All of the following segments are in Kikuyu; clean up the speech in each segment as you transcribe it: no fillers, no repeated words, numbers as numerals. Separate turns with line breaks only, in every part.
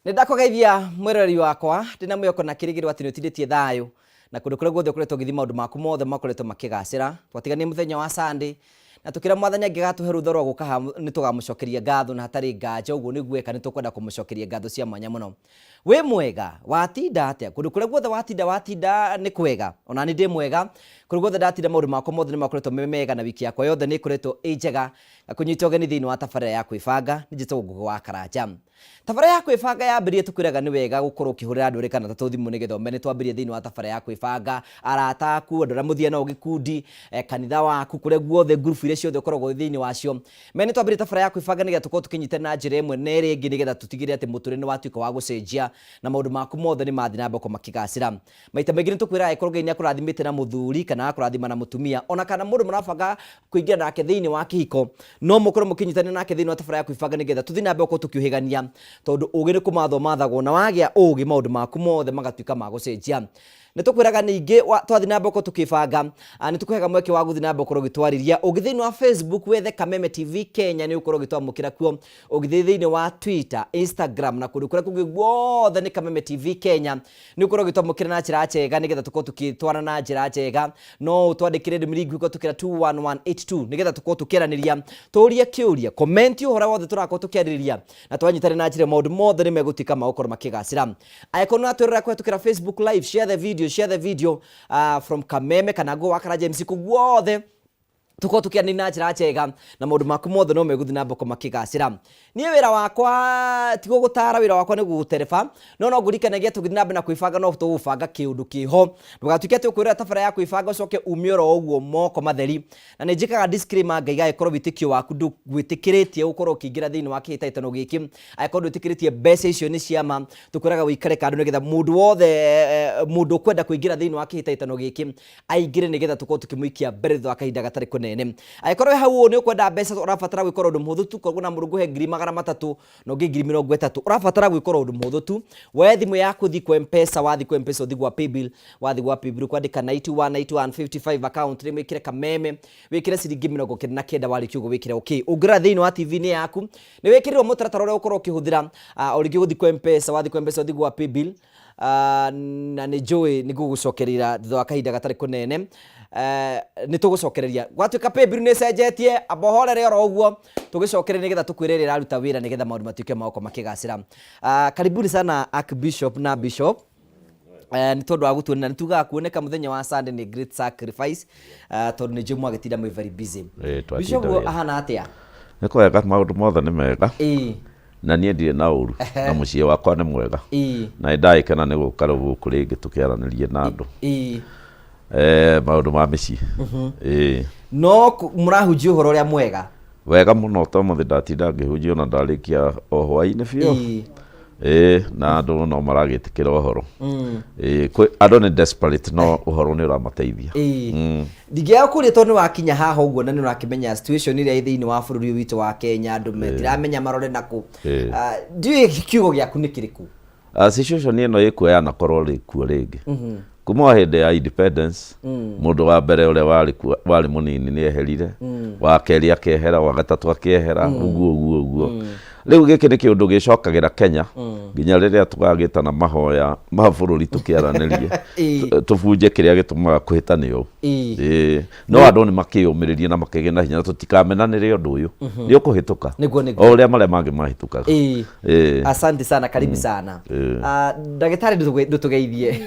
Nĩ ndakũgeithia mwĩroreri wakwa ndĩna mwĩhoko na kĩrĩgĩrĩro atĩ nĩ ũtindĩtie thayũ na kũndũ kũrĩa guothe ũkoretwo ũgĩthiĩ maũndũ maku mothe makoretwo makĩgacĩra. Twatiganie mũthenya wa Sunday na tũkĩra Mwathani angĩgatũhe rũtha rwa gũka haha nĩ tũgamũcokeria ngatho na hatarĩ nganja ũguo nĩguo eka nĩ tũkwenda kũmũcokeria ngatho cia mwanya mũno. Wĩ mwega? Watinda atĩa? Kũndũ kũrĩa guothe watinda watinda nĩ kwega? Ona niĩ ndĩ mwega. Kũrĩa guothe ndatinda maũndũ makwa mothe nĩ makoretwo me mega na wiki yakwa yothe nĩ ĩkoretwo ĩ njega. Ngakũnyita ũgeni thĩinĩ wa tabarĩra ya kwĩbanga. Nĩ njĩtagwo Ngũgĩ wa Karanja. Tabarĩra ya kwĩbanga yambĩrĩria tũkwĩraga nĩ wega gũkorwo ũkĩhũrĩra andũ erĩ kana atatũ thimũ nĩgetha ũmenye twambĩrĩria thĩinĩ wa tabarĩra ya kwĩbanga, arata aku, andũ arĩa mũthiaga nao gĩkundi, kanitha waku, kũrĩa guothe ngurubu iria ciothe ũkoragwo wĩ thĩinĩ wacio. Menya nĩ twambĩrĩria tabarĩra ya kwĩbanga nĩgetha tũkorwo tũkĩnyitanĩra na njĩra ĩmwe na ĩrĩa ĩngĩ nĩgetha tũtigĩrĩre atĩ mũtũrĩre nĩ watuĩka wa gũcenjia na maũndũ maku mothe nĩ mathiĩ na mbere gũkorwo makĩgacĩra. Maita maingĩ nĩ tũkwĩraga angĩkorwo Ngai nĩ akũrathimĩte na mũthuri kana agakũrathima na mũtumia ona kana mũndũ mũrabanga kũingĩra nake thĩinĩ wa kĩhiko, no mũkorwo mũkĩnyitanĩra nake thĩinĩ wa tabarĩra ya kwĩbanga nĩgetha tũthiĩ na mbere gũkorwo tũkĩũhĩgania tondũ ũgĩ nĩ kũmathwo mathagwo na wagĩa ũgĩ maũndũ maku mothe magatuĩka ma gũcenjia. Nĩ tũkwĩraga ningĩ twathiĩ na mbere gũkorwo tũkĩbanga, nĩ tũkũheaga mweke wa gũthiĩ na mbere gũkorwo ũgĩtwarĩria. Ũngĩthiĩ thĩinĩ wa Facebook wethe Kameme TV Kenya nĩ ũgũkorwo ũgĩtwamũkĩra kuo. Ũngĩthiĩ thĩinĩ wa Twitter, Instagram na kũndũ kũrĩa kũngĩ guothe nĩ Kameme TV Kenya. Nĩ ũkorwo ũgĩtwamũkĩra na njĩra njega nĩgetha tũkorwo tũgĩtwarana na njĩra njega. No ũtwandĩkĩre ndũmĩrĩri nguhĩ kũhetũkĩra 21182 nĩgetha tũkorwo tũkĩaranĩria, tũrie kĩũria, comment ũhoro wothe tũrakorwo tũkĩarĩrĩria na twanyitanĩra na njĩra ĩyo maũndũ mothe nĩ megũtuĩka ma gũkorwo makĩgacĩra. Angĩkorwo nĩ ũratwĩrorera kũhetũkĩra Facebook live, share the video, share the video from Kameme kana Ngũgĩ wa Karanja MC kũu guothe tũkorwo tũkĩaranĩria na njĩra njega na maũndũ maku mothe no megũthiĩ na mbere makĩgacĩra. Niĩ wĩra wakwa ti gũgũtara, wĩra wakwa nĩ gũgũtereba, no no ngũririkanagie tũgĩthiĩ na mbere na kwĩbanga no tũgũbanga kĩũndũ kĩho. Ndũgatuĩke atĩ ũkwĩrora tabarĩra ya kwĩbanga ũcoke ume oro ũguo moko matheri. Na nĩ njĩkaga disclaimer ngaiga angĩkorwo wĩtĩkio waku ndũgwĩtĩkĩrĩtie gũkorwo ũkĩingĩra thĩinĩ wa kĩhĩtahĩtano gĩkĩ, angĩkorwo ndwĩtĩkĩrĩtie mbeca icio nĩ cia ma, tũkwĩraga ũikare kando nĩgetha mũndũ wothe, mũndũ ũkwenda kũingĩra thĩinĩ wa kĩhĩtahĩtano gĩkĩ aingĩre nĩgetha tũkorwo tũkĩmũikia mbere thutha wa kahinda gatarĩ kũnene. Angĩkorwo wĩ hau ũũ nĩ ũkwenda mbeca ũrabatara gwĩka ũndũ mũhũthũ tu, korwo na mũndũ ngũhe 300,000 na ũngĩ 30,000, ũrabatara gwĩka ũndũ mũhũthũ tu, woe thimũ yaku ũthiĩ kwa M-Pesa, wathiĩ kwa M-Pesa ũthiĩ gwa paybill, wathiĩ gwa paybill ũkwandĩka 91 91 55 account name wĩkĩre Kameme, wĩkĩre ciringi 99 warĩkia ũguo wĩkĩre okay. Ũngĩrora thĩinĩ wa TV-inĩ yaku nĩ wĩkĩrĩirwo mũtaratara ũrĩa ũgũkorwo ũkĩhũthĩra, o rĩngĩ ũgũthiĩ kwa M-Pesa, wathiĩ kwa M-Pesa ũthiĩ gwa paybill, na nĩ njũĩ nĩ ngũgũcokereria thutha wa kahinda gatarĩ kũnene. Nĩ tũgũcokereria gwatuĩka paybill nĩ ĩcenjetie, amba ũhorere oro ũguo tũgĩcokererie nĩgetha tũkwĩre ĩrĩa ĩraruta wĩra nĩgetha maũndũ matuĩke ma gũkorwo makĩgacĩra. Karibuni sana Archbishop na Bishop. Nĩ tondũ wa gũtuonera nĩ tugaga kuoneka mũthenya wa Sunday nĩ great sacrifice, tondũ nĩ njũĩ mwagĩtinda mwĩ very busy.
Twatinda
Bishop
wĩra.
Ahana atĩa?
Nĩ kwega, maũndũ mothe nĩ mega. Na niĩ ndirĩ na ũru na mũciĩ wakwa nĩ mwega. Na nĩ ndagĩkena nĩ gũka rĩu gũkũ rĩngĩ tũkĩaranĩrie na andũ maũndũ ma mĩciĩ. Ĩĩ.
No mũrahunjia ũhoro ũrĩa mwega.
Wega mũno, to mũthĩ ndatinda ngĩhunjia ona ndarĩkia o hwaĩ-inĩ biũ. Ĩĩ, na andũ no maragĩtĩkĩra ũhoro. Ĩĩ, andũ nĩ desperate no ũhoro nĩ ũramateithia.
Ndingĩaga kũria tondũ nĩ wakinya haha ũguo na nĩ ũrakĩmenya situation ĩrĩa ĩ thĩinĩ wa bũrũri ũyũ witũ wa Kenya, andũ matiramenya marore nakũ. Ndiũĩ kiugo gĩaku nĩ kĩrĩkũ?
Situation ĩno ĩkuo yanakorwo rĩ kuo rĩngĩ kuma o hĩndĩ ya independence. Mũndũ wa mbere ũrĩa warĩ kuo warĩ mũnini nĩ eherire, wa kerĩ akehera, wa gatatũ akehera, ũguo ũguo ũguo. Rĩu gĩkĩ nĩ kĩũndũ gĩcokagĩra Kenya nginya rĩrĩa tũgagĩtana mahoya ma bũrũri tũkĩaranĩrie tũbunje kĩrĩa gĩtũmaga kũhĩtane ũũ. Ĩĩ. No andũ nĩ makĩyũmĩrĩrie na makĩgĩe na hinya na tũtikamenanĩre, ũndũ ũyũ nĩ ũkũhĩtũka
Nĩguo.
o ũrĩa marĩa mangĩ mahĩtũkaga.
Ĩĩ. Asante sana, karibu sana. Ndagĩtarĩ, ndũtũgeithie.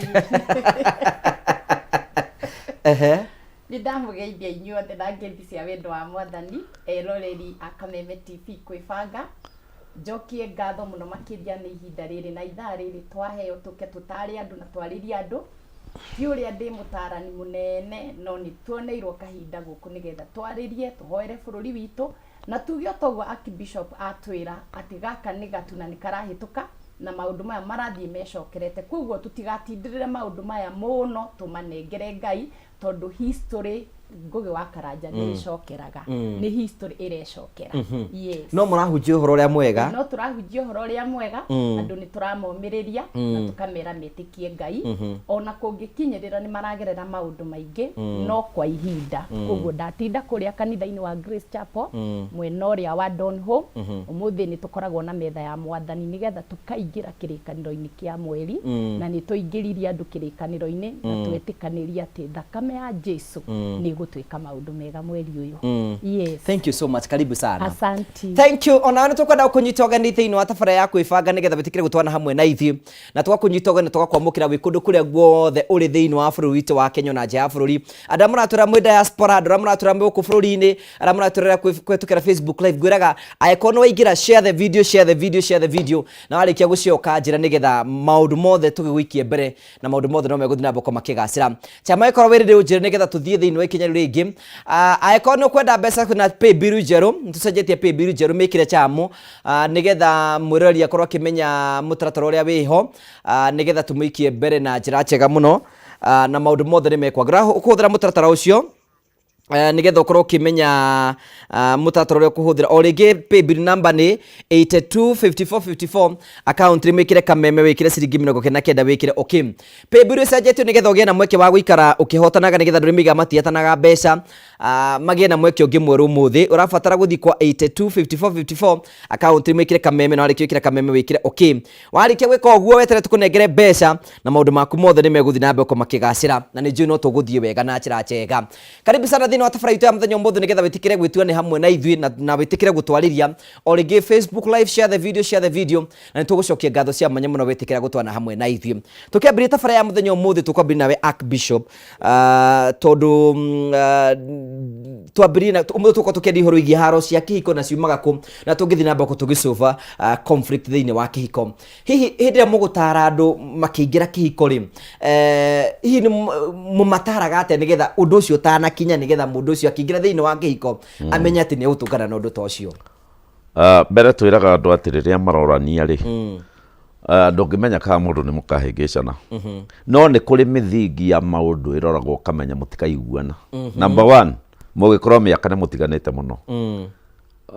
Ehe.
Nĩ ndamũgeithia inyuothe na ngeithi cia wendo wa Mwathani, eroreri a Kameme TV kwĩbanga. Njokie ngatho mũno makĩria nĩ ihinda rĩrĩ na ithaa rĩrĩ twaheo tũke tũtare andũ na twarĩrie andũ. Ti ũrĩa ndĩ mũtarani mũnene, no nĩ tuoneirwo kahinda gũkũ nĩgetha twarĩrie, tũhoere bũrũri witũ, na tuge o toguo Archbishop atwĩra atĩ gaka nĩ gatu na nĩ karahĩtũka na maũndũ maya marathiĩ mecokerete. Koguo tũtigatindĩrĩre maũndũ maya mũno, tũmanengere Ngai tondũ history Ngũgĩ wa Karanja nĩ ĩcokeraga, nĩ history ĩrecokera. Yes.
No mũrahunjia ũhoro ũrĩa mwega.
No tũrahunjia ũhoro ũrĩa mwega, andũ nĩ tũramomĩrĩria na tũkamera metĩkie Ngai, ona kũngĩkinyĩrĩra nĩ maragerera maũndũ maingĩ, no kwa ihinda. Koguo ndatinda kũrĩa kanitha-inĩ wa Grace Chapel, mwena ũrĩa wa Donholm. Ũmũthĩ nĩ tũkoragwo na metha ya Mwathani nĩgetha tũkaingĩra kĩrĩkanĩro-inĩ kĩa mweri, na nĩ tũingĩririe andũ kĩrĩkanĩro-inĩ na twetĩkanĩria atĩ thakame ya Jesu nĩ ĩgũtwĩka maũndũ mega mweri ũyũ. Yes.
Thank you so much, karibu sana.
Asanti.
Thank you. Onawe nĩ tũkwenda gũkũnyita ũgeni thĩinĩ wa tabarĩra ya kwĩbanga nĩgetha wĩtĩkĩre gũtwana hamwe na ithuĩ, na tũgakũnyita ũgeni tũgakwamũkĩra wĩ kũndũ kũrĩa guothe ũrĩ thĩinĩ wa bũrũri witũ wa Kenya na nja ya bũrũri. Andũ arĩa mũratwĩra mwĩ diaspora, andũ arĩa mũratwĩra mwĩ gũkũ bũrũri-inĩ, arĩa mũratwĩrora kũhĩtũkĩra Facebook live, ngwĩraga angĩkorwo nĩ waingĩra, share the video, share the video, share the video, na warĩkia gũcoka njĩra nĩgetha maũndũ mothe tũgĩgũikie mbere na maũndũ mothe no megũthiĩ na mbere makĩgacĩra. Chama ĩkorwo wĩ rĩrĩ ũnjĩre nĩgetha tũthiĩ thĩinĩ wa ikinya rĩu rĩngĩ. Angĩkorwo nĩ ũkwenda mbeca kwĩna paybill njerũ, nĩ tũcenjetie paybill njerũ mĩkĩre chamu, nĩgetha mwĩroreri akorwo akĩmenya mũtaratara ũrĩa wĩho, nĩgetha tũmũikie mbere na njĩra njega mũno, na maũndũ mothe nĩ mekwagĩra. Ũkũhũthĩra mũtaratara ũcio nĩgetha ũkorwo ũkĩmenya mũtaratara ũrĩa ũkũhũthĩra. O rĩngĩ paybill number nĩ 825454, account nĩ wĩkĩre Kameme, wĩkĩre ciringi 99, wĩkĩre okay. Paybill ĩcenjetio nĩgetha ũgĩe na mweke wa gũikara ũkĩhotanaga, nĩgetha andũ arĩa moigaga matihetanaga mbeca magĩe na mweke ũngĩ mwerũ ũmũthĩ. Ũrabatara gũthiĩ kwa 825454, account nĩ wĩkĩre Kameme, na warĩkia gwĩkĩra Kameme wĩkĩre okay. Warĩkia gwĩka ũguo weterere tũkũnengere mbeca na maũndũ maku mothe nĩ megũthiĩ na mbere gũkorwo makĩgacĩra, na nĩ njũĩ no tũgũthiĩ wega na njĩra njega. Karibu sana thĩinĩ wa tabarĩra itũ ya mũthenya ũmũthĩ nĩgetha wĩtĩkĩre gwĩtua nĩ hamwe na ithuĩ na wĩtĩkĩre gũtwarĩria o rĩngĩ Facebook live, share the video, share the video, na nĩ tũgũcokia ngatho cia mwanya mũno wĩtĩkĩra gũtwana hamwe na ithuĩ. Tũkĩambĩrĩria tabarĩra ya mũthenya ũmũthĩ tũkwambĩrĩria nawe Archbishop, tondũ twambĩrĩrie na ũmũthĩ tũgũkorwo tũkĩaria ũhoro wĩgiĩ haro cia kĩhiko na ciumaga kũ, na tũngĩthiĩ na mbere tũgĩcũba conflict thĩinĩ wa kĩhiko. Hihi hĩndĩ ĩrĩa mũgũtara andũ makĩingĩra kĩhiko rĩ, hihi nĩ mũmataraga atĩa nĩgetha ũndũ ũcio ũtanakinya, nĩgetha mũndũ ũcio akĩingĩra thĩinĩ wa kĩhiko amenye atĩ nĩ egũtũngana na ũndũ ta ũcio?
Mbere twĩraga andũ atĩ rĩrĩa marorania rĩ, ndũngĩmenya kana mũndũ nĩ mũkahĩngĩcana, no nĩ kũrĩ mĩthingi ya maũndũ ĩroragwo ũkamenya mũtikaiguana. Number one, mũgĩkorwo mĩaka nĩ mũtiganĩte mũno,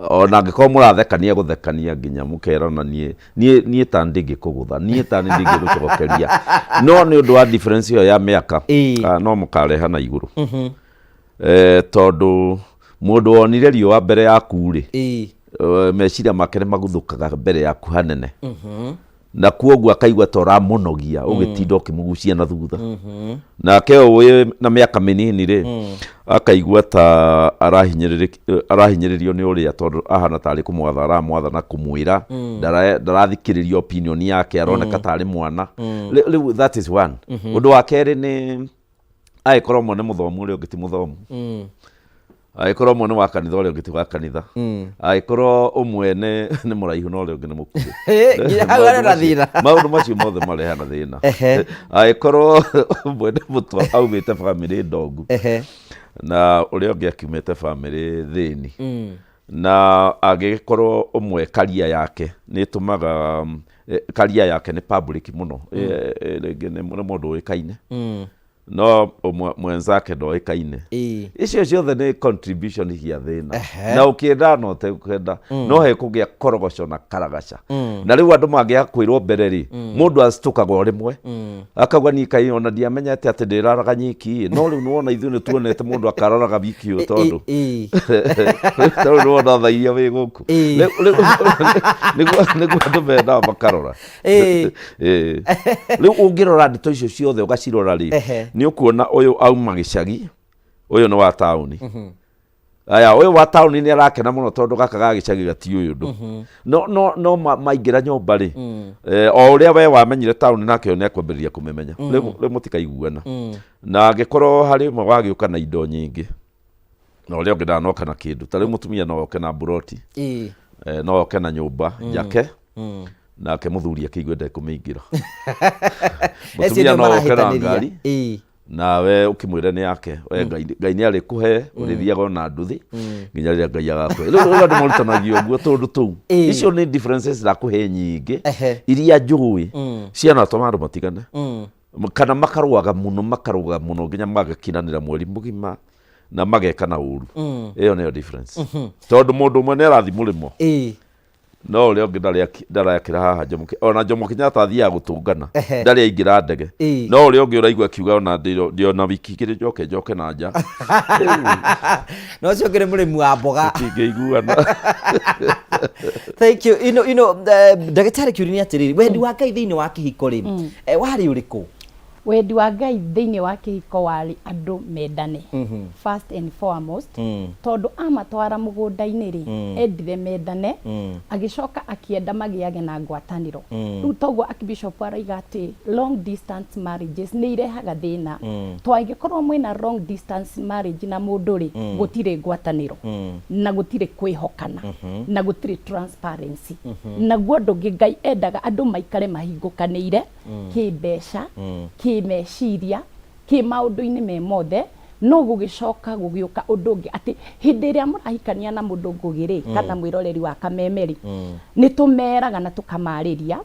ona angĩkorwo mũrathekania gũthekania nginya mũkerana niĩ niĩ niĩ ta ndingĩkũgũtha, niĩ ta nĩ ndingĩgũcokeria, no nĩ ũndũ wa difference ĩyo ya mĩaka, no mũkareha na igũrũ, tondũ mũndũ wonire riũa mbere yaku rĩ, meciria make nĩ maguthũkaga mbere yaku hanene, na kuoguo akaigua ta ũramũnogia ũgĩtinda ũkĩmũgucia na thutha. Nake ũyũ wĩ na mĩaka mĩnini rĩ, akaigua ta arahinyĩrĩrio nĩ ũrĩa, tondũ ahana tarĩ kũmwatha aramwatha na kũmwĩra, ndarathikĩrĩria opinion yake, aroneka tarĩ mwana. Rĩu that is one. Ũndũ wa kerĩ nĩ angĩkorwo ũmwe nĩ mũthomu, ũrĩa ũngĩ ti mũthomu, angĩkorwo ũmwe nĩ wa kanitha, ũrĩa ũngĩ ti wa kanitha, angĩkorwo ũmwe nĩ mũraihu na ũrĩa ũngĩ nĩ mũkuhĩ.
Nginya hau harĩ na thĩna.
Maũndũ macio mothe marehaga thĩna. Angĩkorwo ũmwe nĩ mũtwa aumĩte bamĩrĩ ndongu na ũrĩa ũngĩ akiumĩte bamĩrĩ thĩni, na angĩgĩkorwo ũmwe karia yake nĩ ĩtũmaga karia yake nĩ public mũno, rĩngĩ nĩ mũndũ ũĩkaine, no ũmwe mwenzake ndoĩkaine, icio ciothe nĩ contribution cia thĩna. Na ũkĩenda na ũtekwenda no hekũgĩa korogoco na karagaca. Na rĩu andũ mangĩaga kwĩrwo mbere rĩ, mũndũ acitũkaga o rĩmwe akauga niĩ kaĩ ona ndiamenyete atĩ ndĩraraga nyiki, no rĩu nĩwona ithuĩ nĩ tuonete mũndũ akararaga wiki ũyũ, tondũ tondũ nĩwona tha iria wĩ gũkũ. Rĩu nĩguo andũ mendaga makarora. Rĩu ũngĩrora ndeto icio ciothe ũgacirora rĩ, nĩ ũkuona ũyũ auma gĩcagi, ũyũ nĩ wa taũni. Aya, ũyũ wa taũni nĩ arakena mũno tondũ gaka ga gĩcagi gatiũĩ ũndũ, no maingĩra nyũmba rĩ, o ũrĩa we wamenyire taũni nake ũyũ nĩ ekwambĩrĩria kũmĩmenya. Rĩu mũtikaiguana. Na angĩkorwo harĩ ũmwe wagĩũka na indo nyingĩ na ũrĩa ũngĩ ndanoka na kĩndũ, ta rĩu mũtumia no oke na mburoti, no oke na nyũmba njake, nake mũthuri akĩigue ndekũmĩingĩra.
Acio
Mũtumia
nĩo
no oke na
marahĩtanĩria.
ngari, nawe ũkĩmwĩre nĩ yake, we Ngai nĩ arĩkũhe, ũrĩthiaga ona nduthi nginya rĩrĩa Ngai agakũhe. Rĩu andũ marutanagio ũguo tũndũ tũu. Icio nĩ differences ndakũhe nyingĩ iria njũĩ cianatũma andũ matigane, kana makarũaga mũno, makarũaga mũno nginya magakinanĩra mweri mũgima. Na mageka na ũru. Ĩyo nĩyo difference, tondũ mũndũ ũmwe nĩ arathiĩ mũrĩmo, no ũrĩa ũngĩ ndarakĩra haha Jomo ona Jomo Kenyatta athiaga gũtũngana, ndarĩ aingĩra ndege. No ũrĩa ũngĩ ũraigua akiuga ona ndĩ ona wiki 2 njoke njoke na nja.
No ũcio ũngĩ nĩ mũrĩmi wa mboga.
Tũtingĩiguana.
Thank you. Ndagĩtarĩ, kĩũria nĩ atĩrĩrĩ, wendi wa Ngai thĩinĩ wa kĩhiko rĩ, warĩ ũrĩkũ?
Wendi wa Ngai thĩinĩ wa kĩhiko warĩ andũ mendane first and foremost, tondũ amatwara mũgũnda-inĩ rĩ, endire mendane, agĩcoka akĩenda magĩage na ngwatanĩro. Rĩu toguo Archbishop arauga atĩ long distance marriages nĩ irehaga thĩna. Twangĩkorwo mwĩna long distance marriage na mũndũ rĩ, gũtirĩ ngwatanĩro na gũtirĩ kwĩhokana na gũtirĩ transparency. Naguo ũndũ ũngĩ, Ngai endaga andũ maikare mahingũkanĩire kĩmbeca, kĩmeciria, kĩ maũndũ-inĩ me mothe. No gũgĩcoka gũgĩũka ũndũ ũngĩ atĩ hĩndĩ ĩrĩa mũrahikania na mũndũ ngũgĩ rĩ, kana mwĩroreri wa Kameme rĩ, nĩ tũmeraga na tũkamarĩria,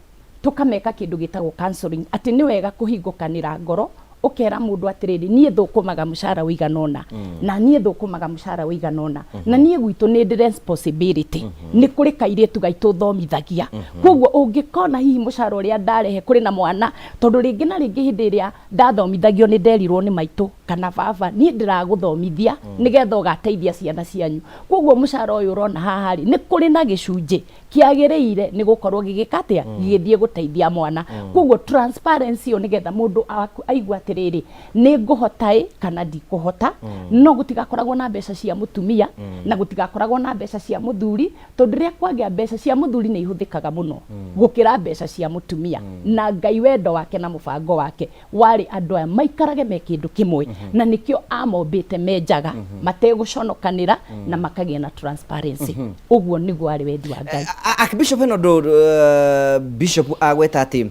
tũkameka kĩndũ gĩtagwo counseling, atĩ nĩ wega kũhingũkanĩra ngoro, ũkera mũndũ atĩrĩrĩ, niĩ thũkũmaga mũcara ũigana ũna, na niĩ thũkũmaga mũcara ũigana ũna, na niĩ gwitũ nĩ ndĩ responsibility, nĩ kũrĩ kairĩtu gaitũ thomithagia. Koguo ũngĩkona hihi mũcara ũrĩa ndarehe kũrĩ na mwana, tondũ rĩngĩ na rĩngĩ hĩndĩ ĩrĩa ndathomithagio nĩ nderirwo nĩ maitũ kana baba, niĩ ndĩragũthomithia nĩgetha ũgateithia ciana cianyu, koguo mũcara ũyũ ũrona haha rĩ, nĩ kũrĩ na gĩcunjĩ kĩagĩrĩire nĩ gũkorwo gĩgĩka atĩa, gĩgĩthiĩ gũteithia mwana. Koguo transparency ĩyo nĩgetha mũndũ waku aigue atĩrĩrĩ, nĩ ngũhota ĩ kana ndikũhota. No gũtigakoragwo na mbeca cia mũtumia na gũtigakoragwo na mbeca cia mũthuri, tondũ rĩrĩa kwagĩa mbeca cia mũthuri nĩ ihũthĩkaga mũno gũkĩra mbeca cia mũtumia. Na Ngai wendo wake na mũbango wake warĩ andũ aya maikarage me kĩndũ kĩmwe, na nĩkĩo amombĩte me njaga mategũconokanĩra na makagĩa na transparency. Ũguo nĩguo warĩ wendi wa Ngai.
Archbishop, hena ũndũ bishop agweta atĩ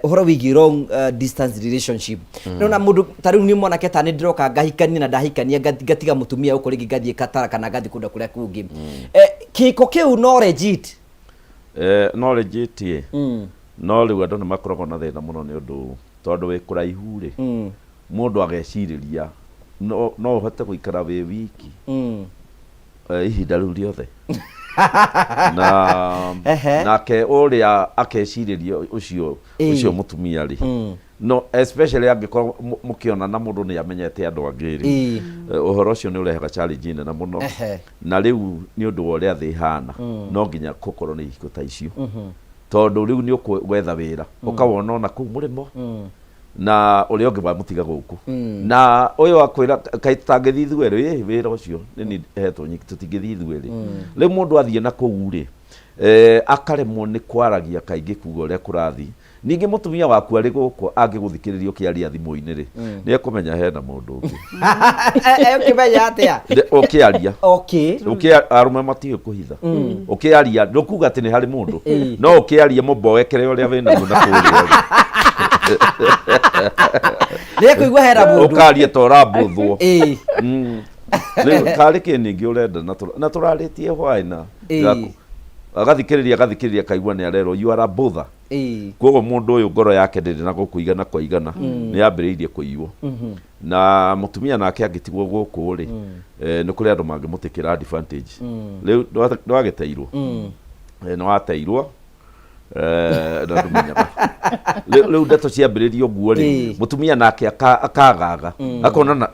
ũhoro wĩgiĩ long distance relationship. Nona mũndũ ta rĩu nĩ mwanake ta nĩ ndĩroka ngahikania na ndahikania ngatiga mũtumia gũkũ, rĩngĩ ngathiĩ Katara kana ngathiĩ kũndũ kũrĩa kũngĩ. Kĩhiko kĩu no legit?
No legit ĩ, no rĩu andũ nĩ makoragwo na thĩna mũno nĩ ũndũ tondũ wĩ kũraihu rĩ, mũndũ agecirĩria no ũhote gũikara wĩ wiki ihinda rĩu rĩothe, na nake ũrĩa akecirĩria ũcio ũcio mũtumia rĩ, no especially angĩkorwo mũkĩonana mũndũ nĩ amenyete andũ angĩ rĩ, ũhoro ũcio nĩ ũrehaga challenge nene mũno. Na rĩu nĩ ũndũ wa ũrĩa thĩ ĩhana, no nginya gũkorwo nĩ ihiko ta icio, tondũ rĩu nĩ ũkwetha wĩra ũkawona ona kũu mũrĩmo, na ũrĩa ũngĩ wamũtiga gũkũ, na ũyũ akwĩra kaĩ tũtangĩthiĩ ithuerĩ ĩ wĩra ũcio nĩ niĩ hetwo nyiki, tũtingĩthiĩ ithuerĩ. Rĩu mũndũ athiĩ na kũu rĩ, akaremwo nĩ kwaragia kaingĩ kuga ũrĩa kũrathiĩ. Ningĩ mũtumia waku arĩ gũkũ angĩgũthikĩrĩria ũkĩaria thimũ-inĩ rĩ, nĩ ekũmenya hena mũndũ ũngĩ.
Ũkĩmenya atĩa?
Ũkĩaria. Arũme matiũĩ kũhitha. Ũkĩaria ndũkuga atĩ nĩ harĩ mũndũ, no ũkĩaria mũmboekere ũrĩa wĩnaguo na kũrĩa rĩ.
Nĩ ekũigua hena mũndũ.
Ũkaria ta ũrambũthwo. Rĩu karĩ kĩ ningĩ ũrenda na tũrarĩtie hwaĩ na agathikĩrĩria agathikĩrĩria akaigua nĩ arerwo you are a bother. Koguo mũndũ ũyũ ngoro yake ndĩrĩ na gũkũ igana kwa igana, nĩ yambĩrĩirie kũiywo. Na mũtumia nake angĩtigwo gũkũ rĩ, nĩ kũrĩ andũ mangĩmũtĩkĩra advantage. Rĩu ndwagĩteirwo. Nĩwateirwo, na ndũmenyaga. Rĩu ndeto ciambĩrĩria ũguo rĩ, mũtumia nake akagaga akona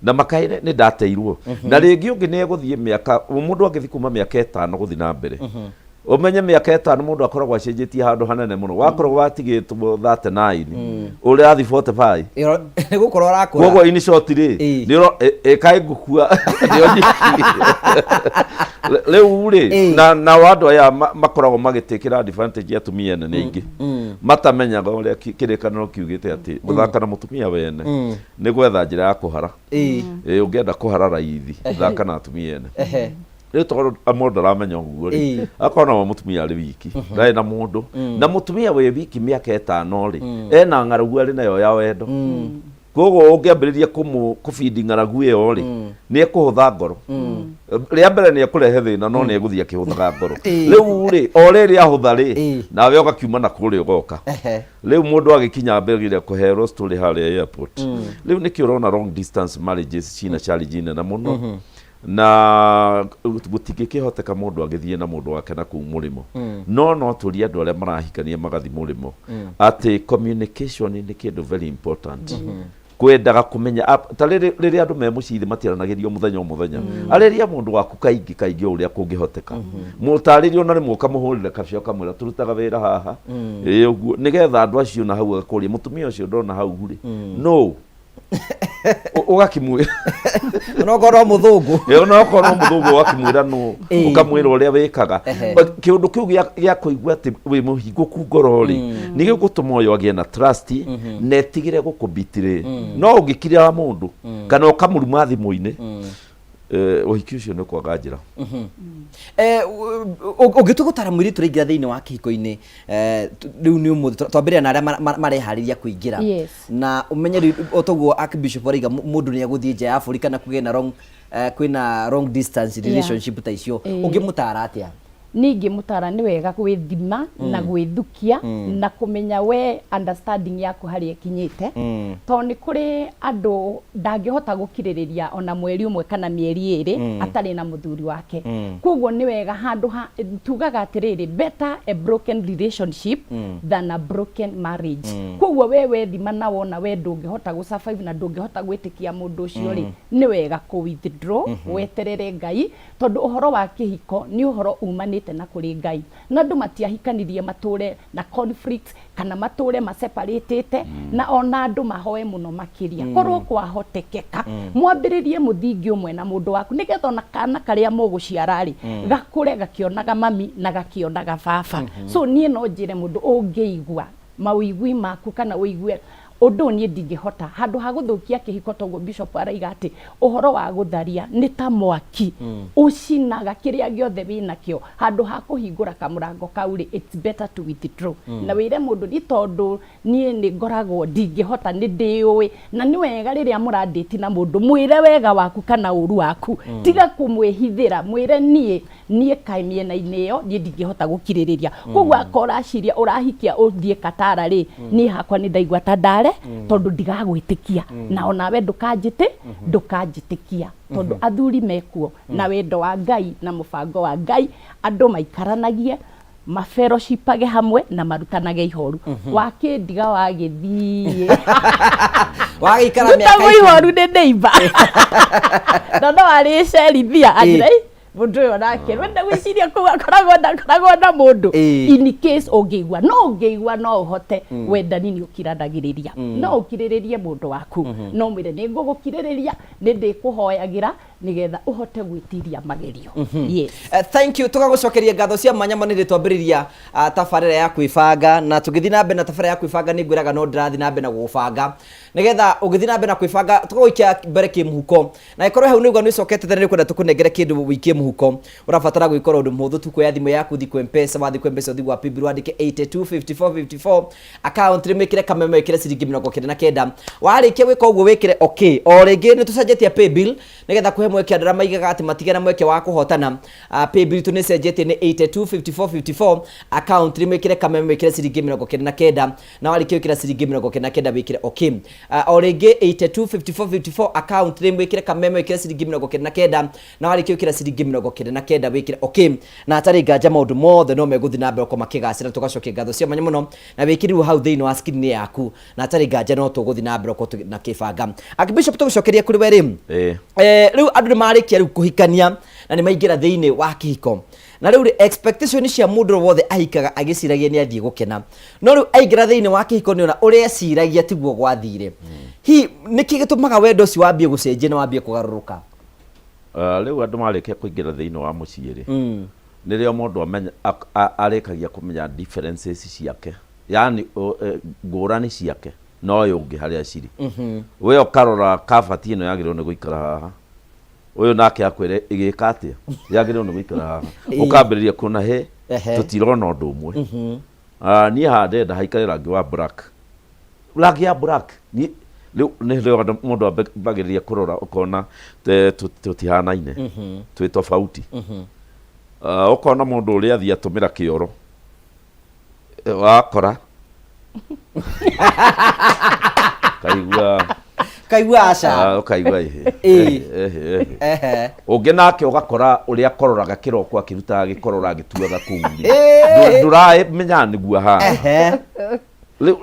na makaĩ nĩ ndateirwo. Na rĩngĩ ũngĩ nĩ egũthiĩ mĩaka, mũndũ angĩthiĩ kuma mĩaka 5 gũthiĩ na mbere, ũmenye mĩaka 5 mũndũ akoragwo acenjetie handũ hanene mũno. Wakorwo watigĩtwo 39, ũrathiĩ 45.
Nĩ gũkorwo ũrakũra.
Koguo in short rĩ, nĩ ĩkaĩ ngũkua nĩo nyiki rĩu rĩ. Na andũ aya makoragwo magĩtĩkĩra advantage atumia ene nĩ aingĩ matamenyaga ũrĩa kĩrĩkanĩro kiugĩte atĩ gũthaka na mũtumia wene nĩ gwetha njĩra ya kũhara. Ũngĩenda kũhara raithi, thaka na atumia ene. Rĩu tondũ mũndũ ndaramenya ũguo rĩ, akona wa mũtumia arĩ wiki, ndarĩ na mũndũ, na mũtumia wĩ wiki mĩaka 5 rĩ, ena ng'aragu arĩ nayo ya wendo. Koguo ũngĩambĩrĩria kũbindi ng'aragu ĩyo rĩ, nĩ ekũhũtha ngoro. Rĩa mbere nĩ ekũrehe thĩna, no nĩ egũthiĩ akĩhũthaga ngoro. Rĩu rĩ, o rĩrĩ ahũtha rĩ, nawe ũgakiuma na kũrĩa ũgoka. Rĩu mũndũ agĩkinya ambĩrĩria kũherwo story harĩa airport. Rĩu nĩkĩo ũrona long distance marriages cina challenge nene mũno, na gũtingĩkĩhoteka mũndũ agĩthiĩ na mũndũ wake na kũu mũrĩmo. No tũrie andũ arĩa marahikania magathiĩ mũrĩmo atĩ communication nĩ kĩndũ very important. Kwendaga kũmenya ta rĩrĩ rĩrĩa andũ me mũciĩ thĩ matiaranagĩrio mũthenya o mũthenya. Arĩria mũndũ waku kaingĩ kaingĩ o ũrĩa kũngĩhoteka. Mũtarĩrie, ona rĩmwe ũkamũhũrĩra kabica ũkamwĩra tũrutaga wĩra haha, ĩĩ ũguo, nĩgetha andũ acio na hau agakũria mũtumia ũcio ndona hau rĩ no ũgakĩmwĩra.
Onokorwo mũthũngũ.
Ĩ, onokorwo mũthũngũ, ũgakĩmwĩra nũ, ũkamwĩra ũrĩa wĩkaga. Kĩũndũ kĩu gĩa kũigua atĩ wĩ mũhingũku ngoro rĩ, nĩ gĩgũtũma ũyũ agĩe na trust na etigĩre gũkũbitire. No ũngĩkirĩra mũndũ kana ũkamũruma thimũ-inĩ, ũhiki ũcio nĩ ũkwaga njĩra.
Ũngĩtua gũtara mũirĩtu ũraingĩra thĩinĩ wa kĩhiko-inĩ, rĩu nĩ ũmũthĩ twambĩrĩria na arĩa mareharĩria kũingĩra, na ũmenye rĩu o toguo Archbishop arauga, mũndũ nĩ egũthiĩ nja ya bũrũri kana kũgĩe na long, kwĩna long distance relationship ta icio, ũngĩmũtara atĩa?
Ningĩ mũtara nĩ wega gwĩthima na gwĩthukia na kũmenya we understanding yaku harĩa ĩkinyĩte, tondũ nĩ kũrĩ andũ ndangĩhota gũkirĩrĩria ona mweri ũmwe kana mĩeri 2 atarĩ na mũthuri wake. Koguo nĩ wega handũ ha tugaga atĩrĩrĩ, better a broken relationship than a broken marriage. Koguo we wethima na wona we ndũngĩhota gũ survive na ndũngĩhota gwĩtĩkia mũndũ ũcio rĩ, nĩ wega kũ withdraw, weterere Ngai, tondũ ũhoro wa kĩhiko nĩ ũhoro umanĩte na kũrĩ Ngai, na andũ matiahikanirie matũre na conflict kana matũre maseparatĩte. Na ona andũ mahoe mũno makĩria, korwo kwahotekeka mwambĩrĩrie mũthingi ũmwe na mũndũ waku, nĩgetha ona kana karĩa mũgũciara rĩ, gakũre gakĩonaga mami na gakĩonaga baba. So niĩ no njĩre mũndũ ũngĩigua mawĩigui maku kana ũigue ũndũ ũyũ niĩ ndingĩhota, handũ ha gũthũkia kĩhiko, toguo bishop araiga atĩ ũhoro wa gũtharia nĩ ta mwaki ũcinaga kĩrĩa gĩothe wĩnakĩo, handũ ha kũhingũra kamũrango kau rĩ, it's better to withdraw na wĩre mũndũ ni tondũ niĩ nĩ ngoragwo ndingĩhota, nĩ ndĩũĩ. Na nĩ wega rĩrĩa mũrandĩti na mũndũ, mwĩre wega waku kana ũru waku, tiga kũmwĩhithĩra. Mwĩre niĩ kaĩ mĩena-inĩ ĩyo niĩ ndingĩhota gũkirĩrĩria. Koguo akorwo ũraciria ũrahikia ũthiĩ Katara rĩ, niĩ hakwa nĩ ndaigua ta ndare, tondũ ndigagwĩtĩkia na onawe ndũkanjĩtĩkia, tondũ athuri mekuo na wendo wa Ngai na mũbango wa Ngai, andũ maikaranagie, maferoshipage hamwe na marutanage ihoru. Wakĩndiga wagĩthiĩ
wagĩikara mĩaka
ndutagwo
10.
Ihoru nĩ neighbor na no arĩcerithia anjĩra, "Ĩ, mũndũ ũyũ onake wenda gwĩciria kũu akoragwo ndakoragwo na mũndũ." In case ũngĩigua no ũngĩigua no ũhote, wendani nĩ ũkiranagĩrĩria, no ũkirĩrĩrie mũndũ waku, no mwĩre nĩ ngũgũkirĩrĩria, nĩ ndĩkũhoyagĩra nĩgetha ũhote gwĩtiria magerio. Yes.
Thank you, tũgagũcokeria ngatho cia mwanya mũno. Nĩ twambĩrĩria tabarĩra ya kwĩbanga, na tũgĩthiĩ na mbere na tabarĩra ya kwĩbanga, nĩ ngwĩraga no ndĩrathiĩ na mbere na gũgũbanga nĩgetha ũgĩthiĩ na mbere na kwĩbanga, tũgagũikia mbere kĩmũhuko. Na ĩkorwo hau nĩguo nĩ ũcokete tene, nĩ kwenda tũkũnengere kĩndũ wĩikie mũhuko, ũrabatara gwĩkora ũndũ mũhũthũ tu, kuoya thimũ yaku, thiĩ kwĩ Mpesa. Wathiĩ kwĩ Mpesa, ũthiĩ gwa Paybill, wandĩke 825454, account rĩ wĩkĩre Kameme, wĩkĩre ciringi 99. Warĩkia gwĩka ũguo, wĩkĩre okay. O rĩngĩ nĩ tũcenjetie Paybill nĩgetha kũhe mweke andũ arĩa maigaga atĩ matigĩa na mweke wa kũhotana. Paybill itũ nĩ ĩcenjetie, nĩ 825454, account rĩ wĩkĩre Kameme, wĩkĩre ciringi 99, na warĩkia gwĩkĩra ciringi 99, wĩkĩre okay. O rĩngĩ, 825454, account rĩ wĩkĩre Kameme, wĩkĩre ciringi 99, na warĩkia gwĩkĩra ciringi 99, wĩkĩre okay, na hatarĩ nganja maũndũ mothe no megũthiĩ na mbere gũkorwo makĩgacĩra. Tũgacokia ngatho cia mwanya mũno na wĩkĩrirwo hau thĩinĩ wa screen yaku, na hatarĩ nganja no tũgũthiĩ na mbere gũkorwo na kĩbanga. Archbishop, tũgũcokeria kũrĩ we rĩ. Rĩu andũ nĩ marĩkia rĩu kũhikania na nĩ maingĩra thĩinĩ wa kĩhiko, na rĩu rĩ, expectation cia mũndũ wothe ahikaga agĩciragia nĩ athiĩ gũkena, no rĩu aingĩra thĩinĩ wa kĩhiko nĩ ona ũrĩa eciragia tiguo gwathire. Hihi nĩkĩ gĩtũmaga wendo ũcio wambie gũcenjia na wambie kũgarũrũka?
Rĩu andũ marĩkia kũingĩra thĩinĩ wa mũciĩ rĩ, nĩrĩo mũndũ amenya arĩkagia kũmenya differences ciake, yani ngũrani ciake na ũyũ ũngĩ harĩa cirĩ. We ũkarora kabati ĩno yagĩrĩirwo nĩ gũikara haha, ũyũ nake akwĩre ĩgĩka atĩa, yagĩrĩirwo nĩ gũikara haha. Ũkambĩrĩria kuona he tũtirona ũndũ ũmwe. Ah, niĩ haha ndĩrenda haikare rangi wa black, rangi ya black. Niĩ Rĩu nĩrĩo mũndũ ambagĩrĩria kũrora ũkona tũtihanaine, twĩ tofauti. Ah, ũkona mũndũ ũrĩa athiĩ atũmĩra kĩoro, wakora kaigua.
Kaigua aca.
Ah, ũkaigua ĩhĩ.
Ĩĩ.
Ĩhĩ, ĩhĩ.
Ehe.
Ũngĩ nake ũgakora ũrĩa akororaga kĩroko akĩrutaga gĩkorora agĩtuaga kũu rĩ.
Ĩĩ.
Ndũramenya nĩguo ahana.
Ehe.
Rĩu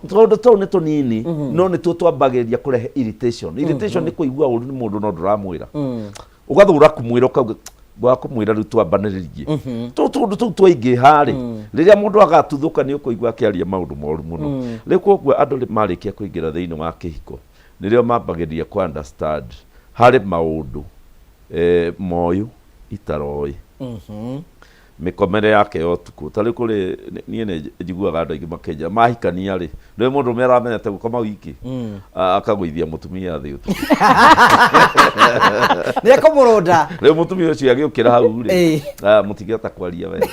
tũndũ tũu nĩ tũnini, no nĩtuo twambagĩrĩria kũrehe irritation. Irritation nĩ kũigua ũru nĩ mũndũ no ndũramwĩra, ũgathũra kũmwĩra, ũkauga ngwaga kũmwĩra rĩu twambanĩrĩrie. Tũu tũndũ tũu twaingĩha rĩ, rĩrĩa mũndũ agatuthũka nĩ ũkũigua akĩaria maũndũ moru mũno. Rĩu koguo andũ marĩkia kũingĩra thĩinĩ wa kĩhiko nĩrĩo mambagĩrĩria kũ understand harĩ maũndũ moyũ itaroĩ mĩkomere yake ya ũtukũ. Ta rĩu kũrĩ niĩ nĩ njiguaga andũ aingĩ makĩnjĩra mahikania rĩ, nĩ mũndũ ũmwe aramenyete gũkoma wiki, akagũithia mũtumia thĩ ũtukũ.
Nĩ ekũmũrũnda.
Rĩu mũtumia ũcio agĩũkĩra hau rĩ, mũtingĩhota kwaria wega.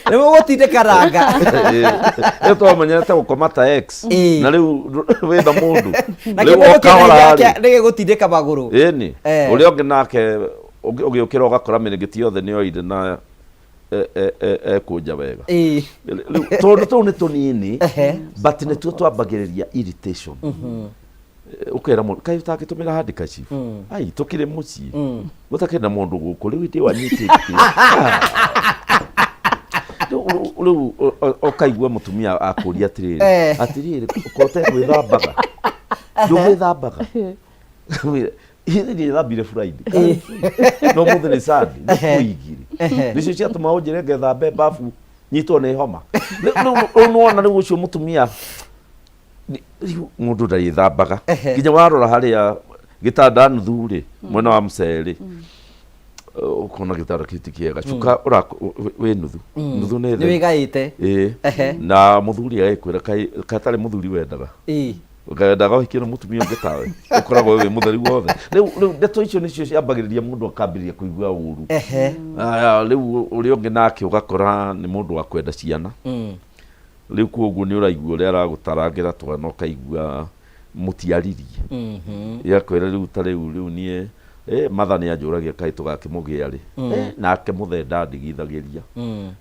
Nĩ mũgũtindĩkananga.
Rĩu twamenyete gũkoma ta ex, na rĩu wĩna mũndũ
Na
rĩu
kĩndũ
o kahora rĩ,
nĩ gĩgũtindĩka magũrũ.
Ĩni. Ũrĩa ũngĩ nake ũgĩũkĩra ũgakora mĩrĩngĩti yothe nĩ oire na ekũnja wega. Rĩu tũndũ tũu nĩ tũnini, but nĩtuo twambagĩrĩria irritation. Ũkera mũndũ kaĩ ũtangĩtũmĩra handkerchief, ai tũkĩrĩ mũciĩ gũtakĩrĩ na mũndũ gũkũ, rĩu hĩndĩ ĩyo anyitĩte rĩu ũkaigua mũtumia akũria atĩrĩrĩ, atĩrĩrĩ, ko ũtegwĩthambaga, ndũgwĩthambaga? Hihi ndĩthambire Friday no mũthĩ nĩ Sunday nĩ kũigiri nĩcio ciatũma ũnjĩre ngethambe bafu nyitwo nĩ homa. Rĩu nĩwona rĩu ũcio mũtumia rĩu mũndũ ndarĩthambaga, nginya warora harĩa gĩtanda nuthu rĩ, mwena wa mũcere rĩ, ũkona gĩtanda kĩu ti kĩega, cuka wĩ nuthu nuthu nĩ
nĩ theru. Wĩgaĩte.
Ĩĩ. Na mũthuri agĩkwĩra kaĩ katarĩ mũthuri wendaga ũkendaga ũhikie na mũtumia ũngĩ tawe ũkoragwo wĩ mũtheru wothe. Rĩu ndeto icio nĩcio ciambagĩrĩria mũndũ akambĩrĩria kũigua ũru. Aya, rĩu ũrĩa ũngĩ nake ũgakora nĩ mũndũ wa kwenda ciana. Rĩu koguo nĩ ũraigua ũrĩa aragũtarangĩra twana, ũkaigua mũtiaririe. Igakwĩra rĩu ta rĩu niĩ matha nĩ anjũragia kaĩ tũgakĩmũgĩa rĩ. Nake mũthee ndandigithagĩria.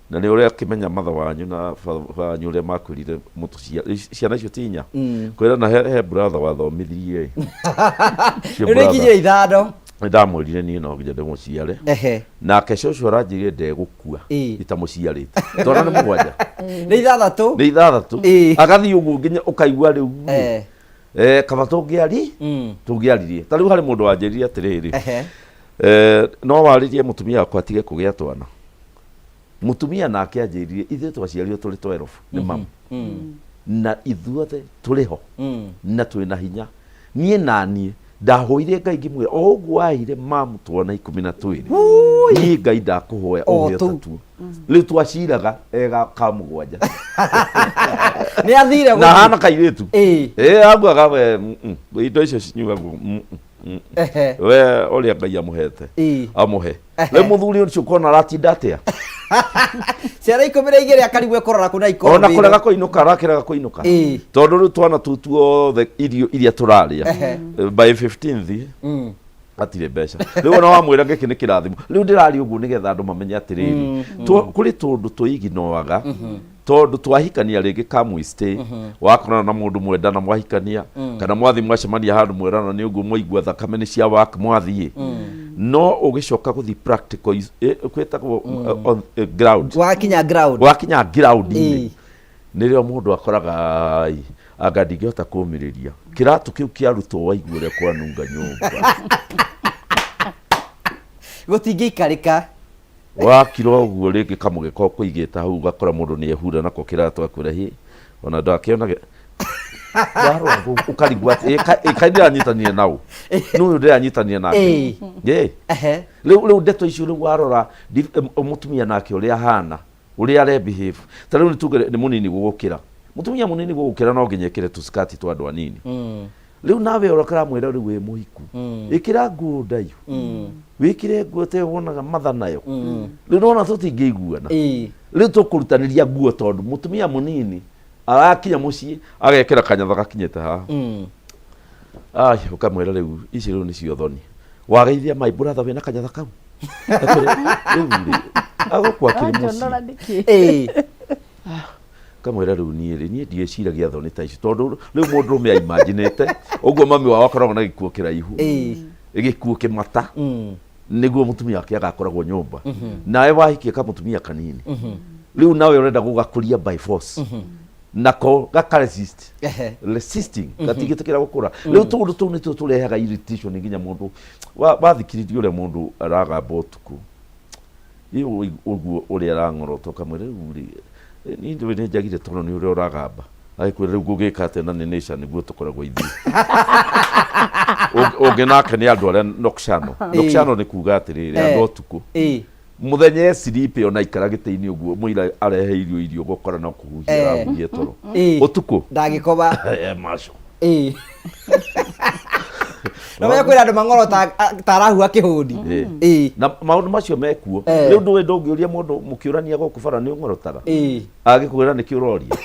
Na nĩ ũrĩa akĩmenya matha wanyu na baba wanyu ũrĩa makwĩrire mũtũcia ciana icio ti inya. Kwĩra na he brother wathomithirie ĩ. Ũcio
Rĩu nĩ
brother,
ikinyire ithano.
Nĩ ndamwĩrire niĩ no nginya ndĩmũciare. Nake cũcũ aranjĩrire ndegũkua itamũciarĩte. Twana nĩ mũgwanja.
Nĩ ithathatũ.
Nĩ ithathatũ. Agathiĩ ũguo nginya ũkaigua rĩu kaba tũngĩari tũngĩaririe. Ta rĩu harĩ mũndũ wanjĩrire atĩrĩrĩ, no warĩrie mũtumia wakwa atige kũgĩa twana. Mũtumia nake anjĩrire ithuĩ twaciarirwo tũrĩ 12 nĩ mamu, na ithuothe tũrĩ ho na twĩ na hinya. Niĩ na niĩ ndahoire Ngai ngĩmwĩra o ũguo waheire mamu twana 12, niĩ Ngai ndakũhoya
O
ũhe
tũu.
tatuo. Rĩu twaciraga ega ka mũgwanja.
Nĩ athire
na
gũthiĩ.
hana kairĩtu. Ĩ augaga we indo icio cinyuagwo we ũrĩa Ngai amũhete amũhe. Rĩu mũthuri ũcio ũkona aratinda atĩa?
Ciana 12 akarigwo ekũrora kũ na
ona
ikũmbĩrwo.
Kũrega kũinũka, arakĩrega kũinũka tondũ rĩu twana tũu tuothe irio iria tũrarĩa by 15th hatirĩ mbeca. Rĩu ona wamwĩra gĩkĩ nĩ kĩrathimo. Rĩu ndĩraria ũguo nĩgetha andũ mamenye atĩrĩrĩ, kũrĩ tũndũ tũiginoaga tondũ twahikania rĩngĩ come we stay. Wakorana na mũndũ mwendana mwahikania, kana mwathiĩ mwacemania handũ mwerana nĩ ũguo mwaigua thakame nĩ cia work mwathiĩ, no ũgĩcoka gũthiĩ practical kwĩtagwo on ground.
Wakinya ground.
Wakinya ground-inĩ nĩrĩo mũndũ akoraga ai, anga ndingĩhota kũmĩrĩria kĩratũ kĩu kĩarutwo, waigua ũrĩa kwanunga nyũmba.
Gũtingĩikarĩka.
Wakira ũguo rĩngĩ kamũgeka ũkũigĩte hau, ũgakora mũndũ nĩ ehura nako kĩratũ, akwĩra hĩ ona ndakĩona warora ũkarigwo atĩ ĩ kaĩ ndĩranyitanire naũ, nĩ ũyũ ndĩranyitanire nake. Ĩ. Rĩu ndeto icio rĩu warora mũtumia nake ũrĩa ahana, ũrĩa are behave, ta rĩu nĩ tuge nĩ mũnini gũgũkĩra, mũtumia mũnini gũgũkĩra no nginya ĩkĩre tũskati twa andũ anini. Rĩu nawe ũrĩa ũramwĩra rĩu wĩ mũhiku, ĩkĩra nguo ndaihu, wĩkĩre nguo ta ĩyo wonaga matha nayo. Rĩu nĩwona tũtingĩiguana. Rĩu tũkũrutanĩria nguo tondũ mũtumia mũnini Arakinya muciĩ agekĩra kanyatha gakinyĩte haha. Ai, ũkamwĩra rĩu ici rĩu nĩcio thoni. Wageithia my brother wĩna kanyatha kau. Akwĩra, rĩu rĩ, agũkũ akĩrĩ mũciĩ.
Wanjonora nĩkĩ?
Ĩĩ.
Kamwĩra rĩu niĩ rĩ, niĩ ndiĩciragia thoni ta ici tondũ rĩu mũndũrũme aimanjinĩte ũguo mami wao akoragwo na gĩkuo kĩraihu.
Ĩĩ.
Gĩkuo kĩmata. Nĩguo mũtumia wake agakoragwo nyũmba. Nawe wahikia kamũtumia kanini. Rĩu nawe ũrenda gũgakũria by force. Nako gaka resist.
Ehe.
Resisting gatingĩtĩkĩra gũkũra. Rĩu tũũndũ tũu nĩtuo tũrehaga irritation nginya mũndũ wathikĩrĩria ũrĩa mũndũ aragamba ũtukũ. Rĩu ũguo ũrĩa arang'orota ũkamwĩra rĩu rĩ, niĩ ndũĩ nĩ njagire toro nĩ ũrĩa ũragamba. Agĩkwĩra rĩu ngũgĩka atĩa na nĩ nature nĩguo tũkoragwo ithuĩ. Ũngĩ nake nĩ andũ arĩa nocturnal. Nocturnal nĩ kuga atĩrĩrĩ, andũ ũtukũ.
Ĩĩ.
Mũthenya e sleep ona aikara gĩtĩ-inĩ ũguo mũira arehe irio irio ũgũkora no kũhuhia arahuhia toro.
Ĩĩ.
Ũtukũ.
Ndangĩkoma.
Maco.
Ĩĩ. No menya kwĩna andũ mang'orota ta arahua kĩhũni. Ĩĩ.
Na maũndũ macio mekuo. Rĩu ndũĩ ndũngĩũria mũndũ mũkĩũrania gũkũ bara nĩ ũng'orotaga.
Ĩĩ.
Agĩkwĩra nĩkĩ ũroria.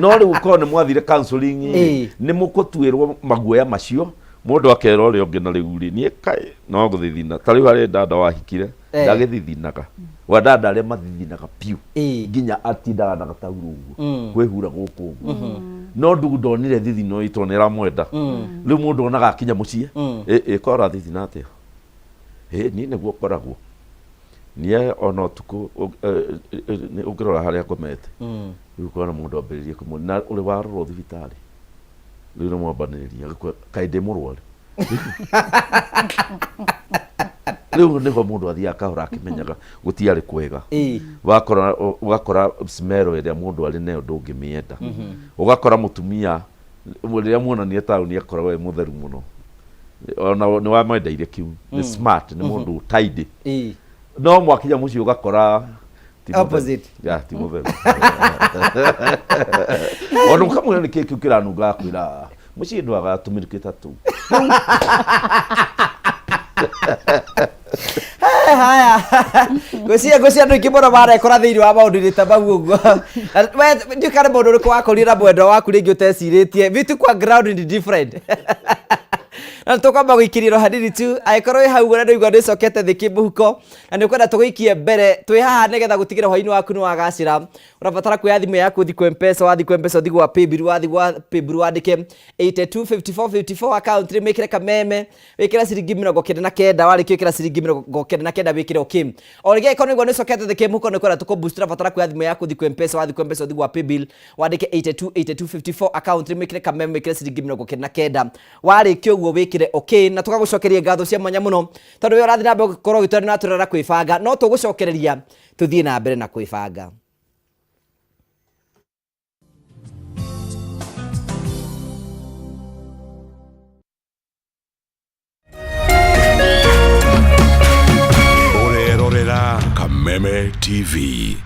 No rĩu korwo nĩ mwathire counseling rĩ, nĩ mũgũtuĩrwo maguoya macio mũndũ akera ũrĩa ũngĩ na rĩu rĩ niĩ kaĩ no gũthithina. Ta rĩu harĩ dada wahikire ndagĩthithinaga. Wa dada arĩa mathithinaga piũ nginya atindaga na gataurũ ũguo kwĩhura gũkũ ũguo. No ndugu ndonire thithino ĩ tondũ nĩ aramwenda. Rĩu mũndũ onaga akinya mũciĩ ĩ korwo ũrathithina atĩa? Ĩ niĩ nĩguo ngoragwo. Niĩ ona ũtukũ ũngĩrora harĩa ngomete rĩu ũkona mũndũ ambĩrĩrie kũmũ na ũrĩ warorwo thibitarĩ rĩu nĩ mwambanĩrĩria agĩkwĩra kaĩ ndĩ mũrwaru. Rĩu nĩho mũndũ athiaga kahora akĩmenyaga gũtiarĩ kwega. Wakora ũgakora smell ĩrĩa mũndũ arĩ nayo ndũngĩmĩenda. Ũgakora mũtumia rĩrĩa muonania taũni akoragwo e mũtheru mũno. Ona nĩ wamwendeire kĩu nĩ smart nĩ mũndũ tidy. No mwakinya mũciĩ ũgakora ti mũtheru.
Opposite.
Ya, ti mũtheru. Ona ũkamwĩra nĩkĩ kĩu kĩranunga akwĩra mũciĩ ndwaga tũmĩrukĩ ta tũu.
Haya. Ngwĩciria ngwĩciria andũ aingĩ mũno marekora thĩinĩ wa maũndũ-inĩ ta mau ũguo. We ndiũĩ kana mũndũ ũrĩkũ wakorire na mwendwa waku rĩngĩ ũtecirĩtie. Vitu kwa ground ni different. Na tũkwamba gũikĩria hanini tu angĩkorwo wĩ hau ũguo na ndũigua nĩũcokete thĩ kĩmũhuko na nĩ ũkwenda tũgũikie mbere twĩ haha nĩgetha gũtigĩra hwainĩ waku nĩ wagacĩra. Ũrabatara kuoya thimũ yaku ũthiĩ kwa M-Pesa, wathiĩ kwa M-Pesa ũthiĩ gwa Paybill, wathiĩ gwa Paybill wandĩke 825454 account rĩ wĩkĩre kameme wĩkĩre ciringi 99 warĩkia gwĩkĩra ciringi 99 wĩkĩre okay. O rĩngĩ angĩkorwo nĩguo nĩũcokete thĩ kĩmũhuko nĩ ũkwenda tũkũ boost ũrabatara kuoya thimũ yaku ũthiĩ kwa M-Pesa, wathiĩ kwa M-Pesa ũthiĩ gwa Paybill wandĩke 828254 account rĩ wĩkĩre kameme wĩkĩre ciringi 99 warĩkia ũguo wĩkĩre okay na tũgagũcokeria ngatho cia mwanya mũno tondũ we ũrathiĩ na mbere gũkorwo ũgĩtwara na tũrera kwĩbanga no tũgũcokereria tũthiĩ na mbere na kwĩbanga.
Ũrerorera Kameme TV.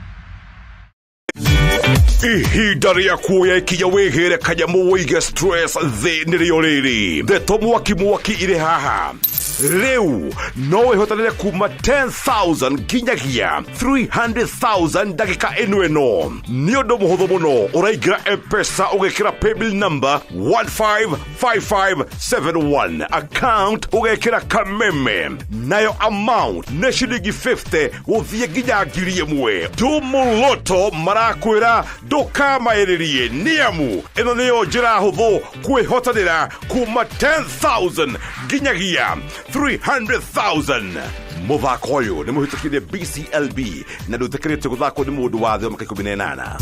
Ihinda rĩa kuoya ikinya wĩgĩre kanyamũ wĩige stress thĩ nĩrĩo rĩrĩ. Ndeto mwaki mwaki irĩ haha. Rĩu no wĩhotanĩre kuma 10,000 nginyagia 300,000 ndagĩka ĩno ĩno. Nĩ ũndũ mũhũthũ mũno, ũraingĩra M-Pesa ũgekĩra paybill number 155571, account ũgekĩra Kameme, nayo amount nĩ ciringi 50 gũthiĩ nginya 1,000. Tumuloto marakwĩra ndũkamaĩrĩrie nĩamu ĩno nĩyo njĩra hũthũ kwĩhotanĩra kuma 10,000 nginyagia 300,000. Mũthako ũyũ nĩ mũhĩtũkire BCLB na ndũĩtĩkĩrĩtio gũthakwo nĩ mũndũ wa thĩ wa mĩaka 18.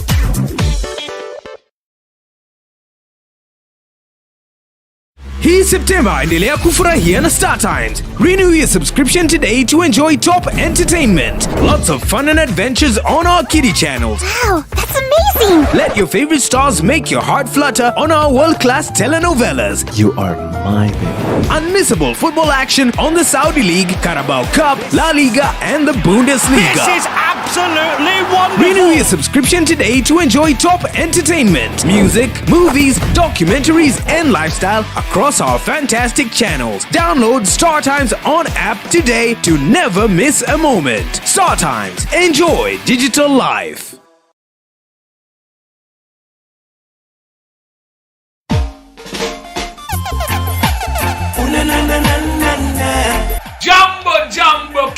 Hii September endelea kufurahia na Star Times. Renew your subscription today to enjoy top entertainment, lots of fun and adventures on our kiddie channels.
Wow, that's amazing!
Let your favorite stars make your heart flutter on our world-class telenovelas.
You are my baby.
Unmissable football action on the Saudi League, Carabao Cup, La Liga, and the Bundesliga.
This is absolutely wonderful!
Renew your subscription today to enjoy top entertainment, music, movies, documentaries, and lifestyle across our fantastic channels. Download Star Times on app today to never miss a moment. Star Times, enjoy digital life.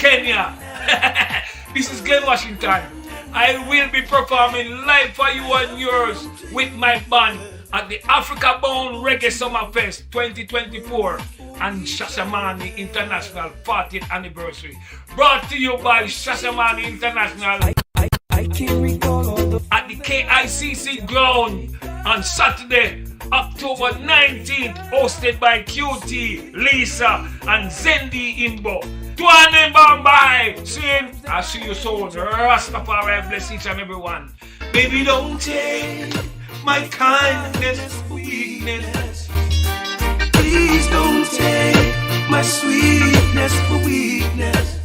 Kenya. This is Glen Washington. I will be performing live for you and yours with my band at the Africa Bound Reggae Summerfest 2024 and Shashamane International 40th Anniversary. Brought to you by Shashamane International at the KICC ground on Saturday, October 19th, hosted by QT, Lisa, and Zendi Imbo. Tuane Bombay! See, I see you soon. Rastafari bless each and every one. Baby, don't take my kindness for weakness.
Please don't take my sweetness for weakness.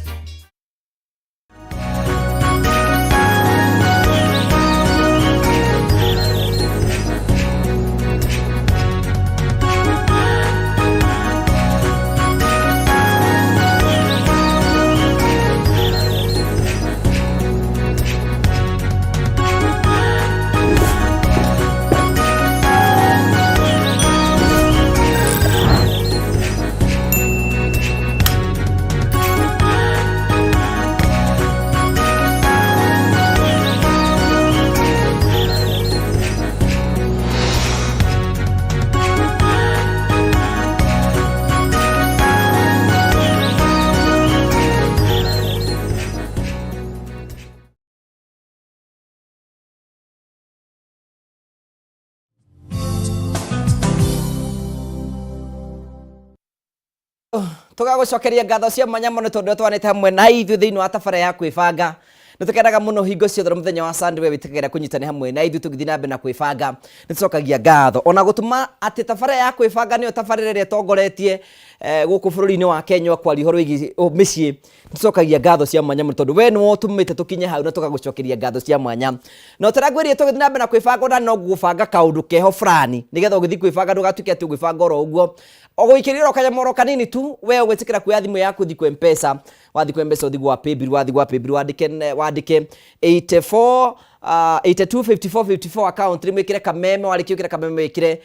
Tũgagũcokeria ngatho cia mwanya mũno tondũ twanĩte hamwe na ithuĩ thĩinĩ wa tabara ya kwĩbanga. Nĩ tũkenaga mũno hingo ciothe mũthenya wa Sunday we wĩtĩkagĩra kũnyitana hamwe na ithuĩ tũgĩthiĩ na mbere na kwĩbanga. Nĩ tũcokagia ngatho ona gũtũma atĩ tabara ya kwĩbanga nĩyo tabarĩra ĩrĩa ĩtongoretie gũkũ bũrũri-inĩ wa Kenya kwaria ũhoro wĩgiĩ mĩciĩ. Nĩ tũcokagia ngatho cia mwanya mũno tondũ we nĩwe ũtũmĩte tũkinye hau na tũgagũcokeria ngatho cia mwanya. Na ũtaragwĩrire tũgĩthiĩ na mbere na kwĩbanga ona no gũbanga kaũndũ keho fulani nĩgetha ũgĩthiĩ kwĩbanga ndũgatuĩke atĩ ũgwĩbanga oro ũguo. Ũgũikĩrĩra o kanyamũ oro kanini tu we ũgwĩtĩkĩra kuoya thimũ yaku ũthiĩ kwa M-Pesa, wathiĩ kwa M-Pesa ũthiĩ gwa Paybill, wathiĩ gwa Paybill wandĩke 84 82 54 54 account rĩmwe wĩkĩre kameme, warĩkia gwĩkĩra kameme wĩkĩre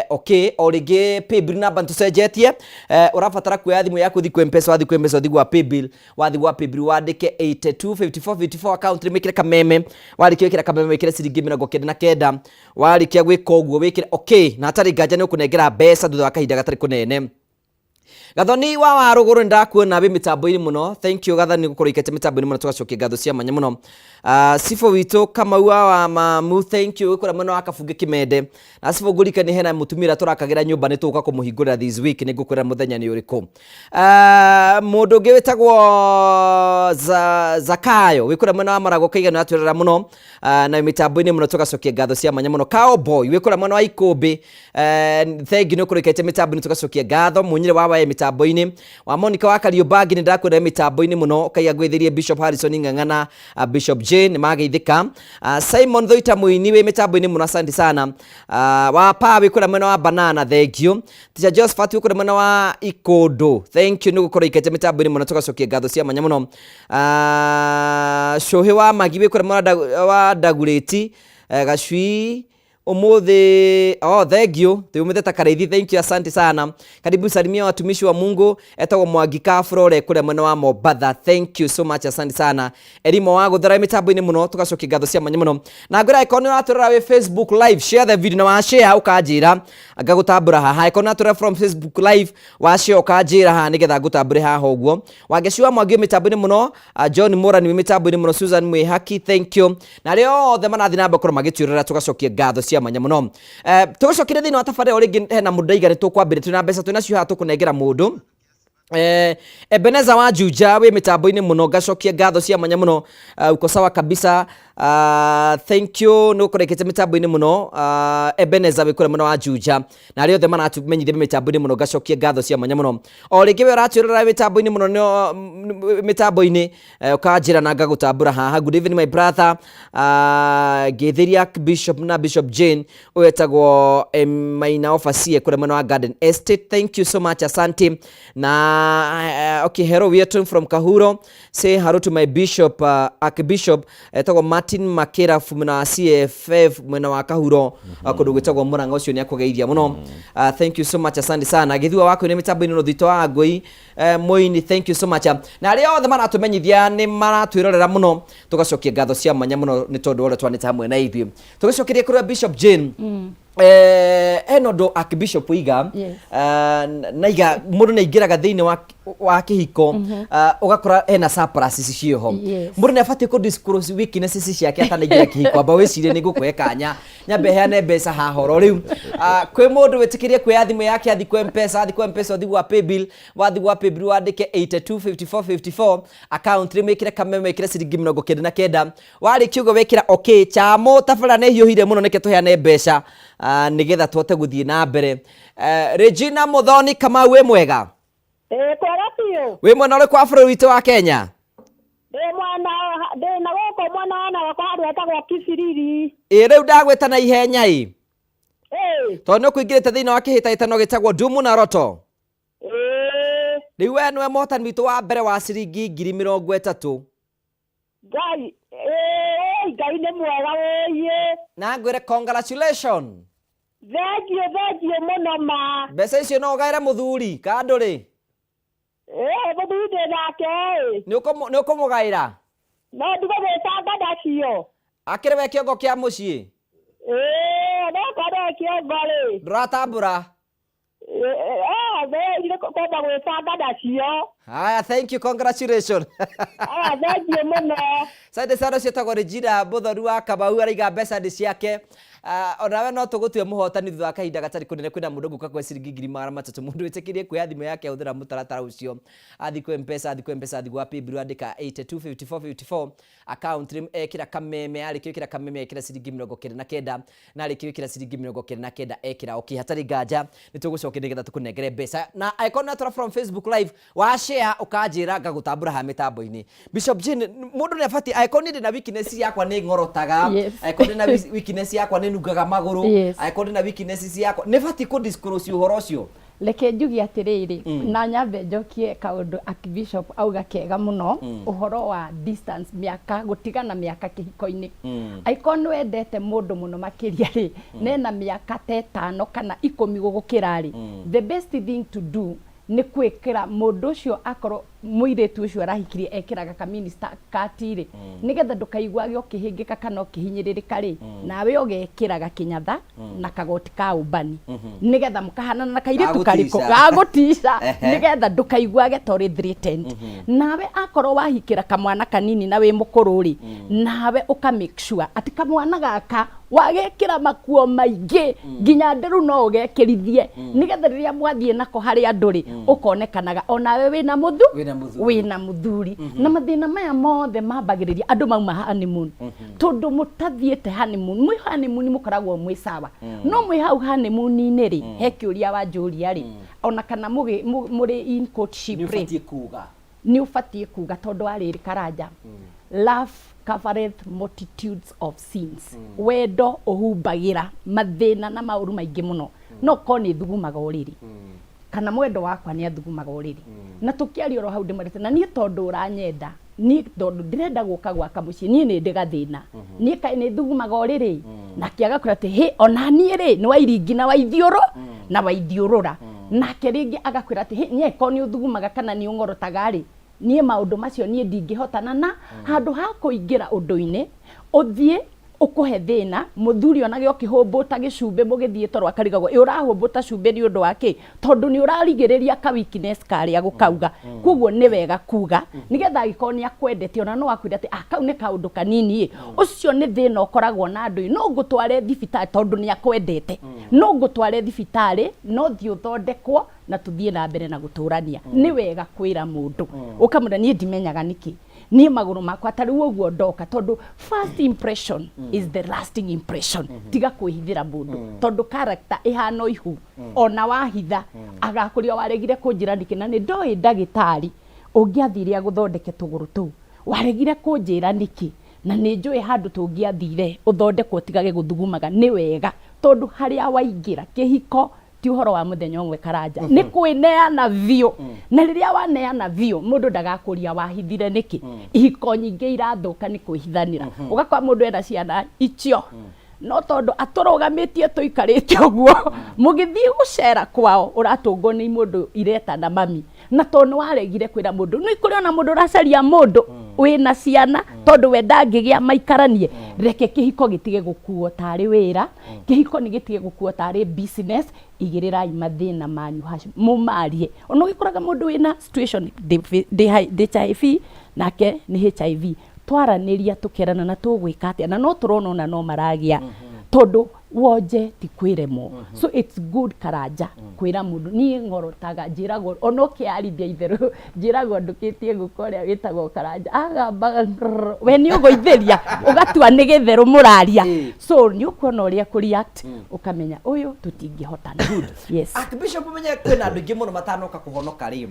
okay. O rĩngĩ Paybill namba nĩtũcenjetie, ũrabatara kuoya thimũ yaku ũthiĩ kwa M-Pesa, wathiĩ kwa M-Pesa ũthiĩ gwa Paybill, wathiĩ gwa Paybill wandĩke 82 54 54 account rĩmwe wĩkĩre kameme, warĩkia gwĩkĩra kameme wĩkĩre ciringi 99, warĩkia gwĩka ũguo wĩkĩre okay, na hatarĩ nganja nĩ ũkũnengera mbeca thutha wa kahinda gatarĩ kũnene. Gathoni wa Warũgũrũ nĩndakuona wĩ mĩtambo-inĩ mũno. Thank you Gathoni gũkorwo ikĩte mĩtambo-inĩ mũno, tũgacokia ngatho cia mwanya mũno. Sifo witũ Kamau wa Mamu, thank you gũkũra mwena wa Kabunge Kĩmende. Na Sifo ngũririkanie hena mũtumia ũrĩa tũrakagĩra nyũmba nĩ tũgũka kũmũhingũrĩra this week, nĩ ngũkwĩra mũthenya nĩ ũrĩkũ. Mũndũ ũngĩ wĩtagwo Zakayo wĩ kũrĩa mwena wa Maragũ Kaiga nĩ atwĩrora mũno, na mĩtambo-inĩ mũno tũgacokia ngatho cia mwanya mũno. Cowboy wĩ kũrĩa mwena wa Ikũmbĩ, thank you nĩ ũkũrĩkĩte mĩtambo-inĩ tũgacokia ngatho. Mũnyire wa wae mĩtambo-inĩ wa Monica wa Kariũmbangi nĩ ndakwĩra mĩtambo-inĩ mũno, kaiga ngwĩthĩrie Bishop Harrison Ng'ang'ana, Bishop Jane nĩ mageithĩka. Simon Thoita Mũini wĩ mĩtambo-inĩ mũno, asante sana. Wa Pa wĩ kũrĩa mwena wa Banana, thank you. Teacher Josephat wĩ kũrĩa mwena wa Ikũndũ, thank you nĩ gũkorwo ikĩte mĩtambo-inĩ mũno, tũgacokia ngatho cia mwanya mũno. Cũhĩ wa Magi wĩ kũrĩa mwena wa Ndagurĩti, Gacui Umuthi, oh thank you tuumite ta Karaithi, thank you, asante sana. Karibu salimia watumishi wa Mungu etagwo Mwangi Kafrore kuria mwena wa Mombatha, thank you so much, asante sana. Erimo wa guthera mitambo-inĩ mũno, tũgacokia ngatho cia mwanya mũno. Na ngwĩra angĩkorwo nĩ ũratũrora wĩ Facebook live, share the video na wa share ũkanjĩra ngagũtambũra haha. Angĩkorwo nĩ ũratũrora from Facebook live, wa share ũkanjĩra haha nĩgetha ngũtambũre haha ũguo. Wangeci wa Mwangi wĩ mĩtambo-inĩ mũno, John Morani wĩ mĩtambo-inĩ mũno, Susan Mwĩhaki, thank you. Na arĩa othe marathiĩ na mbere gũkorwo magĩtwĩrorera, tũgacokia ngatho cia mwanya mũno. Tũgũcokire thĩinĩ wa tabarĩra o rĩngĩ, hena mũndũ ndaiga nĩ tũkwambĩrĩria, twĩna mbeca twĩnacio haha tũkũnengera mũndũ. Ebeneza wa Juja wĩ mĩtambo-inĩ mũno, ngacokia ngatho cia mwanya mũno. Uko sawa kabisa. Thank you nĩ gũkorwo ĩkĩte mĩtambo-inĩ mũno. Ebeneza wĩ kũrĩa mwena wa Juja, na arĩa othe maratumenyithia mĩtambo-inĩ mũno, ngacokia ngatho cia mwanya mũno. O rĩngĩ we ũratwĩrora mĩtambo-inĩ mũno, mĩtambo-inĩ, ũkanjĩra na ngagũtambũra haha. Good evening my brother. Ngĩthĩria Bishop na Bishop Jane ũyũ etagwo Maina Ofasie kũrĩa mwena wa Garden Estate, thank you so much, asante. Na Okay, hello, we are talking from Kahuro. Say hello to my bishop, Archbishop etagwo Martin Makera mwena wa CFF mwena wa Kahuro, kũndũ gwĩtagwo Murang'a, ũcio nĩ akũgeithia mũno. Thank you so much, asante sana. Gĩthua waku nĩ mĩtambo-inĩ rũthito wa ngũi, Mũini, thank you so much. Na arĩa othe maratũmenyithia nĩ maratwĩrorera mũno, tũgacokia ngatho cia mwanya mũno nĩ tondũ wa ũrĩa twanĩte hamwe na ithuĩ. Tũgĩcokeria kũrĩa Bishop Jane, hena ũndũ Archbishop iga, na iga mũndũ nĩ aingĩraga thĩinĩ wa kĩhiko, ũgakora hena surpluses ciĩho. Mũndũ nĩ abatiĩ kũ disclose weaknesses ciake atanaingĩra kĩhiko? Amba wĩcirie nĩ ngũkũhe kanya nyambe heane mbeca haha oro rĩu. Kwĩ mũndũ wĩtĩkĩrie kuoya thimũ yake athi kwa Mpesa, athi kwa Mpesa, ũthi gwa paybill, wathi gwa paybill wandĩke 825454, account rĩ wĩkĩre Kameme, wĩkĩre ciringi 99. Warĩkia ũguo wĩkĩra okay. Chamo tabara nĩ hiũhire mũno, nĩke tũheane mbeca, nĩgetha tũhote gũthiĩ na mbere. Regina Muthoni Kamau, wĩ mwega?
Ĩĩ, kwega biũ.
Wĩ mwena ũrĩkũ wa bũrũri witũ wa Kenya?
Ndĩ mwena, ndĩ na gũkũ mwena wa Narok handũ hetagwo Kibiriri.
Ĩ rĩu ndagwĩta na ihenya ĩ, tondũ nĩ ũkũingĩrĩte thĩinĩ wa kĩhĩtahĩtano gĩtagwo Ndumu na Roto. Rĩu we nĩwe mũhotani witũ wa mbere wa ciringi 30,000.
Ngai ĩĩ, Ngai nĩ mwega wĩiĩ.
Na ngwĩre congratulation.
Thengiũ, thengiũ mũno ma.
Mbeca icio no ũgaĩre mũthuri ka ndũrĩ?
Ĩĩ, mũthuri ndĩ nake ĩ.
Nĩ ũkũmũgaĩra?
No ndigũgwĩbanga nacio.
Akĩrĩ we kĩongo kĩa mũciĩ?
Ĩĩ, onokorwo nĩwe kĩongo rĩ.
Ndũratambũra?
Ĩĩ, kwamba gwĩbanga nacio.
Haya, thank you, congratulations.
Aya, thengiũ mũno.
Sande sana. Ciĩtagwo Regina Mũthoni wa Kamau, araiga mbeca nĩ ciake. Onawe no tũgũtue mũhotani thutha wa kahinda gatarĩ kũnene. Kwĩna mũndũ ngũka kwe ciringi 300,000, mũndũ wĩtĩkĩrie kuoya thimũ yake ahũthĩra mũtaratara ũcio, athi kwĩ Mpesa, athi kwĩ Mpesa, athi gwa paybill, andĩka 825454, account rĩ ekĩra Kameme, arĩkia gwĩkĩra Kameme ekĩra ciringi 99, na arĩkia gwĩkĩra ciringi 99 ekĩra okay. Hatarĩ nganja nĩ tũgũcokia nĩgetha tũkũnengere mbeca, na angĩkorwo nĩ atwara from Facebook live wa share ũkanjĩra ngagũtambũra haha mĩtambo-inĩ. Bishop Jane, mũndũ nĩ abatiĩ, angĩkorwo niĩ ndĩna weakness yakwa nĩ ng'orotaga, angĩkorwo ndĩna weakness yakwa nĩ nungaga magũrũ, angĩkorwo ndĩna weakness yakwa nĩ batiĩ kũ disclose ũhoro ũcio?
Reke njuge atĩrĩrĩ, na nyambe njokie kaũndũ Archbishop auga kega mũno, ũhoro wa distance, mĩaka, gũtigana mĩaka kĩhiko-inĩ. Angĩkorwo nĩ wendete mũndũ mũno makĩria rĩ, nena mĩaka ta 5 kana 10 gũgũkĩra rĩ, the best thing to do nĩ gwĩkĩra mũndũ ũcio, akorwo mũirĩtu ũcio arahikirie ekĩraga kaminista kati rĩ, nĩgetha ndũkaiguage ũkĩhĩngĩka kana ũkĩhinyĩrĩrĩka rĩ, nawe ũgekĩraga kĩnyatha na kagoti ka ũmbani nĩgetha mũkahanana na kairĩtu karĩkũ.
Gagũtica.
Gagũtica. Nĩgetha ndũkaiguage ta ũrĩ threatened. Nawe akorwo wahikĩra kamwana kanini na wĩ mũkũrũ rĩ, nawe ũka make sure atĩ kamwana gaka wagekĩra makuo maingĩ nginya nderu no ũgekĩrithie, nĩgetha rĩrĩa mwathiĩ nako harĩ andũ rĩ, ũkonekanaga onawe wĩna mũthu
Wĩna mũthuri.
Wĩna mũthuri. Na mathĩna maya mothe mambagĩrĩria andũ mauma honeymoon, tondũ mũtathiĩte honeymoon, mwĩ honeymoon mũkoragwo mwĩ sawa, no mwĩ hau honeymoon-inĩ rĩ, he kĩũria wanjũria rĩ, ona kana mũrĩ in courtship
nĩ
rĩ,
ũbatiĩ kuga.
Nĩ ũbatiĩ kuga, tondũ wa rĩrĩ, Karanja, love covereth multitudes of sins. Wendo ũhumbagĩra mathĩna na maũru maingĩ mũno. No korwo nĩ thugumaga ũrĩrĩ, kana mwendo wakwa nĩ athugumaga ũrĩrĩ, na tũkĩaria oro hau ndĩmwendete, na niĩ tondũ ũranyenda, niĩ tondũ ndĩrenda gũka gwaka mũciĩ, niĩ nĩ ndĩ gathĩna, niĩ kaĩ nĩ thugumaga ũrĩrĩ, nake agakwĩra atĩ hĩ, ona niĩ rĩ nĩ wairingi na waithiũrũ na waithiũrũra, nake rĩngĩ agakwĩra atĩ hĩ, niĩ angĩkorwo nĩ ũthugumaga kana nĩ ũng'orotaga rĩ, niĩ maũndũ macio niĩ ndingĩhotana. Na handũ ha kũingĩra ũndũ-inĩ ũthiĩ ũkũhe thĩna mũthuri onage ũkĩhũmbũta gĩcumbĩ mũgĩthiĩ toro, akarigagwo ĩ ũrahũmbũta cumbĩ nĩ ũndũ wa kĩ, tondũ nĩ ũrarigĩrĩria ka weakness karĩa gũkauga. Koguo nĩ wega kuga, nĩgetha angĩkorwo nĩ akwendete, ona no akwĩre atĩ ah, kau nĩ kaũndũ kanini ĩ, ũcio nĩ thĩna ũkoragwo na andũ ĩ, no ngũtware thibitarĩ, tondũ nĩ akwendete, no ngũtware thibitarĩ, no thiĩ ũthondekwo na tũthiĩ na mbere na gũtũrania. Nĩ wega kwĩra mũndũ, ũkamwĩra niĩ ndimenyaga nĩkĩ niĩ magũrũ makwa ta rĩu ũguo ndoka, tondũ first impression is the lasting impression. Tiga kwĩhithĩra mũndũ, tondũ character ĩhana ihu, ona wahitha agakũria waregire kũnjĩra nĩkĩ, na nĩ ndoĩ ndagĩtarĩ ũngĩathire agũthondeke tũgũrũ tũu, waregire kũnjĩra nĩkĩ, na nĩ njũĩ handũ tũngĩathire ũthondekwo ũtigage gũthugumaga. Nĩ wega, tondũ harĩa waingĩra kĩhiko Ti ũhoro wa mũthenya ũmwe, Karanja, nĩ kwĩneana biũ, na rĩrĩa waneana biũ mũndũ ndagakũria wahithire nĩkĩ. Ihiko nyingĩ irathũka nĩ kwĩhithanĩra. Ũgakora mũndũ ena ciana icio, no tondũ atũrũgamĩtie tũikarĩte ũguo, mũgĩthiĩ gũcera kwao ũratũngwo nĩ mũndũ iretana mami, na tondũ nĩ waregire kwĩra mũndũ. Nĩ kũrĩ ona mũndũ ũracaria mũndũ wĩna ciana tondũ we ndangĩgĩa maikaranie. Reke kĩhiko gĩtige gũkuo tarĩ wĩra, kĩhiko nĩ gĩtige gũkuo tarĩ business. Igĩrĩrai mathĩna manyu mũmarie. Ona ũgĩkoraga mũndũ wĩna situation ndĩ HIV nake nĩ HIV, twaranĩria tũkerana na tũgwĩka atĩa, na no tũrona ona no maragĩa tondũ wonje ti kwĩremwo. So it's good, Karanja, kwĩra mũndũ. Niĩ ng'orotaga njĩragwo ona ũkĩarithia itherũ, njĩragwo ndũkĩtie ngũkũ ũrĩa wĩtagwo Karanja agambaga grrr, we nĩ ũgũithĩria ũgatua nĩ gĩtherũ mũraria. So nĩ ũkuona ũrĩa kũ react, ũkamenya ũyũ tũtingĩhotana. Yes.
Archbishop, menye kwĩna andũ aingĩ mũno matanoka kũhonoka rĩ,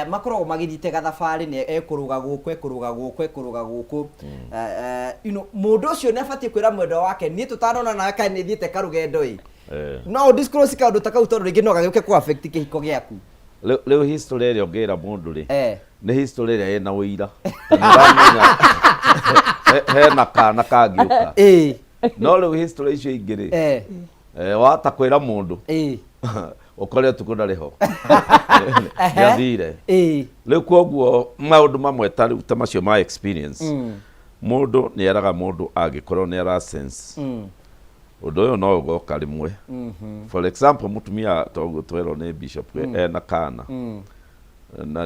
makoragwo magĩthiĩte gathabarĩ nĩ ekũrũga gũkũ, ekũrũga gũkũ, ekũrũga gũkũ. Mũndũ ũcio nĩ abatiĩ kwĩra mwendwa wake, niĩ tũtanona nawe kaĩ nĩ thiĩte karũgendo ĩ? No ũ disclose kaũndũ ta kau, tondũ rĩngĩ no gagĩũke kũ affect kĩhiko gĩaku.
Rĩu history ĩrĩa ũngĩra mũndũ rĩ, nĩ history ĩrĩa ĩna ũira. Ta nĩ ũramenya hena kana kangĩũka. No rĩu history icio ingĩ rĩ, wahota kwĩra mũndũ ũkore ũtukũ ndarĩ ho, nĩathire. Rĩu koguo maũndũ mamwe ta rĩu ta macio ma experience, mũndũ nĩ eraga mũndũ angĩkorwo nĩ ara sense ũndũ ũyũ no ũgoka rĩmwe. For example, mũtumia toguo twerwo nĩ bishop ena kana na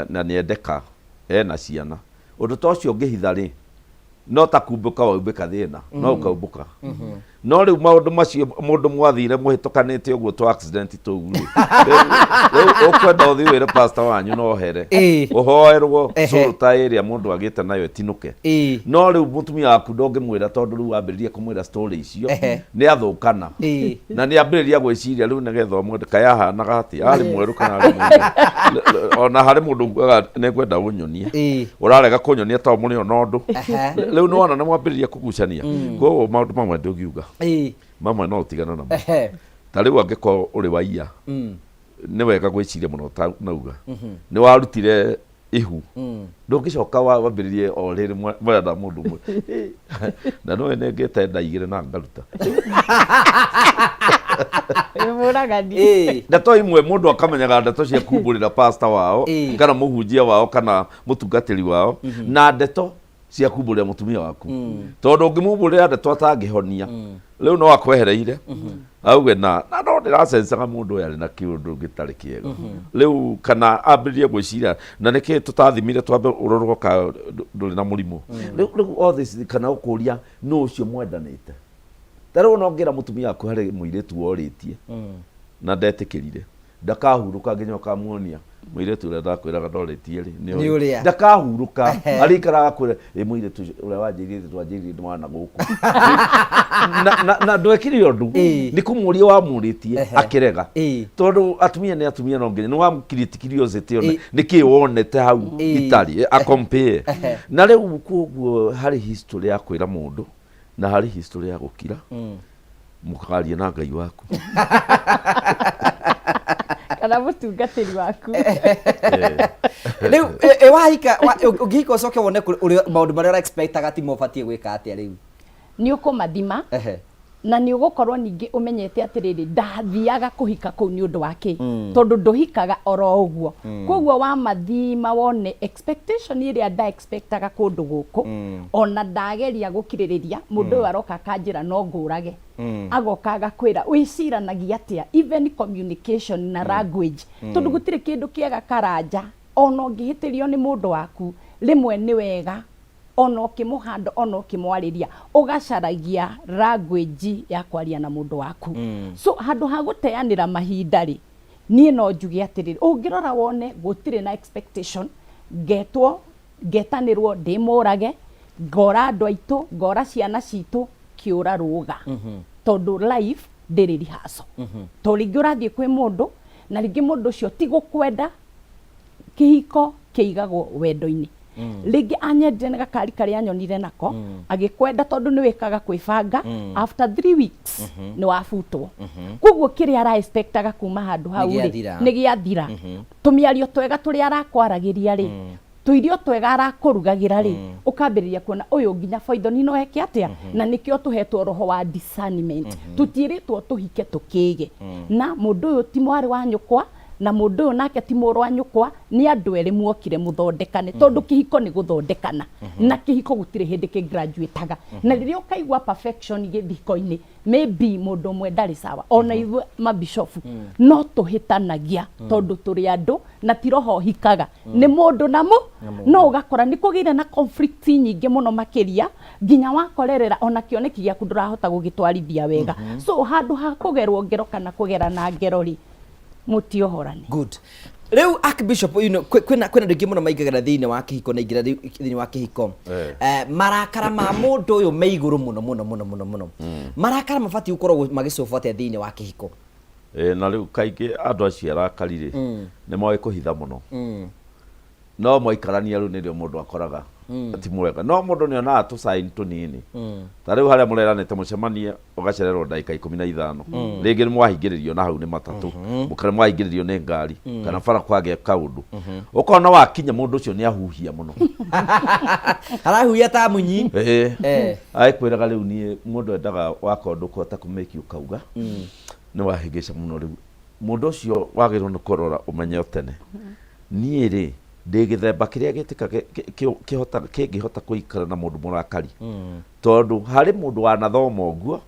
na nĩendeka ena ciana, ũndũ ta ũcio ũngĩhitha rĩ, no ta kumbũka waumbĩka thĩna, no ũkaumbũka. No rĩu maũndũ macio mũndũ mwathire mũhĩtũkanĩte ũguo twa accident tũu rĩ, rĩu ũkwenda ũthiĩ wĩre pastor wanyu no here ũhoerwo cũrũ ta ĩrĩa mũndũ agĩte nayo ĩtinũke. No rĩu mũtumia waku ndũngĩmwĩra, tondũ rĩu wambĩrĩria kũmwĩra story icio nĩ athũkana na nĩ ambĩrĩria gwĩciria rĩu nĩgetha ũmwende kaĩ ahanaga atĩa, arĩ mwerũ kana arĩ mũirũ. Ona harĩ mũndũ ugaga nĩngwenda ũnyonie, ũrarega kũnyonia tondũ mũrĩ ona ũndũ. Rĩu nĩ wona nĩ mwambĩrĩria kũgucania. Koguo maũndũ mamwe ndũngiuga, mamwe no ũtigane namo. Ta rĩu angĩkorwo ũrĩ waiya, nĩ wega gwĩciria mũno ta nauga nĩ warutire ihu, ndũngĩcoka wambĩrĩrie o rĩrĩ mwenda mũndũ ũmwe. Na no nĩngĩte nda igĩrĩ na ngaruta.
Mũragani.
Ndeto imwe mũndũ akamenyaga ndeto cia kumbũrĩra pastor wao kana mũhunjia wao kana mũtungatĩri wao, na ndeto cia kumbũrĩra mũtumia waku, tondũ ũngĩmumbũrĩra ndeto atangĩhonia, rĩu no akwehereire auge na no ndĩracencaga mũndũ ũyũ arĩ na kĩũndũ gĩtarĩ kĩega rĩu, kana ambĩrĩrie gwĩciria na nĩkĩ tũtathimire twambe ũrorwo ka ndũrĩ na mũrimũ rĩu all this, kana ũkũria nũ ũcio mwendanĩte. Ta rĩu no ngĩra mũtumia waku harĩ mũirĩtu worĩtie na ndetĩkĩrire, ndakahurũka nginya ũkamuonia mũirĩtu ũrĩa ndakwĩraga ndorĩtie rĩ nĩ
Nĩ ũrĩa.
Ndakahurũka, arĩikaraga kwĩra ĩ mũirĩtu ũcio ũrĩa wanjĩrire twanjĩrire mwana gũkũ na ndwekire ũndũ, nĩ kũmũria wamũrĩtie akĩrega, tondũ atumia nĩ atumia, no nginya nĩ wa create curiosity ona nĩ kĩ wonete hau itarĩ a compare. Na rĩu koguo harĩ history ya kwĩra mũndũ na harĩ history ya gũkira, mũkaria na Ngai waku
kana mũtungatĩri waku.
Rĩu wahika, ũngĩhika ũcoke wone maũndũ marĩa ũra-expectaga ti mo, ũbatiĩ gwĩka atĩa rĩu?
Nĩ ũkũmathima na nĩ ũgũkorwo ningĩ ũmenyete atĩrĩrĩ, ndathiaga kũhika kũu nĩ ũndũ wa kĩ, tondũ ndũhikaga oro ũguo. Koguo wamathima wone expectation ĩrĩa nda expectaga kũndũ gũkũ, ona ndageria gũkirĩrĩria mũndũ ũyũ aroka akanjĩra no ngũrage, agoka agakwĩra wĩciranagia atĩa, even communication na language, tondũ gũtirĩ kĩndũ kĩega, Karanja, ona ũngĩhĩtĩrio nĩ mũndũ waku rĩmwe nĩ wega ona ũkĩmũhanda ona ũkĩmwarĩria ũgacaragia language ya kwaria na mũndũ waku. So handũ ha gũteanĩra mahinda rĩ, niĩ no njuge atĩrĩrĩ, ũngĩrora wone gũtirĩ na expectation, ngetwo ngetanĩrwo ndĩmũrage, ngora andũ aitũ, ngora ciana citũ, kĩũra rũga, tondũ life ndĩrĩ rehearsal. To rĩngĩ ũrathiĩ kwĩ mũndũ na rĩngĩ mũndũ ũcio ti gũkwenda. Kĩhiko kĩigagwo wendo-inĩ. Rĩngĩ anyendire nĩ gakari karĩa anyonire nako, agĩkwenda tondũ nĩ wĩkaga kwĩbanga. After 3 weeks nĩ wabutwo. Koguo kĩrĩa ara expectaga kuma handũ hau rĩ,
gĩathira.
Nĩ gĩathira. Tũmĩario twega tũrĩa arakwaragĩria rĩ, tũirio twega arakũrugagĩra rĩ, ũkambĩrĩria kuona ũyũ nginya poison no eke atĩa. Na nĩkĩo tũhetwo roho wa discernment. Tũtiĩrĩtwo tũhike tũkĩge na mũndũ ũyũ ti mwarĩ wa nyũkwa, na mũndũ ũyũ nake ti mũrũ wa nyũkwa. Nĩ andũ erĩ muokire mũthondekane, tondũ kĩhiko nĩ gũthondekana, na kĩhiko gũtirĩ hĩndĩ kĩgraduataga. Na rĩrĩa ũkaigua perfection gĩthiko-inĩ, maybe mũndũ ũmwe ndarĩ sawa. Ona ithuĩ mabishofu no tũhĩtanagia, tondũ tũrĩ andũ na ti roho ũhikaga, nĩ mũndũ na mũ no ũgakora nĩ kũgĩire na conflict nyingĩ mũno makĩria, nginya wakorerera ona kĩoneki gĩaku ndũrahota gũgĩtwarithia wega. So handũ ha kũgerwo ngero kana kũgerana ngero rĩ, mũtiohorane.
Good. Rĩu Archbishop, kwĩna andũ aingĩ mũno maingagĩra thĩinĩ wa kĩhiko na ingĩra thĩinĩ wa kĩhiko. Marakara ma mũndũ ũyũ me igũrũ mũno mũno mũno mũno mũno. Marakara mabatiĩ gũkorwo magĩcũbwo atĩa thĩinĩ wa kĩhiko?
Ĩ, na rĩu kaingĩ andũ acio arakari rĩ, nĩ moĩ kũhitha mũno, no mwaikarania rĩu nĩrĩo mũndũ akoraga ti mwega. No mũndũ nĩ onaga tũcaini tũnini, ta rĩu harĩa mũreranĩte mũcemanie ũgacererwo ndagĩka 15, rĩngĩ nĩ mwahingĩrĩrio na hau nĩ matatũ, kana mwahingĩrĩrio nĩ ngari, kana bara kwagĩa kaũndũ, ũkona wakinya mũndũ ũcio nĩ ahuhia mũno.
Arahuhia ta munyi.
Ĩĩ. Agĩkwĩraga rĩu niĩ mũndũ endaga wakorwo ndũkũhota kũmĩki, ũkauga nĩ wahĩngĩca mũno. Rĩu mũndũ ũcio wagĩrĩirwo nĩ kũrora ũmenye o tene, niĩ rĩ, ndĩ gĩthemba kĩrĩa gĩtĩka kĩhota kĩngĩhota kũikara na mũndũ mũrakari, tondũ harĩ mũndũ wanathoma ũguo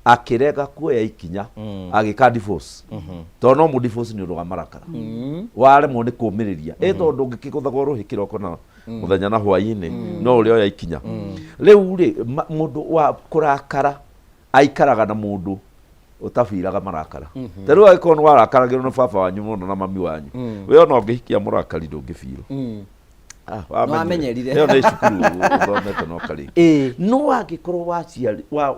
akĩrega kuoya ikinya, agĩka divorce, tondũ no mũ divorce nĩ ũndũ wa marakara, waremwo nĩ kũmĩrĩria. Ĩ tondũ ũngĩkĩgũthagwo rũhĩ kĩroko na mũthenya na hwaĩ-inĩ, no ũrĩa oya ikinya rĩu rĩ, mũndũ wa kũrakara aikaraga na mũndũ ũtabiraga marakara. Ta rĩu angĩkorwo nĩ warakaragĩrwo nĩ baba wanyu mũno na mami wanyu, we ona ũngĩhikia mũrakari ndũngĩbirwo. Ah,
Nĩwamenyerire.
Ĩyo nĩ cukuru ũthomete no karĩki. No angĩkorwo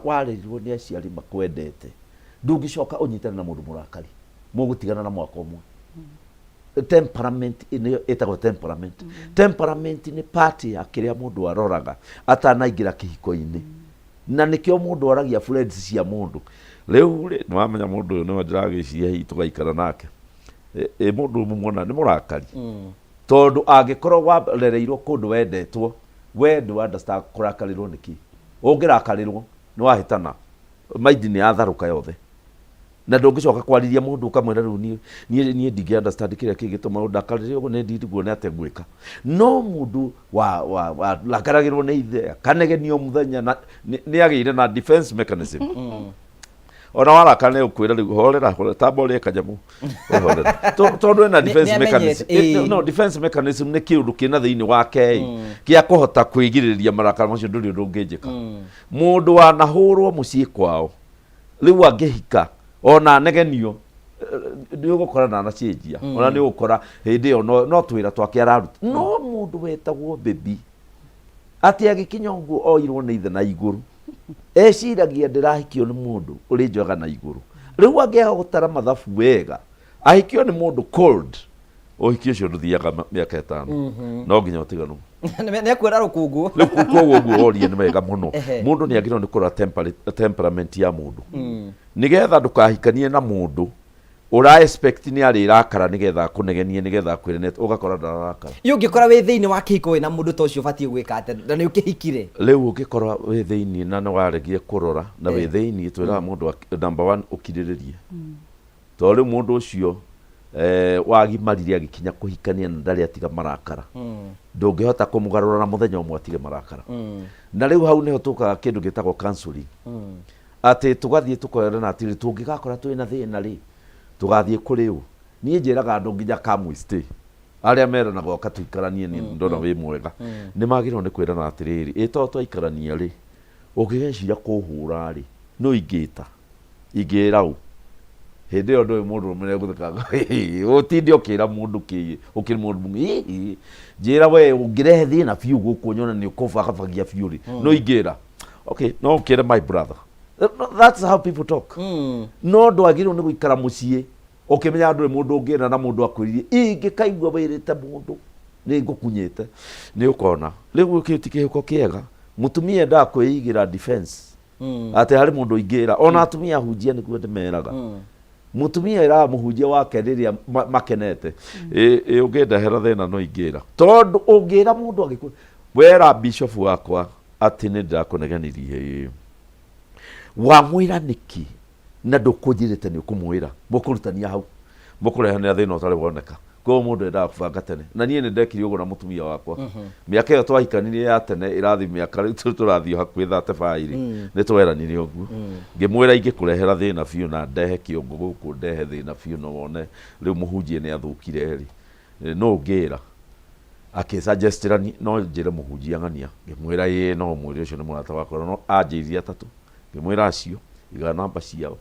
warerirwo nĩ aciari makwendete, ndũngĩcoka ũnyitane na mũndũ mũrakari, mũgũtigana na mwaka ũmwe. Temperament nĩyo ĩtagwo temperament. Temperament nĩ part ya kĩrĩa mũndũ aroraga atanaingĩra kĩhiko-inĩ, na nĩkĩo mũndũ aragia friends cia mũndũ. Rĩu rĩ, nĩ wamenya mũndũ ũyũ nĩwe ndĩragĩciria hihi tũgaikara nake. Ĩ mũndũ ũmwe muona nĩ mũrakari, tondũ angĩkorwo warereirwo kũndũ wendetwo, we ndũ understand kũrakarĩrwo nĩ kĩ. Ũngĩrakarĩrwo nĩ wahĩtana, maindi nĩ yatharũka yothe, na ndũngĩcoka kwarĩria mũndũ ũkamwĩra rĩu niĩ ndingĩ understand kĩrĩa kĩngĩtũma ũndakarĩre ũguo, nĩ ndiguo nĩ atĩa ngwĩka. No mũndũ wa wa warakaragĩrwo nĩ ithe akanegenio mũthenya na nĩ agĩire na defense mechanism, ona warakara nĩ ũkwĩra rĩu horera horera, tamba ũrĩe kanyamũ ũhorere. Tondũ ena defense
nĩamenyete,
mechanism. No defense mechanism nĩ kĩũndũ kĩna thĩinĩ wake ĩ, kĩa kũhota kwĩgirĩrĩria marakara macio. Ndũrĩ ũndũ ũngĩnjĩka. Mũndũ wanahũrwo mũciĩ kwao, rĩu angĩhika ona anegenio, nĩ ũgũkora ndanacenjia. Ona nĩ ũgũkora hĩndĩ ĩyo no twĩra twake araruta. No mũndũ wetagwo baby, atĩ agĩkinya ũguo oirwo nĩ ithe na igũrũ, eciragia ndĩrahikio nĩ mũndũ ũrĩ njoga na igũrũ. Rĩu angĩaga gũtara mathabu wega, ahikio nĩ mũndũ cold, ũhiki ũcio ndũthiaga mĩaka 5, no nginya ũtiganwo.
Nĩ ekuona rũkũngũ.
Rĩu koguo ũguo woria nĩ wega mũno. Mũndũ nĩ agĩrĩirwo nĩ kũrora temperament ya mũndũ, nĩgetha ndũkahikanie na mũndũ ũra expect nĩ arĩrakara nĩgetha akũnegenie, nĩgetha akwĩre ũgakora ndararakara.
Ĩ ũngĩkora wĩ thĩinĩ wa kĩhiko wĩna mũndũ ta ũcio, ũbatiĩ gwĩka atĩa na nĩ ũkĩhikire?
Rĩu ũngĩkorwo wĩ thĩinĩ na nĩ waregire kũrora na wĩ thĩinĩ, twĩraga mũndũ number one ũkirĩrĩrie, tondũ rĩu mũndũ ũcio wagimarire agĩkinya kũhikania na ndarĩ atiga marakara, ndũngĩhota kũmũgarũra na mũthenya ũmwe atige marakara. Na rĩu hau nĩho tũkaga kĩndũ gĩtagwo counseling, atĩ tũgathiĩ tũkerana atĩrĩ, tũngĩgakora twĩna thĩna rĩ, tũgathiĩ kũrĩ ũ? Niĩ njĩraga andũ nginya come we stay, arĩa meranaga oka tũikaranie, nĩ ndona wĩ mwega, nĩ magĩrĩirwo nĩ kwĩrana atĩrĩrĩ, ĩ to twaikarania rĩ, ũngĩgeciria kũhũra rĩ, no ingĩta ingĩra ũ? Hĩndĩ ĩyo ndũĩ mũndũ ũrũme nĩegũtheka, ũtinde ũkĩra mũndũ kĩ ũkĩrĩ mũndũ mũgima. Njĩra we ũngĩrehe thĩna biũ gũkũ nyone nĩ ũkũbagabagia biũ rĩ, no ingĩra okay, no ũkĩre my brother. That's how people talk. No ndwagĩrĩirwo nĩ gũikara mũciĩ ũkĩmenya ndũrĩ mũndũ ũngĩra na mũndũ akwĩrire ingĩkaigua wĩrĩte mũndũ. Nĩ ngũkunyĩte nĩ ũkona rĩu kĩu ti kĩhiko kĩega. Mũtumia endaga kwĩigĩra defense atĩ harĩ mũndũ ingĩra ona atumia ahunjia nĩguo ndĩmeraga. Mũtumia ĩraga mũhunjia wake rĩrĩa makenete, ĩ ũngĩndehera thĩna no ingĩra, tondũ ũngĩra mũndũ agĩkũ wera bishop wakwa atĩ nĩ ndĩrakũnegenirie, ĩ wamwĩra nĩkĩ na ndũkũnjĩrĩte nĩ ũkũmwĩra? Mũkũrutania hau, mũkũrehanĩra thĩna ũtarĩ woneka. Koguo mũndũ endaga kũbanga tene, na niĩ nĩ ndekire ũguo na mũtumia wakwa. Mĩaka ĩyo twahikanirie ya tene ĩrathiĩ mĩaka rĩu tũrathiĩ hakuhĩ 35 rĩ, nĩ tweranire ũguo. Ngĩmwĩra ingĩkũrehera thĩna biũ na ndehe kĩongo gũkũ, ndehe thĩna biũ na wone rĩu mũhunjia nĩ athũkire rĩ, nũ ũngĩra? Akĩ-suggest-ĩra no njĩre mũhunjia ng'ania. Ngĩmwĩra ĩĩ no ũmwĩre, ũcio nĩ mũrata wakwa. No anjĩrire atatũ. Ngĩmwĩra acio iga namba ciao,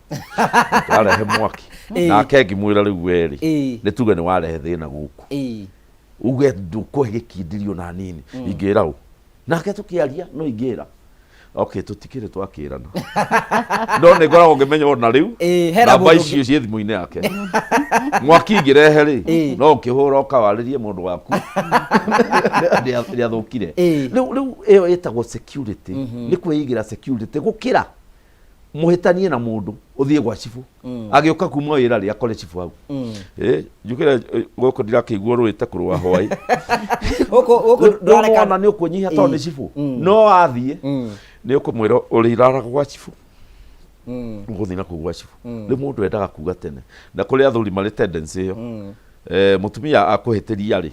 warehe mwaki. Nake ngĩmwĩra rĩu werĩ, nĩ tuge nĩ warehe thĩna gũkũ, uge ndũkũhe gĩkindĩrio na nini, ingĩra ũ? Nake tũkĩaria no ingĩra, okay, tũtikĩrĩ twakĩrana, no nĩ ngoragwo ngĩmenya ona rĩu
hena
namba
mũndũ
icio ciĩ thimũ-inĩ yake. Mwaki ingĩrehe rĩ, no ũkĩhũra ũkawarĩrie mũndũ waku nĩathũkire. Rĩu ĩyo ĩtagwo security, nĩ kwĩigĩra security gũkĩra mũhĩtanie na mũndũ ũthiĩ gwa cibũ, agĩũka kuma wĩra rĩ akore cibũ hau. Njũkĩre gũkũ ndirakĩigua rũĩte kũrũa hwaĩ.
Gũkũ gũkũ
Rĩu
ndũrareka.
wona nĩ ũkũnyiha tondũ nĩ cibũ, no athiĩ nĩ ũkũmwĩra ũrĩraraga gwa cibũ, ũgũthiĩ na kũu gwa cibũ. Rĩu mũndũ endaga kuga tene, na kũrĩ athuri marĩ tendency ĩyo. Mũtumia akũhĩtĩria rĩ,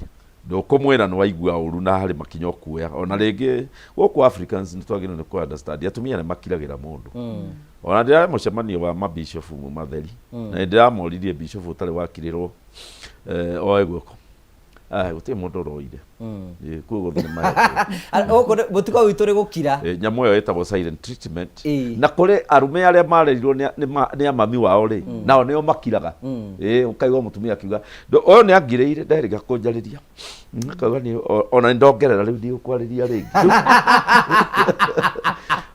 ndũkũmwĩra nĩ waigua ũru na harĩ makinya ũkuoya. Ona rĩngĩ gũkũ Africans nĩ twagĩrĩirwo nĩ kũ understand atumia nĩ makiragĩra mũndũ. Ona ndĩrarĩ mũcemanio wa mabishofu matheri, na nĩ ndĩramoririe bishofu ũtarĩ wakirĩrwo oe guoko. Ah, gũtirĩ mũndũ ũroire. Kuo guothe nĩ mahetwo.
Gũkũ mũtugo witũ nĩ gũkira.
Nyamũ ĩyo ĩtagwo silent treatment. Na kũrĩ arũme arĩa marerirwo nĩ amami wao rĩ, nao nĩo makiraga. Ũkaigua mũtumia akiuga, "Ũyũ nĩ angirĩire, nderĩga kũnjarĩria." Akauga nĩ ona nĩ ndongerera rĩu ndigũkwarĩria rĩngĩ.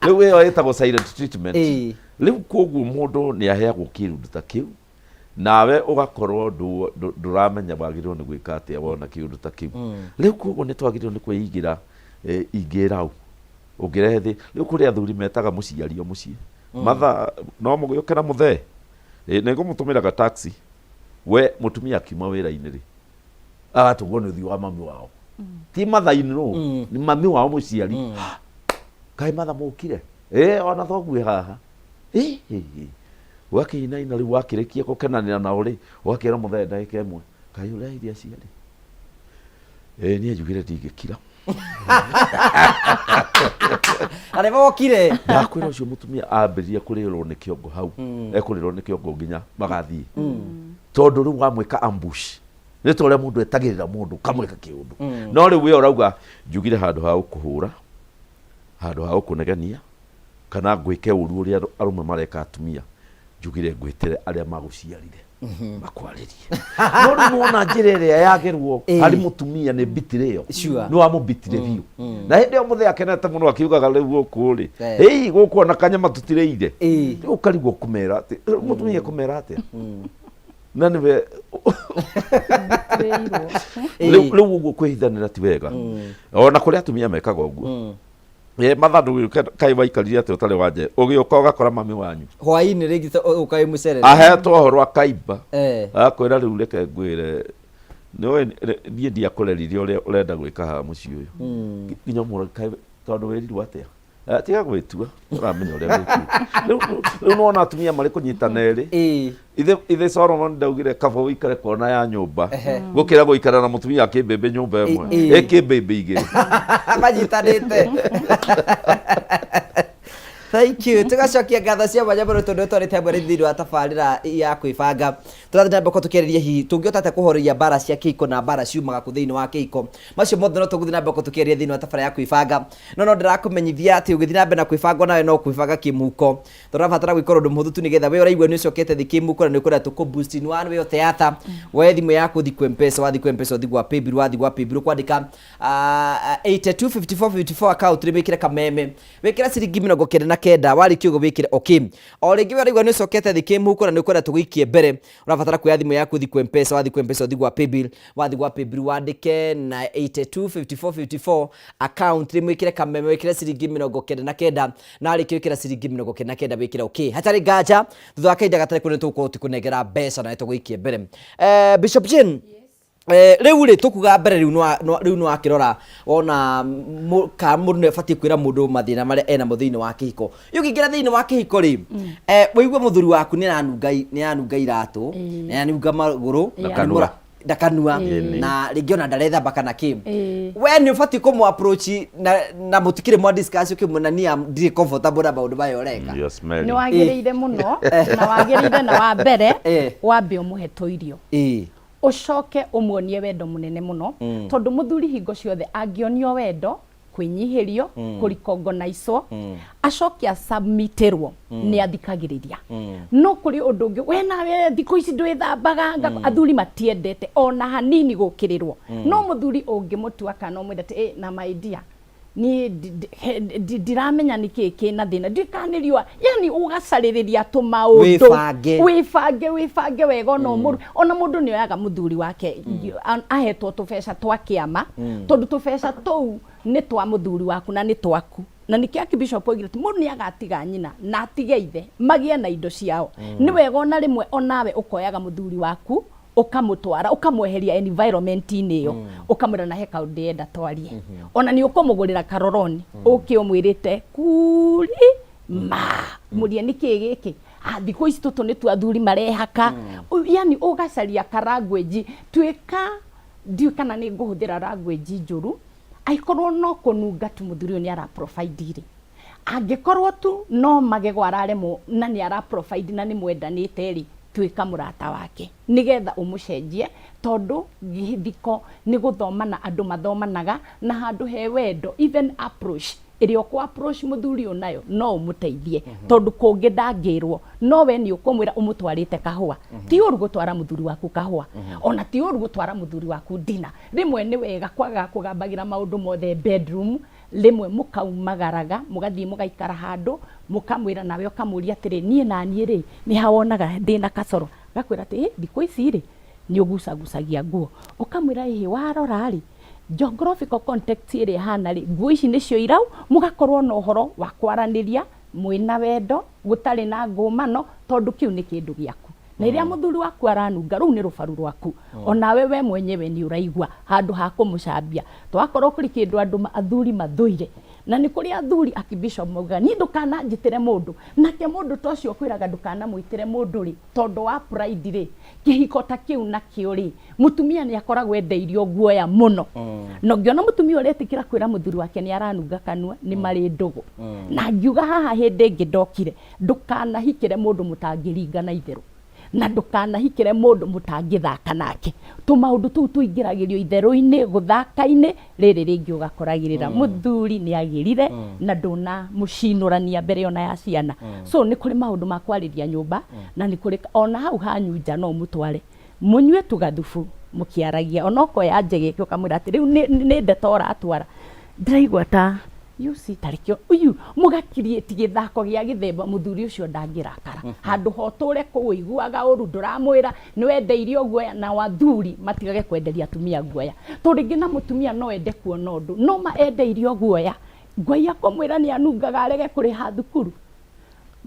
Rĩu ĩyo ĩtagwo silent treatment. Rĩu koguo mũndũ nĩ aheagwo kĩrundu ta kĩu, nawe ũgakorwo ndũramenya wagĩrĩirwo nĩ gwĩka atĩa wona kĩũndũ ta kĩu. Rĩu koguo nĩ twagĩrĩirwo nĩ kwĩigĩra ingĩra ũ ũngĩrehe thĩ. Rĩu kũrĩ athuri metaga mũciari o mũciĩ, matha no mũgĩũke na mũthee, nĩ ngũmũtũmĩra ga taxi. We mũtumia akiuma wĩra-inĩ rĩ, agatũngwo nĩ ũthiũ wa mami wao, ti mother in law, nĩ mami wao mũciari. Kaĩ matha mũkire? Ona thoguo haha. Ũgakĩinaina rĩu wakĩrĩkia gũkenanĩra nao rĩ, ũgakĩra mũthee ndagĩka ĩmwe, kaĩ ũrehire aciari? Ĩĩ niĩ njugire ndingĩkira.
Na nĩ mokire.
Ndakwĩra ũcio mũtumia ambĩrĩria kũrĩrwo nĩ kĩongo hau, ekũrĩrwo nĩ kĩongo nginya magathiĩ. Tondũ rĩu wamwĩka ambush. Nĩ ta ũrĩa mũndũ etagĩrĩra mũndũ ũkamwĩka kĩũndũ. No rĩu we ũrauga njugire handũ ha gũkũhũra, handũ ha gũkũnegenia, kana ngwĩke ũru ũrĩa arũme mareka atumia, njugire ngwĩtĩre arĩa magũciarire makwarĩrie. No rĩu nĩwona njĩra ĩrĩa yagerwo harĩ mũtumia nĩ mbitire ĩyo. Nĩ wamũmbitire biũ. Na hĩndĩ ĩyo mũthee akenete mũno akiugaga rĩu gũkũ rĩ, hĩi gũkũ ona kanyama tũtirĩire. Rĩu ũkarigwo kũmera atĩ, mũtumia ekũmera atĩa? Na nĩwe rĩu ũguo kwĩhithanĩra ti wega. Ona kũrĩ atumia mekaga ũguo. Matha ndũgĩũke kaĩ waikarire atĩa ũtarĩ wanje, ũgĩũka ũgakora mami wanyu
hwaĩ-inĩ rĩngĩ ũka wĩ mũcerere,
ahetwo ũhoro akaimba. Agakwĩra rĩu reke ngwĩre, nĩũĩ niĩ ndiakũreririe ũrĩa ũrenda gwĩka haha mũciĩ ũyũ. Nginya ũmũrore kaĩ tondũ wĩrirwo atĩa? Tiga gwĩtua ũramenya ũrĩa gwĩkĩte. Rĩu nĩwona atumia marĩ kũnyitana erĩ. Ithe Solomon ndaugire kaba ũikare kona ya nyũmba gũkĩra gũikara na mũtumia akĩmbĩmbĩ nyũmba ĩmwe ĩkĩmbĩmbĩ igĩrĩ.
Manyitanĩte. Thank you. Tugacokia ngatho cia mwanya mũno tondũ twarĩte hamwe rĩu thĩinĩ wa tabarĩra ya kwĩbanga. Tũrathiĩ na mbere tũkĩarĩria hihi tũngĩhota atĩa kũhoreria mbara cia kĩhiko na mbara ciumaga kũ thĩinĩ wa kĩhiko. Macio mothe no tũgũthiĩ na mbere tũkĩarĩria thĩinĩ wa tabarĩra ya kwĩbanga. No no ndĩrakũmenyithia atĩ ũgĩthiĩ na mbere na kwĩbanga onawe no kwĩbanga kĩmũhuko. Tũrabatara gwĩka ũndũ mũhũthũ tu nĩgetha we ũraigua nĩ ũcokete thĩ kĩmũhuko na nĩ ũkwenda tũkũ boost in one way or the other. Woe thimũ yaku ũthiĩ kwĩ M-Pesa, wathiĩ kwĩ M-Pesa ũthiĩ gwa Paybill, wathiĩ gwa Paybill ũkwandĩka 825454 account rĩ wĩkĩre kameme, wĩkĩre ciringi 95. 9 warĩkia ũguo wĩkĩre okay. O rĩngĩ we ũraigua nĩ ũcokete thĩ kĩmũhuko na nĩ ũkwenda tũgũikie mbere, ũrabatara kuoya thimũ yaku ũthiĩ kwĩ Mpesa, wathiĩ kwĩ Mpesa ũthiĩ gwa paybill, wathiĩ gwa paybill wandĩke na 82 54 54 account rĩmwe wĩkĩre kameme wĩkĩre ciringi 99 na warĩkia gwĩkĩra ciringi 99 wĩkĩre okay. Hatarĩ nganja thutha wa kahinda gatarĩ kũnene tũgũkorwo tũkũnengera mbeca na nĩtũgũikie mbere. Bishop Jane, rĩu rĩ tũkuga mbere rĩu rĩu nĩwakĩrora wona ka mũndũ nĩ abatiĩ kwĩra mũndũ mathĩna marĩa enamo thĩinĩ wa kĩhiko. Rĩu ũkĩingĩra thĩinĩ wa kĩhiko rĩ, wĩigue mũthuri waku nĩ aranunga iratũ, nĩ aranunga magũrũ,
Na kanua.
Na kanua, na rĩngĩ ona ndarethamba kana kĩ. We nĩ ũbatiĩ kũmũ approach na mũtikĩrĩ mwa discuss ũkĩmwĩra niĩ ndirĩ comfortable na maũndũ maya ũreka.
You're smelling.
Nĩ wagĩrĩire mũno na wagĩrĩire na wa mbere wambe ũmũhe tũirio, ũcoke ũmuonie wendo mũnene mũno, tondũ mũthuri hingo ciothe angĩonio wendo, kwĩnyihĩrio, kũrikongonaicwo, acoke asubmitĩrwo, nĩ athikagĩrĩria. No kũrĩ ũndũ ũngĩ, we nawe thikũ ici ndwĩthambaga, athuri matiendete ona hanini gũkĩrĩrwo. No mũthuri ũngĩmũtua kana ũmwĩre atĩ, "Eh, na my dear, niĩ ndiramenya nĩkĩ kĩna thĩna, ndiũĩ kana nĩ riũa," yani ũgacarĩrĩria tũmaũndũ.
Wĩbange.
Wĩbange, wĩbange wega. Ona ũmũru, ona mũndũ nĩ oyaga mũthuri wake ahetwo tũbeca twa kĩama, tondũ tũbeca tũu nĩ twa mũthuri waku na nĩ twaku. Na nĩkĩo Archbishop oigire atĩ mũndũ nĩ agatiga nyina na atige ithe magĩe na indo ciao. Nĩ wega ona rĩmwe onawe ũkoyaga mũthuri waku, ũkamũtwara, ũkamweheria environment-inĩ ĩyo, ũkamwĩra na he kaũndũ ndĩrenda twarie. Ona nĩ ũkũmũgũrĩra karoroni, ũke ũmwĩrĩte kuri ma mũrie nĩkĩ gĩkĩ. Ah, thikũ ici tũtũ nĩ tu athuri marehaka. Yani ũgacaria ka language, tuĩka ndiũĩ kana nĩ ngũhũthĩra language njũru. Angĩkorwo no kũnunga tu, mũthuri ũyũ nĩ ara provide rĩ, angĩkorwo tu no magego araremwo na nĩ ara provide na nĩ mwendanĩte rĩ, tuĩka mũrata wake nĩgetha ũmũcenjie, tondũ gĩthiko nĩ gũthomana, andũ mathomanaga na handũ he wendo. Even approach ĩrĩa ũkũ approach mũthuri ũyũ nayo no ũmũteithie, tondũ kũngĩ ndangĩrwo, no we nĩ ũkũmwĩra ũmũtwarĩte kahũa. Ti ũru gũtwara mũthuri waku kahũa, ona ti ũru gũtwara mũthuri waku dinner. Rĩmwe nĩ wega kwaga kũgambagĩra maũndũ mothe bedroom. Rĩmwe mũkaumagaraga, mũgathiĩ mũgaikara handũ, mũkamwĩra, nawe ũkamũria atĩrĩ, "Niĩ na niĩ rĩ, nĩ ha wonaga ndĩna kacoro?" Gakwĩra atĩ, "Ĩ, thikũ ici rĩ, nĩ ũgucagucagia nguo." Ũkamwĩra, "Ĩhĩ, warora rĩ, geographical context ĩrĩa ĩhana rĩ, nguo ici nĩcio irau." Mũgakorwo na ũhoro wa kwaranĩria mwĩna wendo, gũtarĩ na ngũmano, tondũ kĩu nĩ kĩndũ gĩaku. Na rĩrĩa mũthuri waku aranunga, rũu nĩ rũbaru rwaku, onawe we mwenyewe nĩ ũraigua handũ ha kũmũcambia. Twakorwo kũrĩ kĩndũ andũ athuri mathũire, na nĩ kũrĩ athuri akibishop maugaga, "Niĩ ndũkananjĩtĩre mũndũ." Nake mũndũ ta ũcio ũkwĩraga ndũkanamwĩtĩre mũndũ rĩ, tondũ wa pride rĩ, kĩhiko ta kĩu nakĩo rĩ, mũtumia nĩ akoragwo endeirio guoya mũno. Na ũngĩona mũtumia ũretĩkĩra kwĩra mũthuri wake nĩ aranunga kanua, nĩ marĩ ndũgũ. Na ngiuga haha hĩndĩ ĩngĩ ndokire, ndũkanahikĩre mũndũ mũtangĩringana itherũ, na ndũkanahikĩre mũndũ mũtangĩthaka nake. Tũmaũndũ tũu tũingĩragĩrio itherũ-inĩ, gũthaka-inĩ rĩrĩ rĩngĩ, ũgakoragĩrĩra mũthuri nĩ agĩrire na ndũnamũcinũrania mbere ona ya ciana. So nĩ kũrĩ maũndũ ma kwarĩria nyũmba, na nĩ kũrĩ ona hau hanyu nja no mũtware mũnyue tũgathubu mũkĩaragia, ona ũkoya njegeke ũkamwĩra atĩ rĩu nĩ ndeto ũratwara, ndĩraigua ta you see tarĩkĩo uyu, mũgakiriĩti gĩthako gĩa gĩthemba. Mũthuri ũcio ndangĩrakara handũ ha ũtũre kũu ũiguaga ũru ndũramwĩra nĩ wendeirio guoya. Na athuri matigage kwenderia atumia guoya, tondũ rĩngĩ na mũtumia no ende kuona ũndũ, no ma endeirio guoya, ngwaia kũmwĩra nĩ anungaga arege kũrĩha thukuru,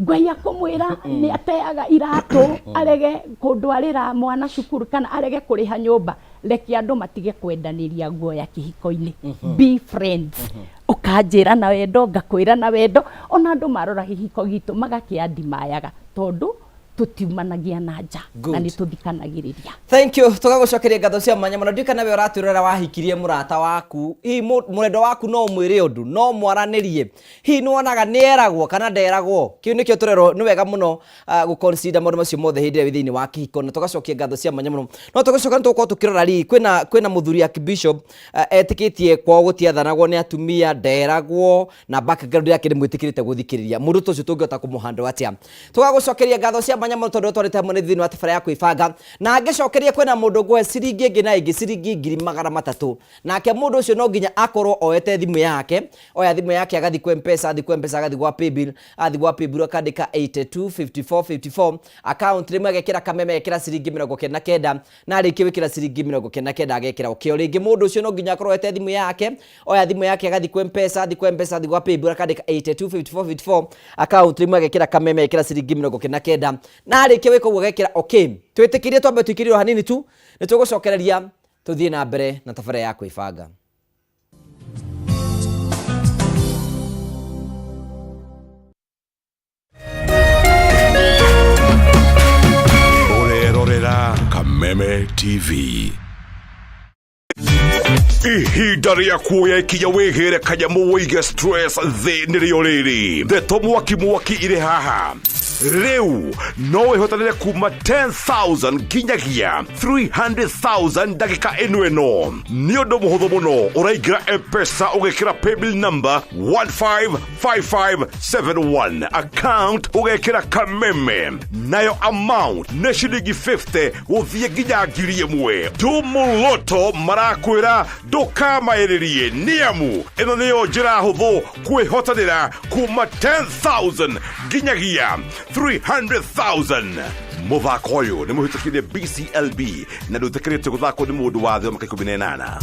ngwaia kũmwĩra nĩ ateaga iratũ arege kũndwarĩra mwana cukuru, kana arege kũrĩha nyũmba. Reke andũ matige kwendanĩria guoya kĩhiko-inĩ. Be friends, ũkanjĩra na wendo, ngakwĩra na wendo. Ona andũ marora kĩhiko gitũ magakĩandimayaga, tondũ tũtiumanagia na nja na nĩ tũthikanagĩrĩria.
Thank you, tũgagũcokeria ngatho cia mwanya mũno. Ndiũĩ kana we ũratwĩrorera wahikirie mũrata waku, hihi mũrendwa waku no ũmwĩre ũndũ, no mwaranĩrie? Hihi nĩ wonaga nĩ eragwo kana nderagwo? Kĩu nĩkĩo tũrerwo nĩ wega mũno gũ-consider maũndũ macio mothe hĩndĩ ĩrĩa wĩ thĩinĩ wa kĩhiko, na tũgacokia ngatho cia mwanya mũno. No tũgĩcoka nĩ tũgũkorwo tũkĩrora rĩ, kwĩna mũthuri Archbishop etĩkĩtie kwao gũtiathanagwo nĩ atumia, nderagwo, na background yake nĩ mwĩtĩkĩrĩte gũthikĩrĩria. Mũndũ ta ũcio tũngĩhota kũmũhandle atĩa? Tũgagũcokeria ngatho cia mwanya. mwanya mũno tondũ twarĩte hamwe nĩ thĩinĩ wa tabara ya kwĩbanga. Na ngĩcokeria kwĩna mũndũ ngũhe ciringi ĩngĩ na ĩngĩ ciringi 300,000. Nake mũndũ ũcio no nginya akorwo oete thimũ yake, oya thimũ yake agathiĩ kwa M-Pesa, athiĩ kwa M-Pesa agathiĩ gwa Paybill, athiĩ gwa Paybill akandĩka 82 54 54 account rĩmwe agekĩra kameme agekĩra ciringi 99 na arĩkia gwĩkĩra ciringi 99 agekĩra okay. O rĩngĩ mũndũ ũcio no nginya akorwo oete thimũ yake, oya thimũ yake agathiĩ kwa M-Pesa, athiĩ kwa M-Pesa athiĩ gwa Paybill akandĩka 82 54 54 account rĩmwe agekĩra kameme agekĩra ciringi 99 na arĩkia gwĩka ũguo agekĩra okay. Twĩtĩkĩrie twambe tũikĩrĩrwo hanini tu nĩ tũgũcokereria tũthiĩ na mbere na tabarĩra ya kwĩbanga.
Ũrerorera Kameme TV. Ihinda rĩa kuoya ikinya wĩgĩre kanyamũ wĩige stress thĩ nĩrĩo rĩrĩ. Ndeto mwaki mwaki irĩ haha. Rĩu no wĩhotanĩre kuma 10,000 nginyagia 300,000 ndagĩka ĩno ĩno. Nĩ ũndũ mũhũthũ mũno, ũraingĩra M-Pesa ũgekĩra paybill number 155571, account ũgekĩra Kameme, nayo amount nĩ ciringi 50 gũthiĩ nginya 1,000. Tumuloto marakwĩra ndũkamaĩrĩrie nĩamu ĩno nĩyo njĩra hũthũ kwĩhotanĩra kuma 10,000 nginyagia 300,000. Mũthako ũyũ nĩ mũhĩtũkire BCLB na ndũĩtĩkĩrĩtio gũthakwo nĩ mũndũ wa thĩ wa mĩaka 18.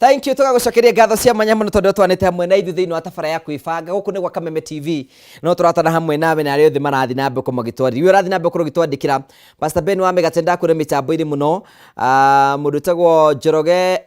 Thank you, tũgagũcokeria ngatho cia mwanya mũno tondũ twanĩte hamwe na ithuĩ thĩinĩ wa tabara ya kwĩbanga. Gũkũ nĩ gwa Kameme TV, no tũratana hamwe nawe na arĩa othe marathiĩ na mbere magĩtwarĩria. Iwe ũrathiĩ na mbere gũkorwo ũgĩtwandĩkĩra. Pastor Ben wa Mĩgate ndakwĩra mĩtambo-inĩ mũno. Mũndũ ũtagwo Njoroge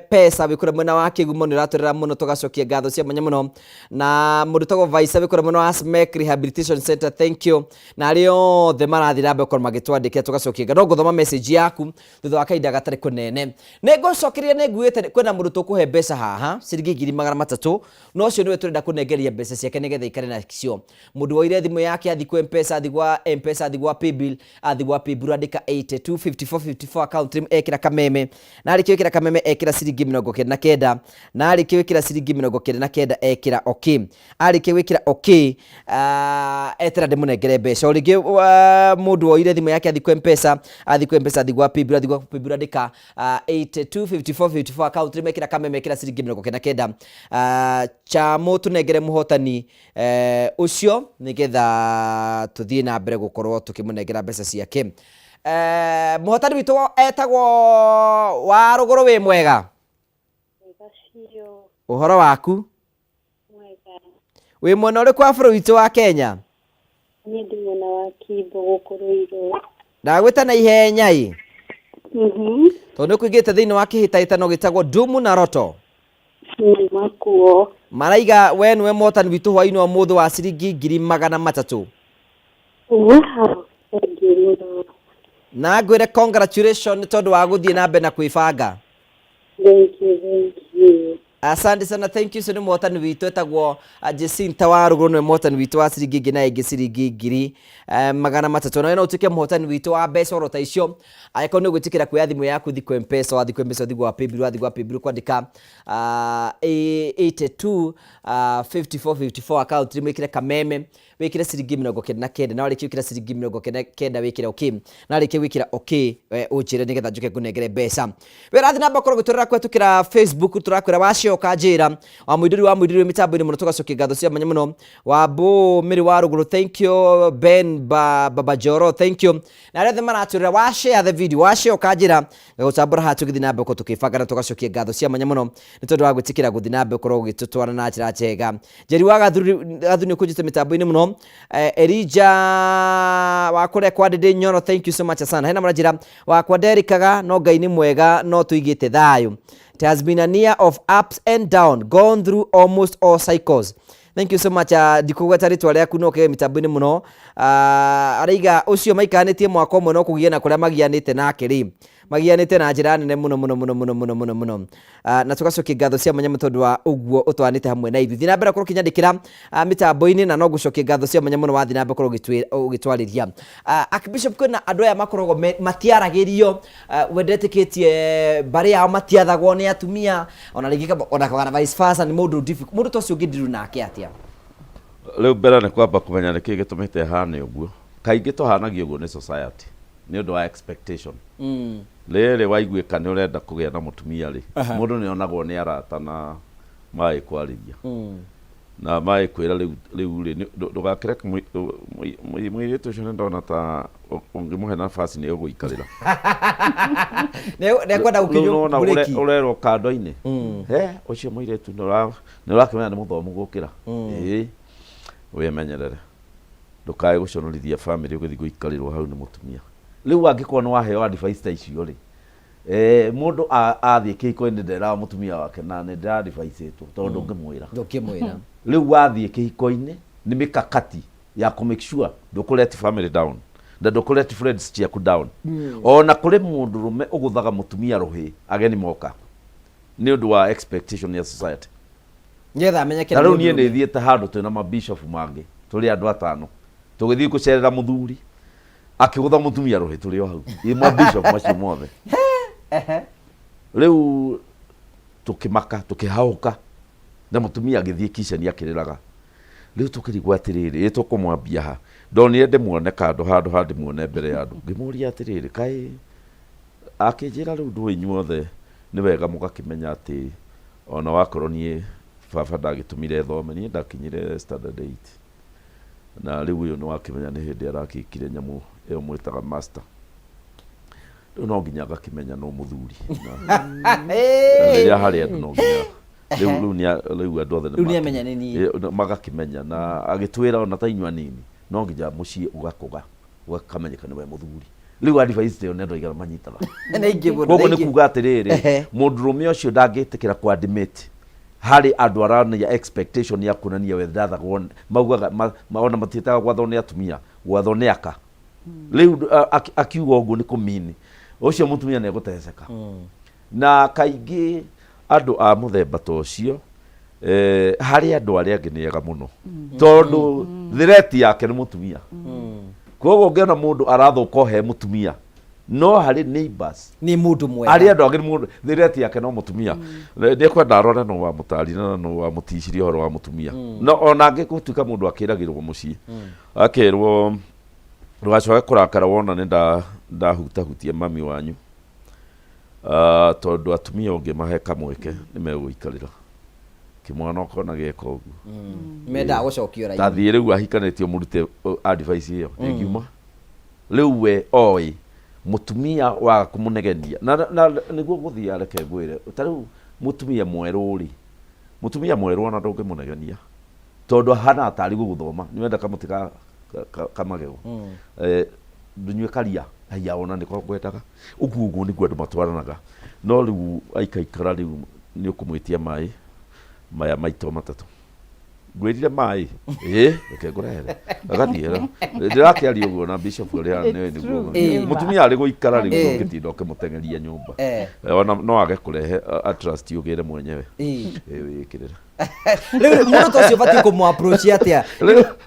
Pesa wĩ kũrĩa mwena wa Kĩgumo nĩ ũratwĩrĩra mũno, tũgacokia ngatho cia mwanya mũno. Na mũndũ ũtagwo Vaisa wĩ kũrĩa mwena wa Smek Rehabilitation Center, thank you. Na arĩa othe marathiĩ na mbere gũkorwo magĩtwandĩkĩra tũgacokia ngatho. No ngũthoma message yaku thutha wa kahinda gatarĩ kũnene. Nĩ ngũcokeria nĩ nguĩte kwĩna mũndũ tũkũhe mbeca haha ciringi 300,000, na ũcio nĩwe tũrenda kũnengeria mbeca ciake nĩgetha aikare nacio. Mũndũ woire thimũ yake athiĩ kwa M-Pesa, athiĩ gwa M-Pesa, athiĩ gwa Paybill, athiĩ gwa Paybill andĩka 82 54 54 account name ekĩra kameme, na arĩkia gwĩkĩra kameme ekĩra ciringi 99, na arĩkia gwĩkĩra ciringi 99 ekĩra okay. Arĩkia gwĩkĩra okay, etera ndĩmũnengere mbeca. O rĩngĩ mũndũ woire thimũ yake athiĩ kwa M-Pesa, athiĩ kwa M-Pesa, athiĩ gwa Paybill, athiĩ gwa Paybill andĩka 82 54 54 account name ekĩra kameme ekĩra ciringi 99. Chamũ tũnengere mũhotani ũcio nĩgetha tũthiĩ na mbere gũkorwo tũkĩmũnengera mbeca ciake. Mũhotani witũ etagwo wa rũgũrũ, wĩ mwega?
Mwega biũ.
Ũhoro waku?
Mwega.
Wĩ mwena ũrĩkũ wa bũrũri witũ wa Kenya?
Niĩ ndĩ mwena wa Kimbo gũkũ Ruiru.
Ndagwĩta na ihenya ĩ. Tondũ nĩ ũkũingĩrĩte thĩinĩ wa kĩhĩtahĩtano gĩtagwo Dumu na Roto.
Nyuma kuo.
Maraiga we nĩwe mũhotani witũ hwainĩ wa ũmũthĩ wa ciringi 300,000.
Wow, thank you mũno.
Na ngwĩre congratulations nĩ tondũ wa gũthiĩ na mbere na kwĩbanga.
Thank you, thank you.
Asante sana, thank you. Ũcio nĩ mũhotani witũ etagwo Jacinta wa Rũgũrũ, nĩwe mũhotani witũ wa ciringi ĩngĩ na ĩngĩ ciringi 300,000. Nawe no ũtuĩke mũhotani witũ wa mbeca oro ta icio angĩkorwo nĩ ũgwĩtĩkĩra kuoya thimũ yaku ũthiĩ kwa M-Pesa, wathiĩ kwa M-Pesa ũthiĩ gwa Paybill, wathiĩ gwa Paybill kwandĩka 82 54 54 account name wĩkĩre kameme wĩkĩre ciringi 99, na warĩkia gwĩkĩra ciringi 99 wĩkĩre okay, na warĩkia gwĩkĩra okay ũnjĩre nĩgetha njũke ngũnengere mbeca. Wĩrathiĩ na mbere gũkorwo ũgĩtũrora kũhetũkĩra Facebook, tũrakwĩra wa Washare ũkanjĩra wa mũindũri wa mũindũri mĩtambo-inĩ mũno, tũgacokia ngatho cia mwanya mũno. Wa Mĩrĩ wa Rũgũrũ, thank you. Ben Baba Joro, thank you. Na arĩa othe maratwĩrora, wa share the video, wa share ũkanjĩra, ngagũtambũra haha tũgĩthiĩ na mbere gũkorwo tũkĩbanga, na tũgacokia ngatho cia mwanya mũno nĩ tondũ wa gwĩtĩkĩra gũthiĩ na mbere gũkorwo ũgĩtũtwara na njĩra njega. Njeri wa Gathuri nĩ ũkũnjĩte mĩtambo-inĩ mũno. Elija wa kũrĩa kwa Ndĩndĩ Nyoro, thank you so much sana. Hena mũranjĩra wakwa nderĩkaga, no Ngai nĩ mwega, no tũigĩte thayũ. It has been a year of ups and down, gone through almost all cycles. Thank you so much. Ndikũgweta rĩtwa rĩaku, no kĩge mĩtambo-inĩ mũno. Araiga ũcio maikaranĩtie mwaka ũmwe no kũgiana kũrĩa magianĩte nake rĩ, magianĩte na njĩra nene mũno mũno mũno mũno mũno mũno mũno. Na tũgacokia ngatho cia mwanya tondũ wa ũguo ũtwaranĩte hamwe na ithuĩ. Thiĩ na mbere gũkorwo ũkĩnyandĩkĩra mĩtambo-inĩ, na no ngũcokia ngatho cia mwanya mũno wathiĩ na mbere gũkorwo ũgĩtwarĩria. Archbishop, kwĩna andũ aya makoragwo matiaragĩrio, we ndetĩkĩtie mbarĩ yao matiathagwo nĩ atumia, ona rĩngĩ ona kana vice versa, nĩ mũndũ difficult. Mũndũ ta ũcio ũngĩndiru nake atĩa?
Rĩu mbere nĩ kwamba kũmenya nĩkĩ gĩtũmĩte hane ũguo. Kaingĩ tũhanagio ũguo nĩ society nĩ ũndũ wa expectation. Rĩrĩ waiguĩka nĩ ũrenda kũgĩa na mũtumia rĩ, mũndũ nĩ onagwo nĩ arata na maĩ kwarĩria na maĩ kwĩra rĩu rĩu rĩ ndũgakĩreke mũirĩtu ũcio, nĩ ndona ta ũngĩmũhe nafasi nĩ ũgũikarĩra.
Nĩekwenda
Rĩu
gũkinywo
nĩwona
mburĩki.
Ũrerwo kando-inĩ, he ũcio mũirĩtu nĩ ũrakĩmenya nĩ mũthomu gũkĩra, ĩĩ, wĩmenyerere ndũkae gũconorithia family ũgĩthiĩ gũikarĩrwo hau nĩ mũtumia. Rĩu angĩkorwo nĩ waheo advice ta icio rĩ, mũndũ athiĩ kĩhiko-inĩ nderaga mũtumia wake na nĩ ndĩra advice-ĩtwo, tondũ ndũngĩmwĩra.
Ndũngĩmwĩra.
Rĩu wathiĩ kĩhiko-inĩ nĩ mĩkakati ya kũ make sure ndũkũ let family down na ndũkũ let friends ciaku down. Ona kũrĩ mũndũrũme ũgũthaga mũtumia rũhĩ ageni moka nĩ ũndũ wa expectation ya society,
nĩgetha amenyeke
na
nĩ
rĩu niĩ
mũndũrũme.
Nĩ thiĩte handũ twĩna mabishop mangĩ, tũrĩ andũ atano, tũgĩthiĩ gũcerera mũthuri, akĩgũtha mũtumia rũhĩ tũrĩ o hau, ĩ mabishop macio mothe. Rĩu tũkĩmaka, tũkĩhaũka, na mũtumia agĩthiĩ kiceni akĩrĩraga. Rĩu tũkĩrigwo atĩrĩrĩ, ĩ tũkũmwambia ha? Ndonire ndĩmuone kando handũ ha ndĩmuone mbere ya andũ. Ngĩmũria atĩrĩrĩ, kaĩ? Akĩnjĩra, rĩu ndũĩ inyuothe nĩ wega mũgakĩmenya atĩ ona wakorwo niĩ baba ndagĩtũmire thome, niĩ ndakinyire standard 8, na rĩu ũyũ nĩ wakĩmenya nĩ hĩndĩ arakĩkire nyamũ ĩyo mwĩtaga master. Rĩu no nginya ngakĩmenya no mũthuri na rĩrĩa harĩ andũ no nginya rĩu andũ othe
Rĩu nĩamenya nĩ niĩ.
Magakĩmenya na agĩtwĩra ona ta inyua nini no nginya mũciĩ ũgakũga ũgakamenyeka nĩwe mũthuri. Rĩu advice ĩyo nĩ andũ aigana manyitaga?
Nĩ aingĩ mũno,
Koguo
nĩ
nĩ
aingĩ.
kuga atĩrĩrĩ, mũndũrũme ũcio ndangĩtĩkĩra kũ admit harĩ andũ arania expectation ya kuonania we ndathagwo. Maugaga ona matiĩtaga gwathwo nĩ atumia, gwathwo nĩ aka. Rĩu akiuga ũguo nĩ kũmini ũcio mũtumia nĩ egũteceka. Na kaingĩ andũ a mũthemba ta ũcio, harĩ andũ arĩa angĩ nĩ ega mũno, tondũ threat yake nĩ mũtumia. Koguo ũngĩona mũndũ arathũka o he mũtumia, no harĩ neighbors
nĩ mũndũ mwega.
Harĩ andũ angĩ nĩ mũndũ threat yake no mũtumia. Nĩ ekwenda arore no wamũtarire na no wamũticirie ũhoro wa mũtumia. No ona angĩ gũtuĩka mũndũ akĩragĩrwo mũciĩ, akerwo ndũgacoke kũrakara wona nĩ ndahutahutia mami wanyu. Ah, tondũ atumia ũngĩmahe kamweke nĩ megũikarĩra kĩmwana ũkona gĩeka ũguo.
Mendaga gũcokio raini.
Tathiĩ rĩu ahikanĩtio mũrute advice ĩyo ĩngiuma rĩu we oĩ mũtumia waga kũmũnegenia na nĩguo gũthiĩ. Reke ngwĩre, ta rĩu mũtumia mwerũ rĩ, mũtumia mwerũ ona ndũngĩmũnegenia tondũ ahana tarĩ gũgũthoma. Nĩ wenda kamũtĩ ka magego, ndũnyue karia haiya, ona nĩko ngwendaga ũguo. Ũguo nĩguo andũ matwaranaga. No rĩu aikaikara, rĩu nĩ ũkũmwĩtia maĩ maya maito matatũ, ngwĩrire maĩ, ĩ reke ngũrehere, agathiĩ. Ndĩrakĩaria ũguo na bishop ũrĩa nĩ nĩguo mũtumia arĩ gũikara rĩu, ndũngĩtinda ũkĩmũteng'eria nyũmba. Ona no age kũrehe, trust ũgĩre mwenyewe. Wĩkĩrĩra.
Rĩu mũndũ ta ũcio ũbatiĩ kũmũ approach atĩa?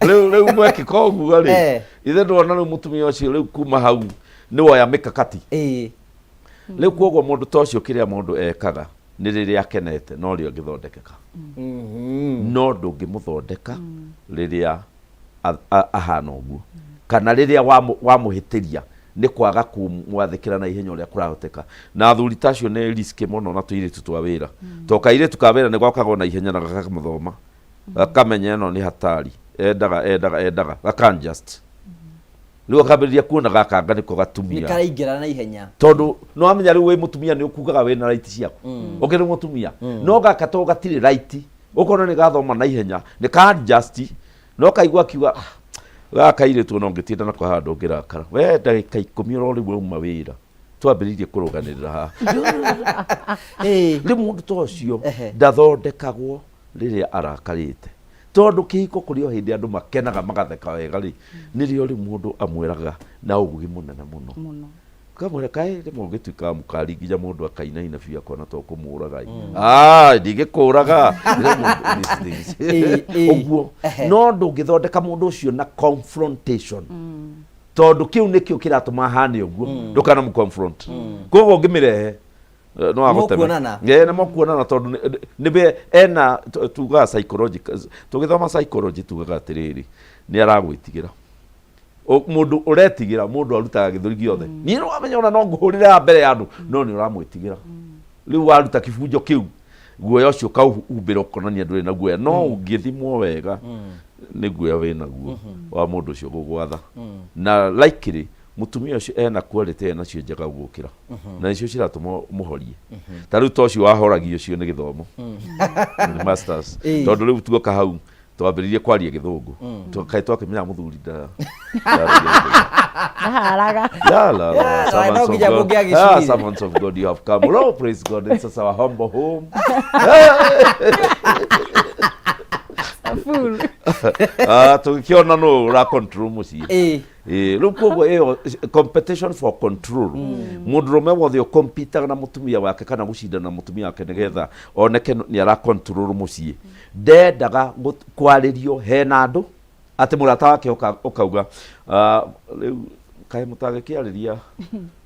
Rĩu mwekĩka ũguo rĩ, ithe ndwona rĩu mũtumia ũcio rĩu kuma hau nĩ woya mĩkakati. Rĩu koguo mũndũ ta ũcio, kĩrĩa mũndũ ekaga nĩ rĩrĩa akenete no rĩo angĩthondekeka, no ndũngĩmũthondeka rĩrĩa ahana ũguo kana rĩrĩa wamũhĩtĩria. Nĩ kwaga kũmwathĩkĩra na ihenya ũrĩa kũrahoteka. Na athuri ta acio nĩ risk mũno na tũirĩtu twa wĩra. To kairĩtu ka wĩra nĩ gokagwo na ihenya na gakamũthoma. Gakamenya ĩno nĩ hatari. Endaga, endaga, endaga. Gaka adjust. Rĩu akambĩrĩria kuona gaka anga nĩko
Nĩ
gatumia.
karaingĩra na ihenya.
Tondũ nĩ wamenya rĩu wĩ mũtumia nĩ ũkugaga wĩna right ciaku. Ũkĩrĩ mũtumia. No gaka to gatirĩ right. Ũkona nĩ gathoma na ihenya. Nĩ ka adjust. No kaigua akiuga ah, gaka kairĩtu ona ũngĩtinda nako haha ndũngĩrakara. We ndagĩka ikũmi oro rĩu wauma wĩra. Twambĩrĩirie kũrũganĩrĩra haha. Rĩu mũndũ ta ũcio ndathondekagwo rĩrĩa arakarĩte. Tondũ kĩhiko kũrĩ o hĩndĩ andũ makenaga magatheka wega rĩ, nĩrĩo rĩu mũndũ amwĩraga na ũgĩ mũnene mũno. Kamwĩra kaĩ rĩmwe ũngĩtuĩka wa mũkari nginya mũndũ akainaina biũ akona to kũmũraga ĩ. Ah, ndingĩkũraga. Rĩu mũndũ- these things. Ũguo. No ndũngĩthondeka mũndũ ũcio na confrontation. Tondũ kĩu nĩkĩo kĩratũma ahane ũguo. Ndũkanamũ confront. Koguo ũngĩmĩrehe no agũteme.
Mũkuonana.
Nĩ mũkuonana tondũ nĩwe ena tugaga psychological, tũgĩthoma psychology tugaga atĩrĩrĩ, nĩ aragwĩtigĩra. Mũndũ ũretigĩra mũndũ arutaga gĩthũri gĩothe. Niĩ nĩ wamenya ona no ngũhũrĩre haha mbere ya andũ, no nĩ ũramwĩtigĩra. Rĩu waruta kĩbunjo kĩu, guoya ũcio ũkaũhumbĩra ũkonania ndũrĩ na guoya. No ũngĩthimwo wega, nĩ guoya wĩ naguo wa mũndũ ũcio gũgwatha. Na likely mũtumia ũcio ena quality ena cio njega gũgũkĩra. Na nĩcio ciratũma ũmũhorie. Ta rĩu ta ũcio wahoragio ũcio nĩ gĩthomo. Nĩ masters. Tondũ rĩu tuoka hau twambĩrĩirie kwaria gĩthũngũ. Kaĩ twakĩmenya mũthuri ndaragia gĩthũngũ.
Ndaharaga.
La, la, la,
Yeah, no,
servants
no
of
nginya
God.
mũngĩ agĩcurire.
Ah, servants of God, you have come. Oh, praise God, this is our humble home.
Fool.
Ah, tũgĩkĩona nũ ũra control mũciĩ. Ĩĩ, rĩu koguo ĩyo competition for control. Mũndũrũme wothe ũkompitaga na mũtumia wake kana gũcindana na mũtumia wake nĩgetha oneke nĩ ara control mũciĩ. Ndendaga kwarĩrio hena andũ atĩ mũrata wake ũkauga, ah, rĩu kaĩ mũtangĩkĩarĩria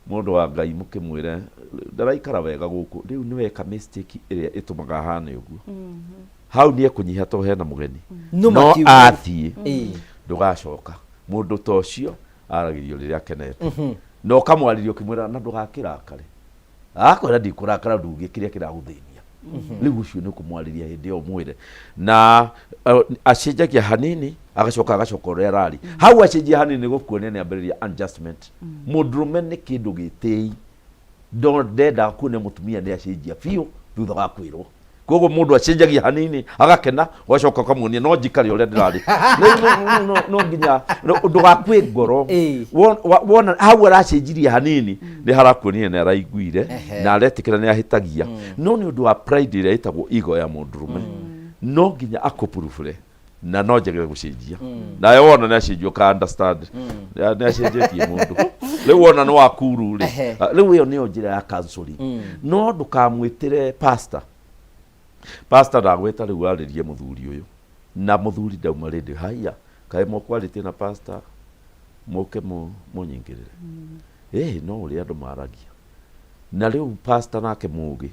mũndũ wa Ngai mũkĩmwĩre ndaraikara wega gũkũ, rĩu nĩ weka mistake ĩrĩa ĩtũmaga ahane ũguo. Hau nĩ ekũnyiha tondũ hena mũgeni.
No
No
makiuga.
athiĩ ndũgacoka. Mũndũ ta ũcio aragĩrio rĩrĩa akenete. Na ũkamwarĩria ũkĩmwĩra na ndũgakĩrakare. Akwĩra ndikũrakara nduge kĩrĩa kĩragũthĩnia. Rĩu ũcio nĩ ũkũmwarĩria hĩndĩ ĩyo ũmwĩre. Na acenjagia hanini agacoka agacoka ũrĩa ararĩ. Hau acenjia hanini nĩ gũkuonia nĩ ambĩrĩria adjustment. Mũndũrũme nĩ kĩndũ gĩtĩi. Ndendaga kuonia mũtumia nĩ acenjia biũ thutha wa kwĩrwo. Koguo mũndũ acenjagia hanini agakena, ũgacoka ũkamuonia no njikare ũrĩa ndĩrarĩ. Rĩu no nginya ndũgakue ngoro. Wona hau aracenjirie hanini nĩ harakuonia nĩ araiguire na aretĩkĩra nĩ ahĩtagia. No nĩ ũndũ wa pride ĩrĩa ĩtagwo ego ya mũndũrũme, no nginya akũpurubure na no njagĩre gũcenjia. Nawe wona nĩ acenjia ũka understand. Nĩ acenjetie mũndũ. Rĩu wona nĩ wakuru rĩ, rĩu ĩyo nĩyo njĩra ya counseling. No ndũkamwĩtĩre pastor. Pastor ndagwĩta rĩu arĩrie mũthuri ũyũ. Na mũthuri ndauma rĩndĩ, haiya, kaĩ mũkwarĩtie na pastor mũke mũnyingĩrĩre. Ĩĩ no ũrĩa andũ maragia. Na rĩu pastor nake mũgĩ,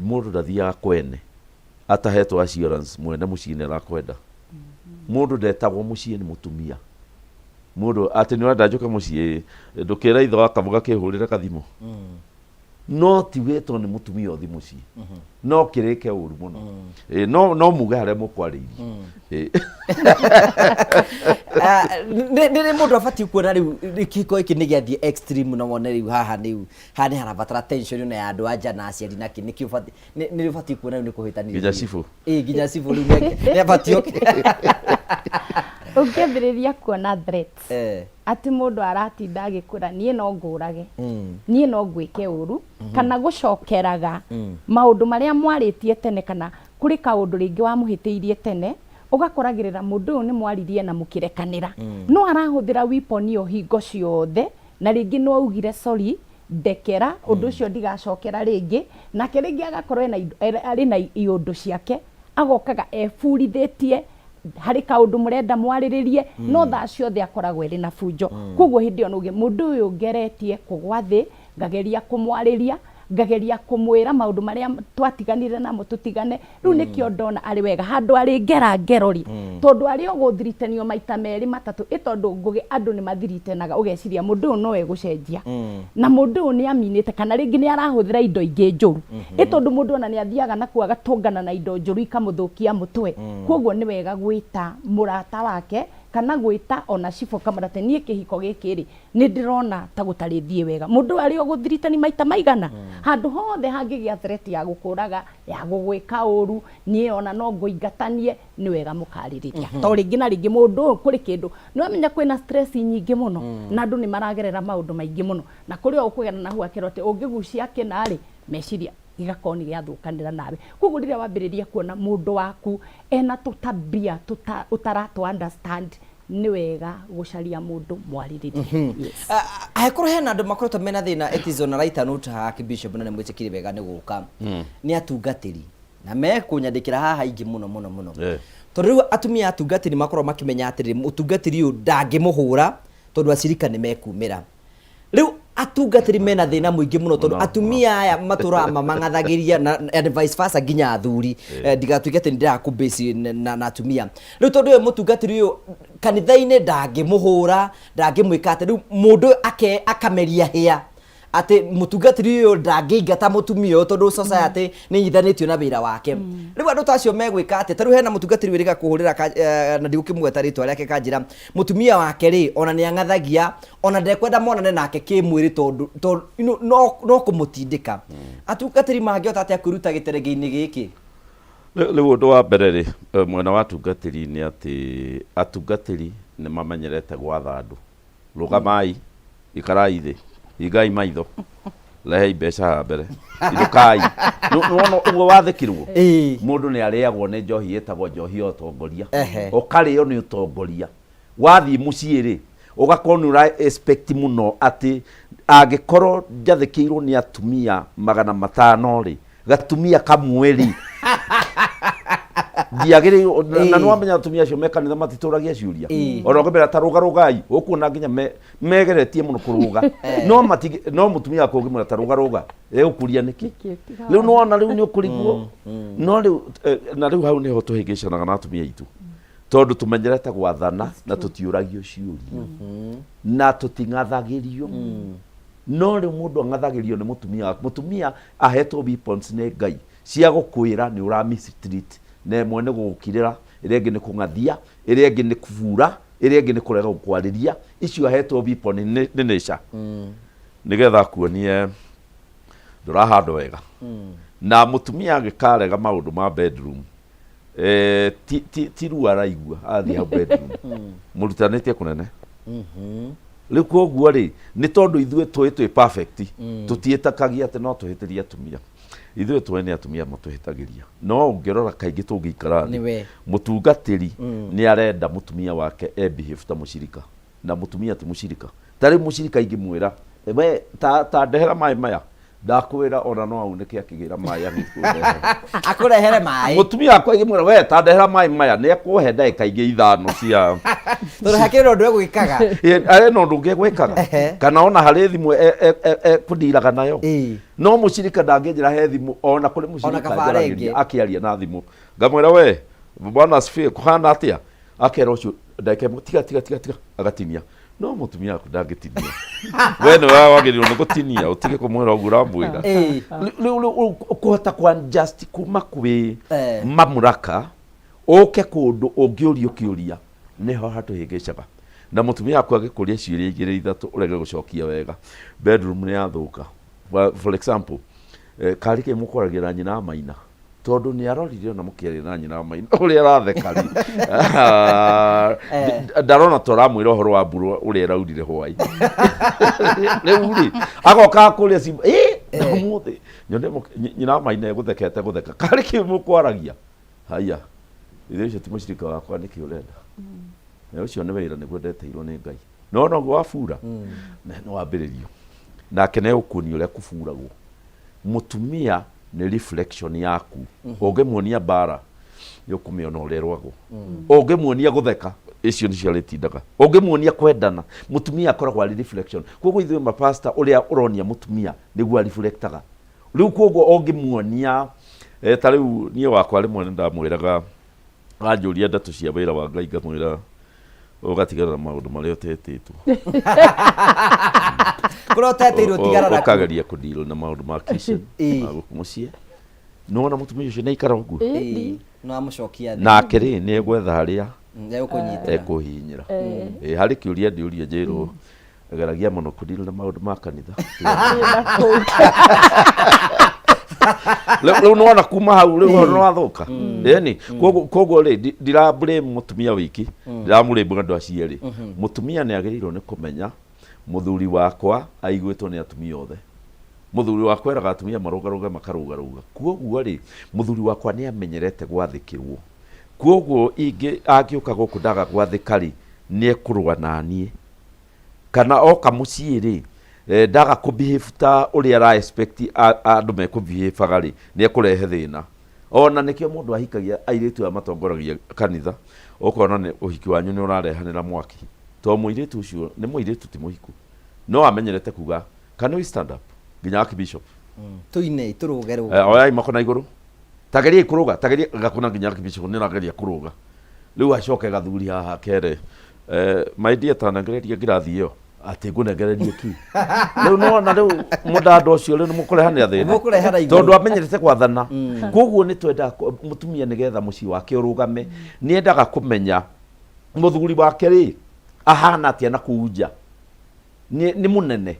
mũndũ ndathiaga kwene atahetwo assurance mwene mũciĩ nĩ arakwenda. Mũndũ ndetagwo mũciĩ nĩ mũtumia. Mũndũ atĩ nĩ ũrenda njũke mũciĩ, ndũkĩre ithe wa kabuga kĩhũrĩre kathimũ. No ti wĩtwo nĩ mũtumia ũthi mũciĩ. No kĩrĩke ũru mũno. No muge harĩa mũkwarĩirie.
Nĩ rĩ mũndũ abatiĩ kuona rĩu kĩhiko gĩkĩ nĩ gĩathiĩ extreme na wone rĩu haha nĩ haha nĩ harabatara tension ĩno ya andũ a nja na aciari na kĩ, nĩkĩ ũbatiĩ, nĩ ũbatiĩ kuona rĩu nĩ kũhĩtanĩria.
Nginya cibũ.
Ĩĩ, nginya cibũ rĩu nĩ abatiĩ oke.
Ũngĩambĩrĩria kuona threats, atĩ mũndũ aratinda agĩkwĩra niĩ no ngũrage, niĩ no ngwĩke ũru, kana gũcokeraga maũndũ marĩa mwarĩtie tene, kana kũrĩ kaũndũ rĩngĩ wamũhĩtĩirie tene, ũgakoragĩrĩra mũndũ ũyũ nĩ mwaririe na mũkĩrekanĩra, no arahũthĩra weapon ĩyo hingo ciothe, na rĩngĩ no augire sorry, ndekera, ũndũ ũcio ndigacokera rĩngĩ, nake rĩngĩ agakorwo ena indo, arĩ na iũndũ ciake, agokaga eburithĩtie harĩ kaũndũ mũrenda mwarĩrĩrie, no thaa ciothe akoragwo erĩ na bunjo. Koguo hĩndĩ ĩyo no uge mũndũ ũyũ ngeretie kũgwa thĩ, ngageria kũmwarĩria, Ngageria kũmwĩra maũndũ marĩa twatiganire namo tũtigane. Rĩu nĩkĩo ndona arĩ wega handũ arĩ ngera ngero rĩ, tondũ arĩ o gũthiritenio maita merĩ matatũ, ĩ tondũ Ngũgĩ andũ nĩ mathiritenaga, ũgeciria mũndũ ũyũ no egũcenjia na mũndũ ũyũ nĩ aminĩte kana rĩngĩ nĩ arahũthĩra indo ingĩ njũru, ĩ tondũ mũndũ ona nĩ athiaga na kuo agatũngana na indo njũru ikamũthũkia mũtwe. Koguo nĩ wega gwĩta mũrata wake kana gwĩta ona cibũ kamũra atĩ niĩ kĩhiko gĩkĩ rĩ, nĩ ndĩrona ta gũtarĩthiĩ wega. Mũndũ ũyũ arĩ o gũthiritani maita maigana, handũ hothe hangĩgĩa threat ya gũkũraga, ya gũgwĩka ũru, niĩ ona no ngũingatanie, nĩ wega mũkarĩrĩria. To rĩngĩ na rĩngĩ mũndũ ũyũ kũrĩ kĩndũ, nĩ wamenya kwĩna stress nyingĩ mũno, na andũ nĩ maragerera maũndũ maingĩ mũno, na kũrĩ o ũkũgera na hau akerwo atĩ ũngĩgucia kĩna rĩ, meciria gĩgakorwo nĩ gĩathũkanĩra nawe. Koguo rĩrĩa wambĩrĩria kuona mũndũ waku ena tũtabia ũtaratũ understand, nĩ wega gũcaria mũndũ mwarĩrĩrie. Yes.
Angĩkorwo hena andũ makoretwo mena thĩna, it is on a lighter note haha, Bishop, na nĩ mwĩtĩkĩri wega nĩ gũka nĩ atungatĩri na mekũnyandĩkĩra haha aingĩ mũno mũno mũno, tondũ rĩu atumia atungatĩri makorwo makĩmenya atĩrĩrĩ, mũtungatĩri ũyũ ndangĩmũhũra tondũ acirika nĩ mekumĩra. Rĩu atungatĩri mena thĩna mũingĩ mũno tondũ atumia aya matũraga mamang'athagĩria na and vice versa nginya athuri. Ndigatuĩke atĩ nĩndĩrakũbase na atumia rĩu, tondũ ũyũ mũtungatĩri ũyũ kanitha-inĩ ndangĩmũhũra, ndangĩmwĩka atĩ rĩu mũndũ ũyũ akameria hĩa atĩ mũtungatĩri ũyũ ndangĩingata mũtumia ũyũ tondũ society nĩ inyithanĩtio na wĩra wake. Rĩu andũ ta acio megwĩka atĩ ta rĩu hena mũtungatĩri wĩrĩga kũhũrĩra na ndigũkĩmũgweta rĩtwa rĩake, kanjĩra mũtumia wake rĩ ona nĩ ang'athagia, ona ndekwenda monane nake kĩmwĩrĩ tondũ you know, no kũmũtindĩka. Atungatĩri mangĩhota atĩa kwĩruta gĩterenge-inĩ gĩkĩ?
Rĩu ũndũ wa mbere rĩ, mwena wa atungatĩri nĩ atĩ atungatĩri nĩ mamenyerete gwatha andũ, rũgamai, ikarai thĩ, hingai maitho, rehei mbeca haha mbere, inũkai. Nĩwona ũguo wathĩkirwo? Mũndũ nĩ arĩagwo nĩ njohi ĩtagwo njohi ya ũtongoria. Ũkarĩo nĩ ũtongoria. Wathiĩ mũciĩ rĩ, ũgakorwo nĩ ũra expect mũno atĩ angĩkorwo njathĩkĩirwo nĩ atumia 500 rĩ, gatumia kamwe rĩ, ndiagĩrĩirwo na nĩ wamenya atumia acio me kanitha matitũragia ciũria. Ona ũngĩmera ta rũga rũgai, ũkuona nginya megeretie mũno kũrũga, no matingĩ, no mũtumia waku ũngĩmwĩra ta rũga rũga, egũkũria nĩkĩ? Rĩu nĩwona rĩu nĩ ũkũrigwo. No rĩu na rĩu hau nĩho tũhĩngĩcanaga na atumia aitũ, tondũ tũmenyerete gwathana na tũtiũragio ciũria na tũting'athagĩrio. No rĩu mũndũ ang'athagĩrio nĩ mũtumia waku. Mũtumia ahetwo weapons nĩ Ngai cia gũkwĩra nĩ ũra mistreat, na ĩmwe nĩ gũgũkirĩra, ĩrĩa ĩngĩ nĩ kũng'athia, ĩrĩa ĩngĩ nĩ kũbura, ĩrĩa ĩngĩ nĩ kũrega gũkwarĩria. Icio ahetwo weapon nĩ nature nĩgetha akuonie ndũrahandwo wega. Na mũtumia angĩkarega maũndũ ma bedroom, ti ruo araigua athiĩ hau bedroom, mũrutanĩtie kũnene. Rĩu koguo rĩ, nĩ tondũ ithuĩ tũĩ twĩ perfect, tũtiĩtakagia atĩ no tũhĩtĩrie atumia. Ithuĩ tũĩ nĩ atumia matũhĩtagĩria, no ũngĩrora kaingĩ tũngĩikara thĩ,
Nĩwe.
Mũtungatĩri nĩ arenda mũtumia wake e behave ta mũcirika, na mũtumia ti mũcirika. Ta rĩu mũcirika ingĩmwĩra we ta ndehera maĩ maya, ndakwĩra ona no aunĩke akĩgĩra maĩ agĩkũrehere.
Akũrehere maĩ.
Mũtumia wakwa ingĩmwĩra we ta ndehera maĩ maya, nĩ ekũhe ndagĩka ingĩ 5 cia
Tondũ hakĩrĩ na ũndũ egwĩkaga.
Arĩ na ũndũ ũngĩ egwĩkaga. Kana ona harĩ thimũ ekũndiraga nayo. No mũcirika ndangĩnjĩra he thimũ, ona kũrĩ mũcirika
kaba
njaragĩria
arenge.
akĩaria na thimũ, ngamwĩra we bwana asifiwe, kũhana atĩa? Akera ũcio ndagĩka 1, tiga tiga tiga tiga, agatinia. No mũtumia waku ndangĩtinia. We nĩwe wagĩrĩirwo nĩ gũtinia, ũtige kũmwĩra ũguo ũramwĩra. Rĩu ũkũhota kũ adjust kuma kwĩ mamũraka ũke kũndũ ũngĩũrio kĩũria, nĩho hatũhĩngĩcaga. Na mũtumia waku angĩkũria ciũria igĩrĩ ithatũ ũrege gũcokia wega, bedroom nĩ yathũka. For example, karĩ kĩ mũkwaragia na nyina wa maina, tondũ nĩ arorire ona mũkĩaria na nyina wa maina ũrĩa aratheka rĩ, ndarona ta ũramwĩra ũhoro wa mbura ũrĩa ĩraurire hwaĩ. Rĩu rĩ, agoka kũrĩa cimba ĩ na ũmũthĩ nyone nyina wa maina egũthekete gũtheka, karĩ kĩ mũkwaragia? Haiya, ithe ũcio ti mũcirika wakwa, nĩkĩ ũrenda? Na ũcio nĩ wĩra nĩguo ndeteirwo nĩ Ngai. No noguo wabura na nĩ wambĩrĩrio nake nĩ egũkuonia ũrĩa kũburagwo. Mũtumia nĩ reflection yaku. Ũngĩmuonia mbara nĩ ũkũmĩona ũrĩa ĩrwagwo, ũngĩmuonia gũtheka icio nĩcio arĩtindaga, ũngĩmuonia kwendana. Mũtumia akoragwo arĩ reflection. Koguo ithuĩ mapasta, ũrĩa ũronia mũtumia nĩguo areflectaga. Rĩu koguo ũngĩmuonia ta rĩu niĩ wakwa rĩmwe nĩ ndamwĩraga anjũria ndeto cia wĩra wa Ngai ngamwĩra ũgatigana na maũndũ marĩa ũtetĩtwo.
Kũrĩa ũtetĩirwo tigana nakuo.
Ũkageria kũdeal na maũndũ ma kitchen ma gũkũ mũciĩ. Nĩwona mũtumia ũcio nĩaikara ũguo?
Ĩĩ, no amũcokia thĩ.
Nake rĩ nĩegwetha harĩa
Egũkũnyitĩra.
Ekũhihinyĩra. Ĩĩ, harĩ kĩũria ndĩũria njĩrwo geragia mũno kũdeal na maũndũ ma kanitha. Rĩu rĩu nĩwona kuma hau rĩu ũhoro nĩwathũka. Ĩni, koguo koguo rĩ ndira blame mũtumia wiki, ndiramblame andũ acio erĩ. Mũtumia nĩ agĩrĩirwo nĩ kũmenya mũthuri wakwa aiguĩtwo nĩ atumia othe. Mũthuri wakwa eraga atumia marũgarũge makarũgarũga. Koguo rĩ, mũthuri wakwa nĩ amenyerete gwathĩkĩrwo. Koguo ingĩ angĩũka gũkũ ndaga gwathĩka rĩ, nĩ ekũrũa naniĩ. Kana oka mũciĩ rĩ, ndaga kũ behave ta ũrĩa ara expect andũ mekũ behave aga rĩ, nĩ ekũrehe thĩna. Ona nĩkĩo mũndũ ahikagia airĩtu aya matongoragia kanitha, ũkona nĩ ũhiki wanyu nĩ ũrarehanĩra mwaki. Tondũ mũirĩtu ũcio nĩ mũirĩtu ti mũhiku, no amenyerete kuga can we stand up nginya archbishop.
Tũinei, tũrũge rũge.
Oyai moko na igũrũ. Ta geriai kũrũga, ta geriai, gakũna nginya archbishop nĩ ũrageria kũrũga. Rĩu acoke gathuri haha kere, my dear ta nengereria ngirathi ĩyo. Atĩ ngũnengererie kĩ? Rĩu nĩwona rĩu mũndanda ũcio rĩu nĩmũkũrehanĩra thĩna.
Mũkũrehana igũrũ.
Tondũ amenyerete gwathana. Koguo nĩ twendaga mũtumia nĩgetha mũciĩ wake ũrũgame, nĩ endaga kũmenya mũthuri wake rĩ, ahana atĩa na kũu nja. Nĩ, nĩ mũnene.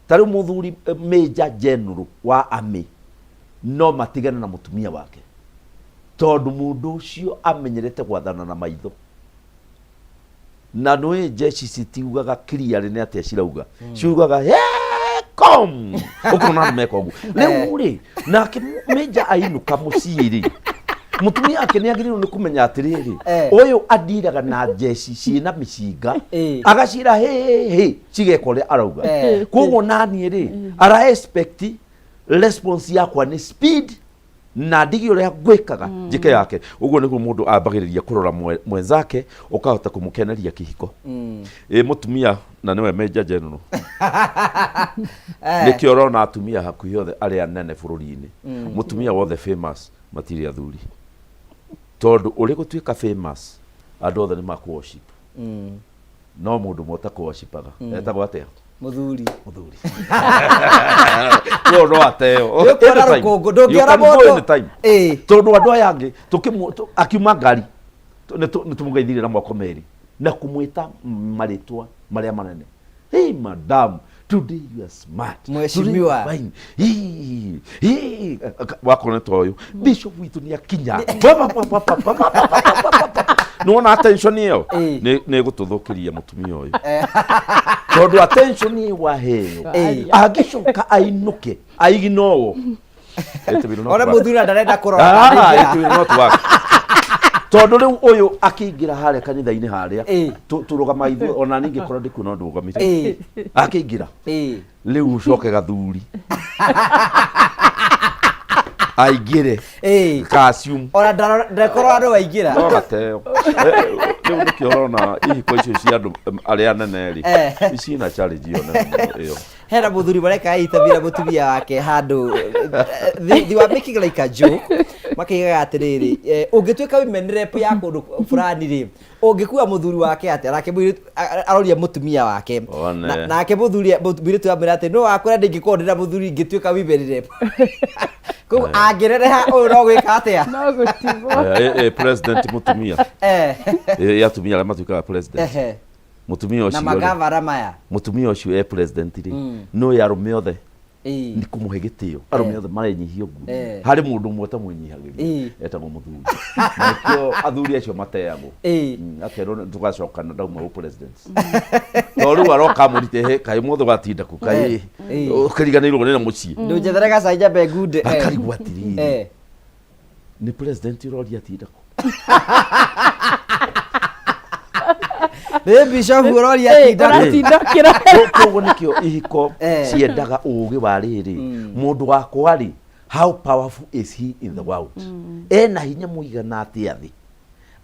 Ta rĩu mũthuri major general wa army no matigane na mũtumia wake tondũ mũndũ ũcio amenyerete gwathana na maitho. Na nĩũĩ jeshi citiugaga clearly nĩ atĩa cirauga. Ciugaga hey, come! Ũkona andũ meka ũguo. Rĩu rĩ, nake major ainũka mũciĩ rĩ, mũtumia wake nĩ agĩrĩirwo nĩ kũmenya atĩrĩrĩ, ũyũ andiraga na jeshi ciĩna mĩcinga, agaciĩra hĩ hĩ, cigeka ũrĩa arauga. Koguo naniĩ rĩ, ara expect response yakwa nĩ speed na ndige ũrĩa ngwĩkaga njĩke yake. Ũguo nĩguo mũndũ ambagĩrĩria kũrora mwenzake, ũkahota kũmũkeneria kĩhiko. Ĩ mũtumia na nĩwe Major General. Nĩkĩo ũrona atumia hakuhĩ othe arĩa anene bũrũri-inĩ, mũtumia wothe famous matirĩ athuri. Tondũ ũrĩ gũtuĩka famous, andũ othe nĩ makũ worship. No mũndũ ũmwe ũtakũ worshipaga, etagwo atĩa?
Mũthuri.
Mũthuri. Koguo no ateo.
Nĩũkuona
Anytime.
rũkũngũ, ndũngĩona
You can go
mũndũ.
anytime. Tondũ andũ aya angĩ, akiuma ngari, nĩ tũmũgeithirie na moko merĩ, na kũmwĩta marĩtwa marĩa manene. Hey madam, today you are smart. Today you are
Mheshimiwa.
fine. Hii, hii. Wakona ta ũyũ. Bishop witũ nĩ akinya. Pa, pa, pa, pa, pa, pa, pa, pa, pa, pa, pa. Nĩwona attention ĩyo? Nĩ ĩgũtũthũkĩria mũtumia ũyũ. Tondũ attention ĩyo waheo, angĩcoka ainũke, aignowo. It will not
Ona
work.
mũthuri ndarenda kũrora.
Ah, it will not work. Tondũ rĩu ũyũ akĩingĩra harĩa kanitha-inĩ harĩa tũrũgama ithuĩ ona niĩ ingĩkorwo ndĩkuo no ndũgamire akĩingĩra rĩu ũcoke gathuri aingĩre kasium
Ona ndakorwo andũ waingĩra.
No gateo. Rĩu nĩkĩo ũrona ihiko icio cia andũ arĩa anene rĩ ici na challenge ĩyo nene mũno ĩyo.
Hena muthuri mareka itabira mutumia wake handu they were making like a joke makigaga atiriri ungituika women rep ya kundu fulani ri ungikua muthuri wake atia nake mũirĩtu aroria mutumia wake.
One.
Nake muthuri mũirĩtu amwĩra atĩ no akwĩra ndingĩkorwo ndĩna muthuri ingĩtuĩka women rep koguo angĩrereha ũyũ no gwĩka atĩa?
No gũtigwo.
President mutumia. Atumia arĩa matuĩkaga president. Mutumia
Na
ũcio rĩ,
magavana maya.
Mutumia ũcio e president rĩ, no ya arũme othe nĩ kũmũhe gĩtĩo, arũme othe marenyihia ũguo. Harĩ mũndũ ũmwe ũtamwĩnyihagĩria, etagwo mũthuri. Na nĩkĩo athuri acio mateagwo. Akerwo tũgacokana ndauma gũ president. To rĩu aroka amũrite, he kaĩ mũthĩ watinda kũ, kaĩ ũkĩriganĩirwo nĩ na mũciĩ.
Ndũnjethere gacai njambe ngunde.
Akarigwo atĩrĩrĩ, nĩ president ũroria atinda kũ?
Nĩ bishop ũroria atinda kũ?
Ũratinda ũkĩra.
Koguo nĩkĩo ihiko ciendaga ũgĩ wa rĩrĩ, mũndũ wakwa rĩ, how powerful is he in the world? Ena hinya mũigana atĩa thĩ?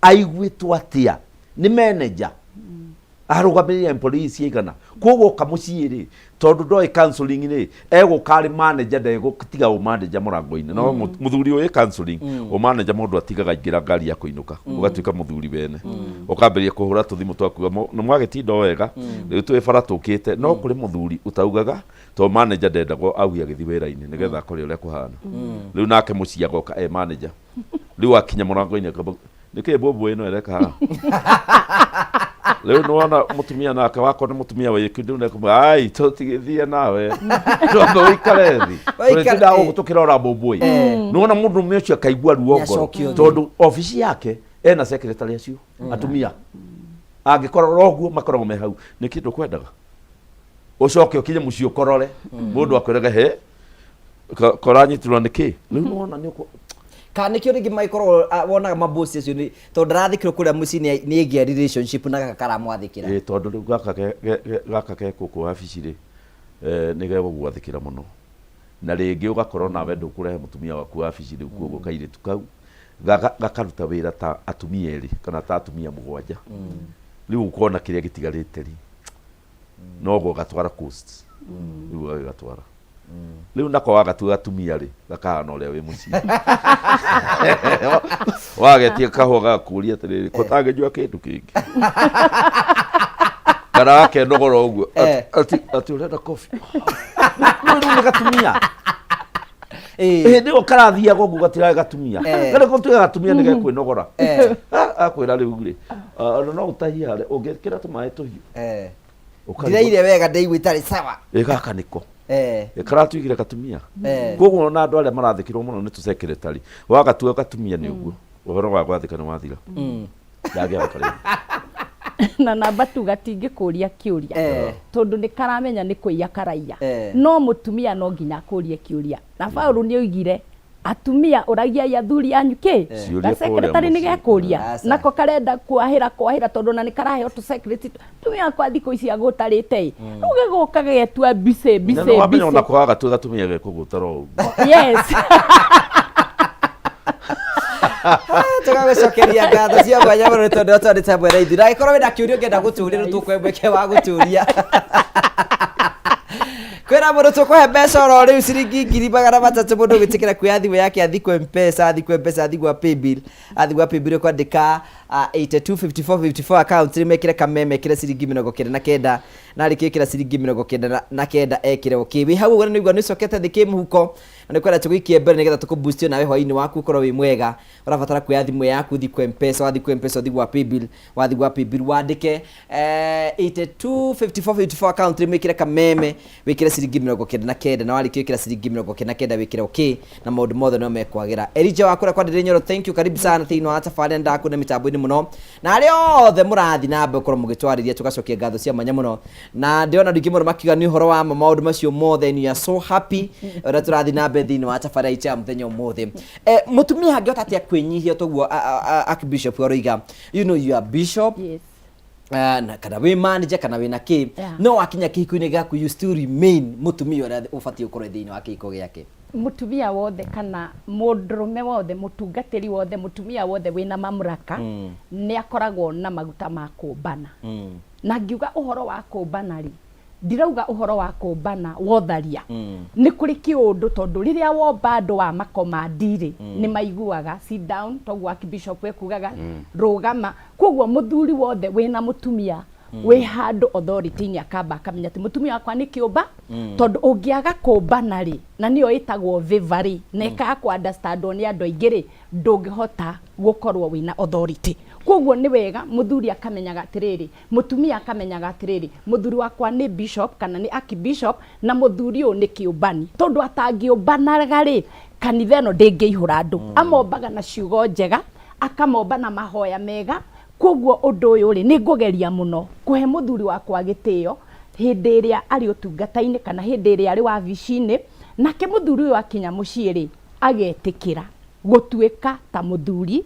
Aiguĩtwo atĩa? Nĩ manager. Arũgamĩrĩire employees cigana? Koguo oka mũciĩ rĩ, tondũ ndoĩ counseling rĩ, egũka arĩ manager, ndegũtiga ũ manager mũrango-inĩ. No mũthuri ũĩ counseling, ũ manager mũndũ atigaga aingĩra ngari ya kũinũka, ũgatuĩka mũthuri wene, ũkambĩrĩria kũhũra tũthimũ twaku, nĩ mwagĩtinda o wega, rĩu twĩ bara tũkĩte. No kũrĩ mũthuri ũtaugaga, tondũ manager ndendagwo auge agĩthiĩ wĩra-inĩ nĩgetha akore ũrĩa kũhana. Rĩu nake mũciĩ agoka e manager. Rĩu akinya mũrango-inĩ akamba, nĩkĩ mbũmbũ ĩno ĩreka haha? Rĩu nĩwona mũtumia nake wakwa nĩ mũtumia wĩ kĩndũ nĩkũmwĩra, ai tũtigĩthiĩ nawe, twambe ũikare thĩ. Tũrĩtindaga gũkũ tũkĩrora mbũmbũ ĩ. Nĩwona mũndũrũme ũcio akaigua ruo ngoro,
Nĩacokio thĩ.
tondũ obici yake ena secretary acio atumia, angĩkorora ũguo makoragwo me hau. Nĩ kĩndũ kwendaga ũcoke ũkinye mũciĩ ũkorore mũndũ akwĩraga he koranyitirwo nĩ kĩ rĩu nĩwona nĩ ũkũ
Kana nĩkĩo rĩngĩ magĩkoragwo wonaga mabosi acio nĩ tondũ ndarathĩkĩrwo kũrĩa mũciĩ nĩ ĩgĩa relationship na gaka karamwathĩkĩra.
Ĩ, tondũ rĩu gaka gaka ke gũkũ wabici rĩ, nĩ gegũgwathĩkĩra mũno, na rĩngĩ ũgakorwo nawe ndũkũrehe mũtumia waku wabici, rĩu koguo kairĩtu kau gakaruta wĩra ta atumia erĩ kana ta atumia mũgwanja. Rĩu ũkona kĩrĩa gĩtigarĩte rĩ, noguo gatwara coast, rĩu ũgagĩgatwara rĩu nako wagatua gatumia rĩ, gakahana ũrĩa wĩ mũciĩ wagetia kahũa gagakũria atĩrĩrĩ, ko tangĩnyua kĩndũ kĩngĩ kana gakenogora ũguo atĩ ũrenda kobi rĩu nĩ gatumia. Hĩndĩ ĩyo karathiaga ũguo gatirarĩ gatumia. Karĩ gũtuĩka gatumia nĩ gekwĩnogora. Akwĩra rĩu rĩ, ona no ũtahie harĩa ũngĩkĩra tũmaĩ tũhiũ. Ũkarigwo-
Ndiraire wega, ndaigua itarĩ sawa.
Ĩ, gaka nĩko. Ĩ, karatuigire gatumia. Koguo ona andũ arĩa marathĩkĩrwo mũno nĩ tũsekretary, wagatua gatumia nĩ ũguo ũhoro wa gwathĩka nĩ wathira. Ndangĩathĩka rĩngĩ.
Na namba tu gatingĩkũria kĩũria tondũ nĩ karamenya nĩ kũiya karaiya. No mũtumia no nginya akũrie kĩũria, na Paũlũ nĩ oigire atumia ũragiai athuri anyu kĩ.
Ciũria kũrĩa
Gasekretary nĩ
mũciĩ.
gekũria.
Aca.
Nako karenda kwahĩra kwahĩra tondũ ona nĩ karaheo tũ secret. Tumia wakwa thikũ ici agũtarĩte ĩ, rĩu gĩgoka gĩgetua mbicĩ
Na
mbicĩ
nĩ wamenya
mbicĩ.
ona kwaga gatumia gekũgũtara ũguo.
Yes.
Tũgagũcokeria ngatho cia mwanya mũno nĩ tondũ twandĩte mwena ithuĩ, na angĩkorwo wĩna kĩũria ũngĩenda gũtũria, nĩ tũkũhe mweke wa gũtũria. Kwĩna mũndũ tũkũhe mbeca oro rĩu, ciringi 300,000, mũndũ ũgĩtĩkĩra kuoya thimũ yake athi kwa Mpesa, athi kwa Mpesa, athi gwa paybill, athi gwa paybill kwandĩka 825454 account rĩ, mekĩre kameme, mekĩre ciringi 99, na arĩkia gwĩkĩra ciringi 99 ekĩre okay. Wĩ hau ũguo nĩ nĩigua nĩ ũcokete thĩ kĩmũhuko na nĩ kwenda tũgũikie mbere nĩgetha tũkũboost nawe hwaĩ-inĩ waku ũkorwo wĩ mwega. Ũrabatara kuoya thimũ yaku ũthiĩ kwa Mpesa, wathiĩ kwa Mpesa ũthiĩ gwa paybill, wathiĩ gwa paybill wandĩke 825454 account rĩ, mwĩkĩre kameme, wĩkĩre ciringi 99, na warĩkia gwĩkĩra ciringi 99 wĩkĩre okay, na maũndũ mothe no mekwagĩra. Elijah wa kũrĩa kwa Ndĩrĩ Nyoro, thank you, karibu sana thĩinĩ wa tabarĩra, ndakuona mĩtambo-inĩ mũno, na arĩa othe mũrathiĩ na mbere gũkorwo mũgĩtwarĩria, tũgacokia ngatho cia mwanya mũno, na ndĩrona andũ aingĩ mũno makiuga nĩ ũhoro wa ma maũndũ macio mothe, and you are so happy ũrĩa tũrathiĩ na mbere thĩinĩ wa tabarĩra itũ ya mũthenya ũmũthĩ. Mũtumia angĩhota atĩa kwĩnyihia toguo Archbishop aroiga, you know you are bishop?
Yes.
Na kana wĩ manager kana wĩna kĩ, no wakinya kĩhiko-inĩ gĩaku you still remain mũtumia ũrĩa ũbatiĩ gũkorwo thĩinĩ wa kĩhiko gĩake.
Mũtumia wothe kana mũndũrũme wothe, mũtungatĩri wothe, mũtumia wothe wĩna mamlaka nĩ akoragwo na maguta ma kũmbana. Na ngiuga ũhoro wa kũmbana rĩ, ndirauga ũhoro wa kũmbana wotharia. Nĩ kũrĩ kĩũndũ, tondũ rĩrĩa womba andũ wa makomandi rĩ, nĩ maiguaga sit down, toguo Archbishop ekugaga rũgama. Koguo mũthuri wothe wĩna mũtumia wĩ handũ authority-inĩ akamba akamenya atĩ mũtumia wakwa nĩ kĩũmba, tondũ ũngĩaga kũmbana rĩ, na nĩyo ĩtagwo favor rĩ, na ĩkaga kũ understandwo nĩ andũ aingĩ rĩ, ndũngĩhota gũkorwo wĩna authority. Koguo nĩ wega mũthuri akamenyaga atĩrĩrĩ, mũtumia akamenyaga atĩrĩrĩ, mũthuri wakwa nĩ bishop kana nĩ archbishop, na mũthuri ũyũ nĩ kĩũmbani, tondũ atangĩũmbanaga rĩ, kanitha ĩno ndĩngĩihũra andũ. Amombaga na ciugo njega, akamomba na mahoya mega. Koguo ũndũ ũyũ rĩ, nĩ ngũgeria mũno kũhe mũthuri wakwa gĩtĩo hĩndĩ ĩrĩa arĩ ũtungata-inĩ kana hĩndĩ ĩrĩa arĩ wabici-inĩ. Nake mũthuri ũyũ akinya mũciĩ rĩ, agetĩkĩra gũtuĩka ta mũthuri,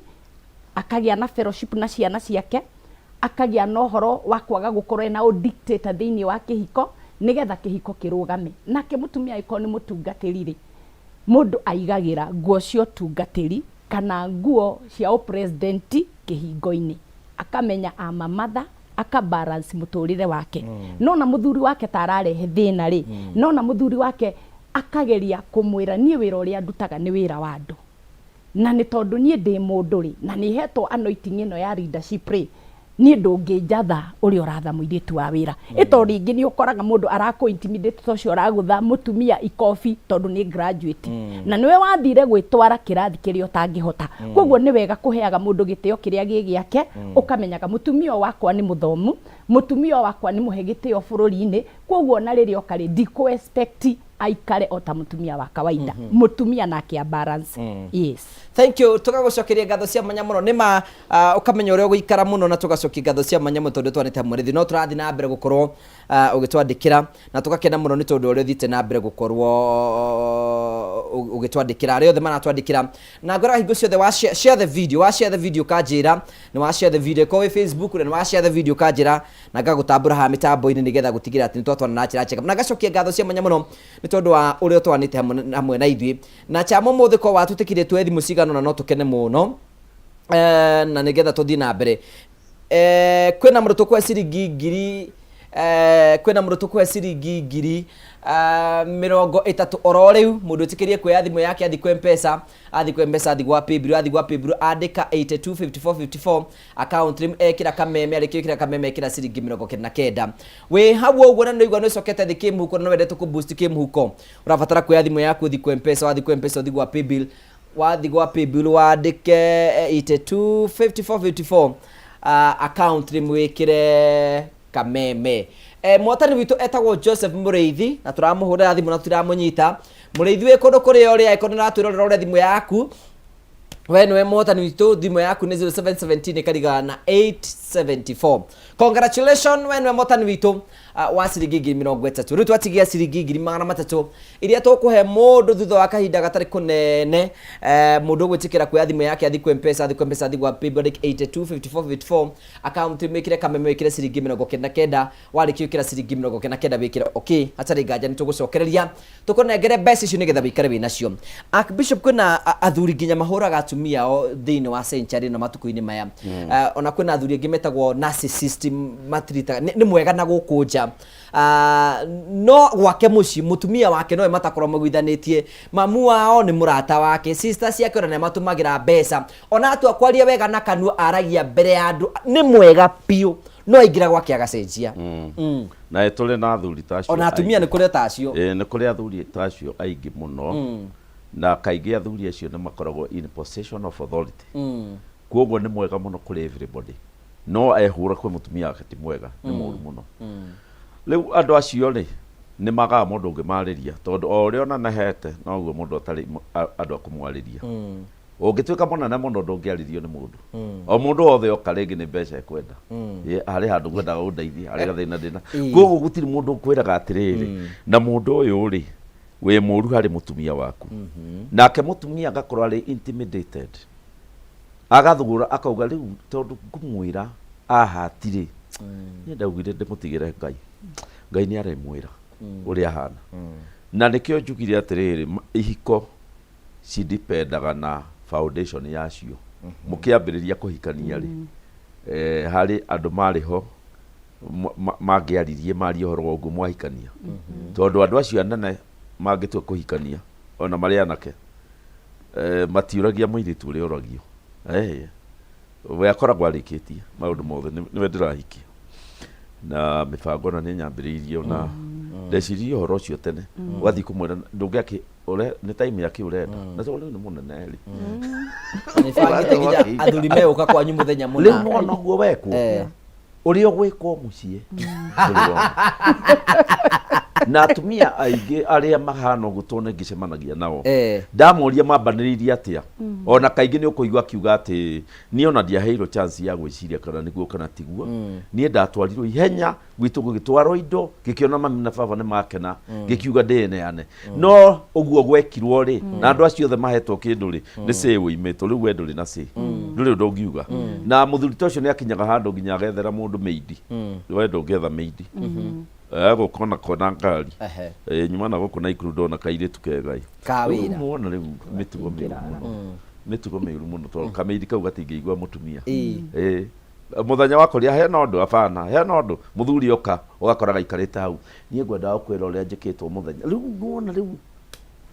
akagĩa na fellowship na ciana ciake, akagĩa na ũhoro wa kwaga gũkorwo ena ũ dictator thĩinĩ wa kĩhiko, nĩgetha kĩhiko kĩrũgame. Nake mũtumia angĩkorwo nĩ mũtungatĩri rĩ, mũndũ aigagĩra nguo cia ũtungatĩri kana nguo cia ũpresident kĩhingo-inĩ, akamenya I'm a mother, Aka balance mũtũrĩre wake. Nona mũthuri wake ta ararehe thĩna rĩ, nona mũthuri wake akageria kũmwĩra, niĩ wĩra ũrĩa ndutaga nĩ wĩra wa andũ, na nĩ tondũ niĩ ndĩ mũndũ rĩ, na nĩ hetwo anointing ĩno ya leadership rĩ, niĩ ndũngĩnjatha ũrĩa ũratha mũirĩtu wa wĩra. Ĩ to rĩngĩ nĩ ũkoraga mũndũ arakũ intimidate, ta ũcio ũragũtha mũtumia ikobi tondũ nĩ graduate na nĩwe wathire gwĩtwara kĩrathi kĩrĩa ũtangĩhota. Koguo nĩ wega kũheaga mũndũ gĩtĩo kĩrĩa gĩ gĩake, ũkamenyaga mũtumia ũyũ wakwa nĩ mũthomu, mũtumia ũyũ wakwa nĩ mũhe gĩtĩo bũrũri-inĩ, koguo ona rĩrĩa oka rĩ, ndikũ expect aikare o ta mũtumia wa kawaida. Mũtumia nake a balance. Yes.
Thank you. Tũgagũcokeria ngatho cia mwanya mũno. Nĩ ma ũkamenya ũrĩa ũgũikara mũno, na tũgacokia ngatho cia mwanya mũno tondũ twanĩte hamwe rĩthi no tũrathiĩ na mbere gũkorwo ũgĩtwandĩkĩra, na tũgakena mũno nĩ tondũ ũrĩa ũthiĩte na mbere gũkorwo ũgĩtwandĩkĩra, arĩa othe maratwandĩkĩra. Na ngwĩraga hingo ciothe, wa share, share the video, wa share the video kanjĩra nĩ wa share the video, ĩkorwo wĩ Facebook na nĩ wa share the video kanjĩra, na ngagũtambũra haha mĩtambo-inĩ nĩgetha gũtigĩrĩra atĩ nĩ twatwana na njĩra njega. Na ngacokia ngatho cia mwanya mũno nĩ tondũ wa ũrĩa ũtwanĩte hamwe na ithuĩ. Na chama ũmũthĩ ko watwĩtĩkirie tuoe thimũ cigana ũna, no tũkene mũno na nĩgetha tũthiĩ na mbere. Kwĩna mũndũ tũkũhe ciringi ngiri kwĩna mũndũ tũkũhe ciringi 30,000 oro rĩu. Mũndũ ĩtĩkĩrie kuoya thimũ yake, athiĩ kwa Mpesa, athiĩ kwa Mpesa, athiĩ gwa Paybill, athiĩ gwa Paybill, andĩka 825454, account name ekĩra Kameme, arĩkia ĩkĩra Kameme, ekĩra ciringi 99. Wĩ hau ũguo na nĩũigua nĩũcokete thĩ kĩmũhuko na nĩwendete kũ boost kĩmũhuko, ũrabatara kuoya thimũ yaku, ũthiĩ kwa Mpesa, wathiĩ kwa Mpesa, ũthiĩ gwa Paybill, wathiĩ gwa Paybill, wandĩke 825454, account name wĩkĩre Kameme. Mwatani witũ etagwo Joseph Mũrĩithi, na tũramũhũrĩra thimũ na tũtiramũnyita. Mũrĩithi, wĩ kũndũ kũrĩa ũrĩ, angĩkorwo nĩ ũratwĩrorera ũrĩa thimũ yaku, we nĩwe mũhotani witũ. Thimũ yaku nĩ 0717 ĩkarigana na 874. Congratulation, we nĩwe mũhotani witũ wa ciringi 30,000. Rĩu twatigia ciringi 300,000 iria tũkũhe mũndũ thutha wa kahinda gatarĩ kũnene. Mũndũ ũgwĩtĩkĩra kuoya thimũ yake, athiĩ kwa Mpesa, athiĩ kwa Mpesa, athiĩ gwa Paybill, 825454, account wĩkĩre Kameme, wĩkĩre ciringi 99. Warĩkia gwĩkĩra ciringi 99, wĩkĩre okay. Hatarĩ nganja nĩ tũgũcokereria tũkũnengere mbeca icio nĩgetha wĩikare wĩ nacio. Archbishop, kwĩna athuri nginya mahũraga atumia ao thĩinĩ wa century ĩno matukũ-inĩ maya. Ona kwĩna athuri angĩ metagwo narcissist, matiritaga nĩ mwega na gũkũ nja, no gwake mũciĩ mũtumia wake nowe matakorwo maiguithanĩtie, mamu wao nĩ mũrata wake, sister ciake ona nĩ matũmagĩra mbeca, ona atua kwaria wega na kanua aragia mbere ya andũ nĩ mwega biũ, no aingĩra gwake agacenjia.
Na tũrĩ na athuri ta acio
Ona atumia
aingĩ.
Nĩ kũrĩ ta acio.
Ĩĩ, nĩ kũrĩ athuri ta acio aingĩ mũno, na kaingĩ athuri acio nĩ makoragwo in possession of authority, koguo nĩ mwega mũno kũrĩ everybody, no ehũra kwĩ mũtumia wake ti mwega, nĩ mũru mũno. Rĩu andũ acio rĩ, nĩ magaga mũndũ ũngĩmarĩria, tondũ o ũrĩa ũnenehete noguo mũndũ atarĩ andũ a kũmwarĩria. Ũngĩtuĩka mũnene mũno, ndũngĩarĩrio nĩ mũndũ o mũndũ wothe oka rĩngĩ nĩ mbeca ekwenda. Harĩ handũ ngwendaga ũndeithie, harĩ gathĩna ndĩna. Koguo gũtirĩ mũndũ ũkwĩraga atĩrĩrĩ, na mũndũ ũyũ rĩ, wĩ mũru harĩ mũtumia waku. Nake mũtumia agakorwo arĩ intimidated, agathũra, akauga rĩu tondũ ngũmwĩra ahatirĩ, niĩ ndaugire ndĩmũtigĩre Ngai, Ngai nĩ arĩmwĩra ũrĩa ahana. Na nĩkĩo njugire atĩrĩrĩ, ihiko cidipendaga na foundation yacio. Mũkĩambĩrĩria kũhikania rĩ, harĩ andũ marĩ ho mangĩaririe, marie ũhoro wa ũguo mwahikania, tondũ andũ acio anene mangĩtua kũhikania ona marĩ anake, matiũragia mũirĩtu ũrĩa ũragio. We akoragwo arĩkĩtie maũndũ mothe, nĩwe ndĩrahikia na mĩbango na nĩ nyambĩrĩirie, ona ndeciririe ũhoro ũcio tene. Ũgathiĩ kũmwĩra ndũngĩakĩ ũre nĩ time yake ũrenda, na tondũ rĩu nĩ mũnene rĩ.
Nĩbangĩte nginya athuri megũka kwanyu mũthenya
Rĩu
mũna.
Nona ũguo wekwo ũrĩa ũgwĩkwo mũciĩ ndũrĩ wona. Na atumia aingĩ arĩa mahana ũguo, tondũ nĩ ngĩcemanagia nao, ndamoria mambanĩrĩirie atĩa, ona kaingĩ nĩ ũkũigua akiuga atĩ niĩ ona ndiaheirwo chance ya gwĩciria kana nĩguo kana tiguo, niĩ ndatwarirwo ihenya gwitũ, gũgĩtwarwo indo, ngĩkĩona mami na baba nĩ makena, ngĩkiuga ndĩneane. No ũguo gwekirwo rĩ, na andũ acio othe mahetwo kĩndũ rĩ, nĩ say ũimĩtwo. Rĩu we ndũrĩ na say, ndũrĩ ũndũ ũngiuga. Na mũthuri ta ũcio nĩ akinyaga handũ nginya agethera mũndũ maid. We ndũngĩetha maid, gũka ona kona ngari. Nyuma na gũkũ Naikuru ndona kairĩtu kega ĩ.
Ka
Rĩu
wĩra.
Nĩwona rĩu mĩtugo mĩũru mũno, mĩtugo mĩũru mũno, tondũ kamaid kau gatingĩigua mũtumia. Mũthenya wa kũrĩa hena ũndũ, abana hena ũndũ, mũthuri oka ũgakora gaikarĩte hau, niĩ ngwendaga gũkwĩra ũrĩa njĩkĩtwo mũthenya. Rĩu nĩwona rĩu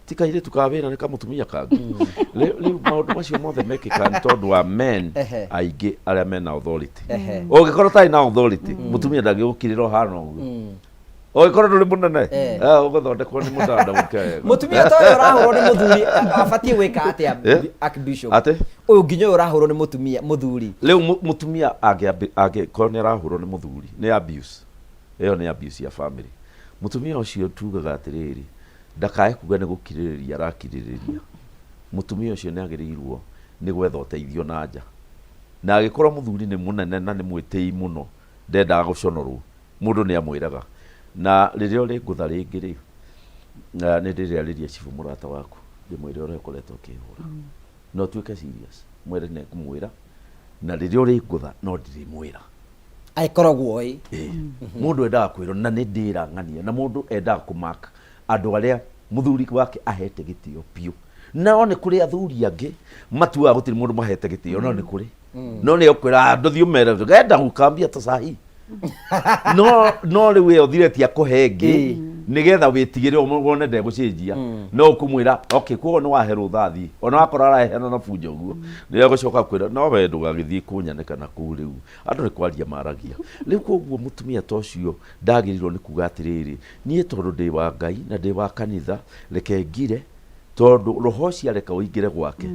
ti kairĩtu ka wĩra, nĩ kamũtumia kangĩ. Rĩu maũndũ macio mothe mekĩkaga nĩ tondũ wa men aingĩ arĩa mena authority. Ũngĩkorwo ũtarĩ na authority, mũtumia ndangĩgũkirĩra ũhana ũguo. Ũngĩkorwo ndũrĩ mũnene, ũgũthondekwo nĩ mũtanda mũke wega.
Mũtumia ta ũyũ ũrahũrwo nĩ mũthuri abatiĩ gwĩka atĩa? Archbishop?
Atĩ?
Ũyũ nginya ũyũ ũrahũrwo nĩ mũtumia, mũthuri.
Rĩu mũtumia angĩkorwo nĩ arahũrwo nĩ mũthuri, nĩ abuse ĩyo, nĩ abuse ya family. Mũtumia ũcio tugaga atĩrĩrĩ, ndakae kuga nĩ gũkirĩrĩria arakirĩrĩria. Mũtumia ũcio nĩ agĩrĩirwo nĩ gwetha ũteithio na nja, na angĩkorwo mũthuri nĩ mũnene na nĩ mwĩtĩi mũno, ndendaga gũconorwo, mũndũ nĩ amwĩraga. Na rĩrĩa ũrĩ ngũtha rĩngĩ rĩ, na nĩ ndĩrĩarĩria cibũ mũrata waku, ndĩmwĩre ũrĩa ũkoretwo ũkĩhũra, na ũtuĩke serious, mwĩre nĩ ngũmwĩra, na rĩrĩa ũrĩ ngũtha no ndirĩmwĩra.
Agĩkoragwo ĩ.
Ĩĩ. Mũndũ endaga kwĩrwo na nĩ ndĩra ng'ania, na mũndũ endaga kũmark andũ arĩa mũthuri wake ahete gĩtĩo biũ. No nĩ kũrĩ athuri angĩ matuaga gũtirĩ mũndũ mahete gĩtĩo, no nĩ kũrĩ. No nĩ ũkwĩra, "Ah, ndũthiĩ ũmere genda gũkambia ta sahi." No rĩu ĩyo thireti akũhe ĩngĩ nĩgetha wĩtigĩre wone ndegũcenjia, no ũkũmwĩra okay, koguo nĩ wahe rũtha thiĩ, ona wakorwo araheana na bunjo ũguo, nĩ egũcoka kwĩra no we ndũgagĩthiĩ kũnyanĩka na kũu. Rĩu andũ nĩ kwaria maragia rĩu. Koguo mũtumia ta ũcio ndagĩrĩirwo nĩ kuga atĩrĩrĩ, niĩ tondũ ndĩ wa Ngai na ndĩ wa kanitha, reke ngire, tondũ roho ũcio areka ũingĩre gwake,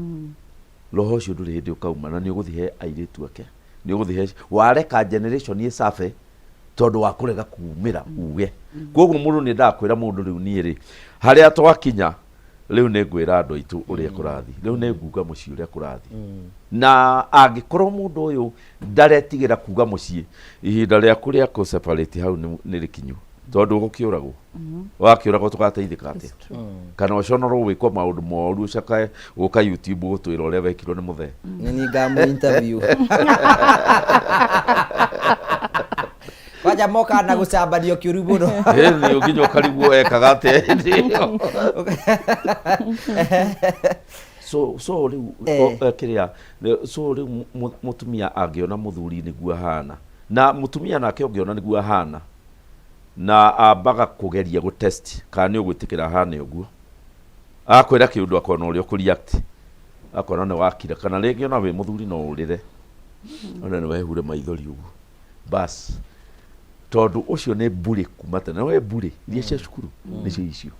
roho ũcio ndũrĩ hĩndĩ ũkauma, na nĩ ũgũthiĩ he airĩtu ake, nĩ ũgũthiĩ he wareka generation ĩcabe tondũ wa kũrega kumĩra uge. Koguo mũndũ nĩ endaga kwĩra mũndũ, rĩu niĩ rĩ, harĩa twakinya rĩu nĩ ngwĩra andũ aitũ ũrĩa kũrathiĩ, rĩu nĩ nguga mũciĩ ũrĩa kũrathiĩ. Na angĩkorwo mũndũ ũyũ ndaretigĩra kuga mũciĩ, ihinda rĩaku rĩa kũ separate hau nĩ rĩkinyu, tondũ ũgũkĩũragwo, wakĩũragwo tũgateithĩka atĩa? Kana ũconorwo, wĩkwo maũndũ moru, ũcakae gũka YouTube gũtwĩra ũrĩa wekirwo nĩ mũthee.
Nĩ niĩ ngamũ interview kwanja moka na gũcambanio kĩũru mũno.
Ĩĩ, nginya ũkarigwo ekaga atĩa hĩndĩ ĩyo. So rĩu kĩrĩa, so rĩu mũtumia angĩona mũthuri nĩguo ahana, na mũtumia nake ũngĩona nĩguo ahana, na ambaga kũgeria gũ test kana nĩ ũgwĩtĩkĩra ahane ũguo. Akwĩra kĩũndũ, akona ũrĩa ũkũ react, akona nĩ wakira, kana rĩngĩ ona wĩ mũthuri no ũrĩre, ona nĩ wehure maithori ũguo, bas, tondũ ũcio nĩ mbũrĩ kuma tene. Nĩ mbũrĩ iria cia cukuru nĩcio icio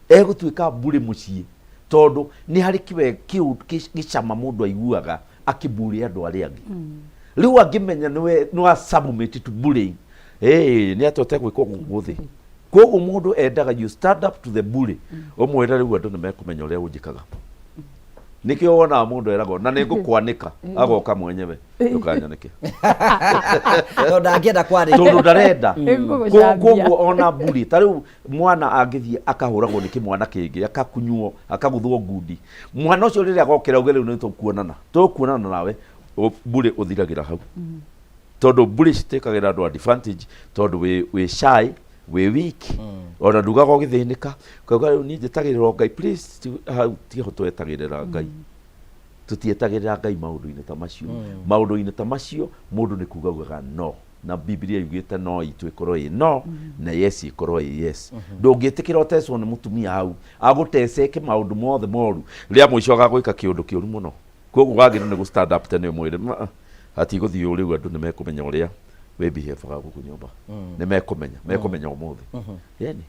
egũtuĩka mbũrĩ mũciĩ, tondũ nĩ harĩ kĩwe gĩcama mũndũ aiguaga akĩmbũrĩ andũ arĩa angĩ. Rĩu angĩmenya nĩwe nĩ wa submit to bullying, nĩ atĩa ũtegwĩkwo gũkũ thĩ? Koguo mũndũ endaga you stand up to the bully, ũmwĩre rĩu andũ nĩ mekũmenya ũrĩa ũnjĩkaga. Nĩkĩo wonaga mũndũ eragwo na nĩ ngũkwanĩka, agoka mwenyewe, ndũkanyanĩke.
Tondũ ndangĩenda kwarĩka.
Tondũ ndarenda.
Nĩngũgũcambia.
Koguo ona mburi ta rĩu mwana angĩthiĩ akahũragwo nĩ kĩmwana kĩngĩ, akakunywo, akaguthwo ngundi, mwana ũcio rĩrĩa agokĩra auge rĩu nĩ tũkuonana, tũkuonana nawe, mbũrĩ ũthiragĩra hau, tondũ mbũrĩ citĩkagĩra andũ advantage, tondũ wĩ shy, wĩ weak, ona ndugaga ũgĩthĩnĩka, ukauga rĩu niĩ njĩtagĩrĩra Ngai, please. Hau tiho twetagĩrĩra Ngai, tũtietagĩrĩra Ngai maũndũ-inĩ ta macio. Maũndũ-inĩ ta macio mũndũ nĩ kuga ugaga no, na Bibilia yugĩte no itũ ĩkorwo ĩ no na yes ĩkorwo ĩ yes. Ndũngĩtĩkĩra ũtecwo nĩ mũtumia hau, agũteceke maũndũ mothe moru, rĩa mũico agagwĩka kĩũndũ kĩũru mũno. Koguo wagĩrĩirwo nĩ gũ stand up tene, ũmwĩre, "Hatigũthiĩ ũũ, rĩu andũ nĩ mekũmenya ũrĩa wĩ behave gũkũ nyũmba, nĩ mekũmenya, mekũmenya ũmũthĩ." Yani.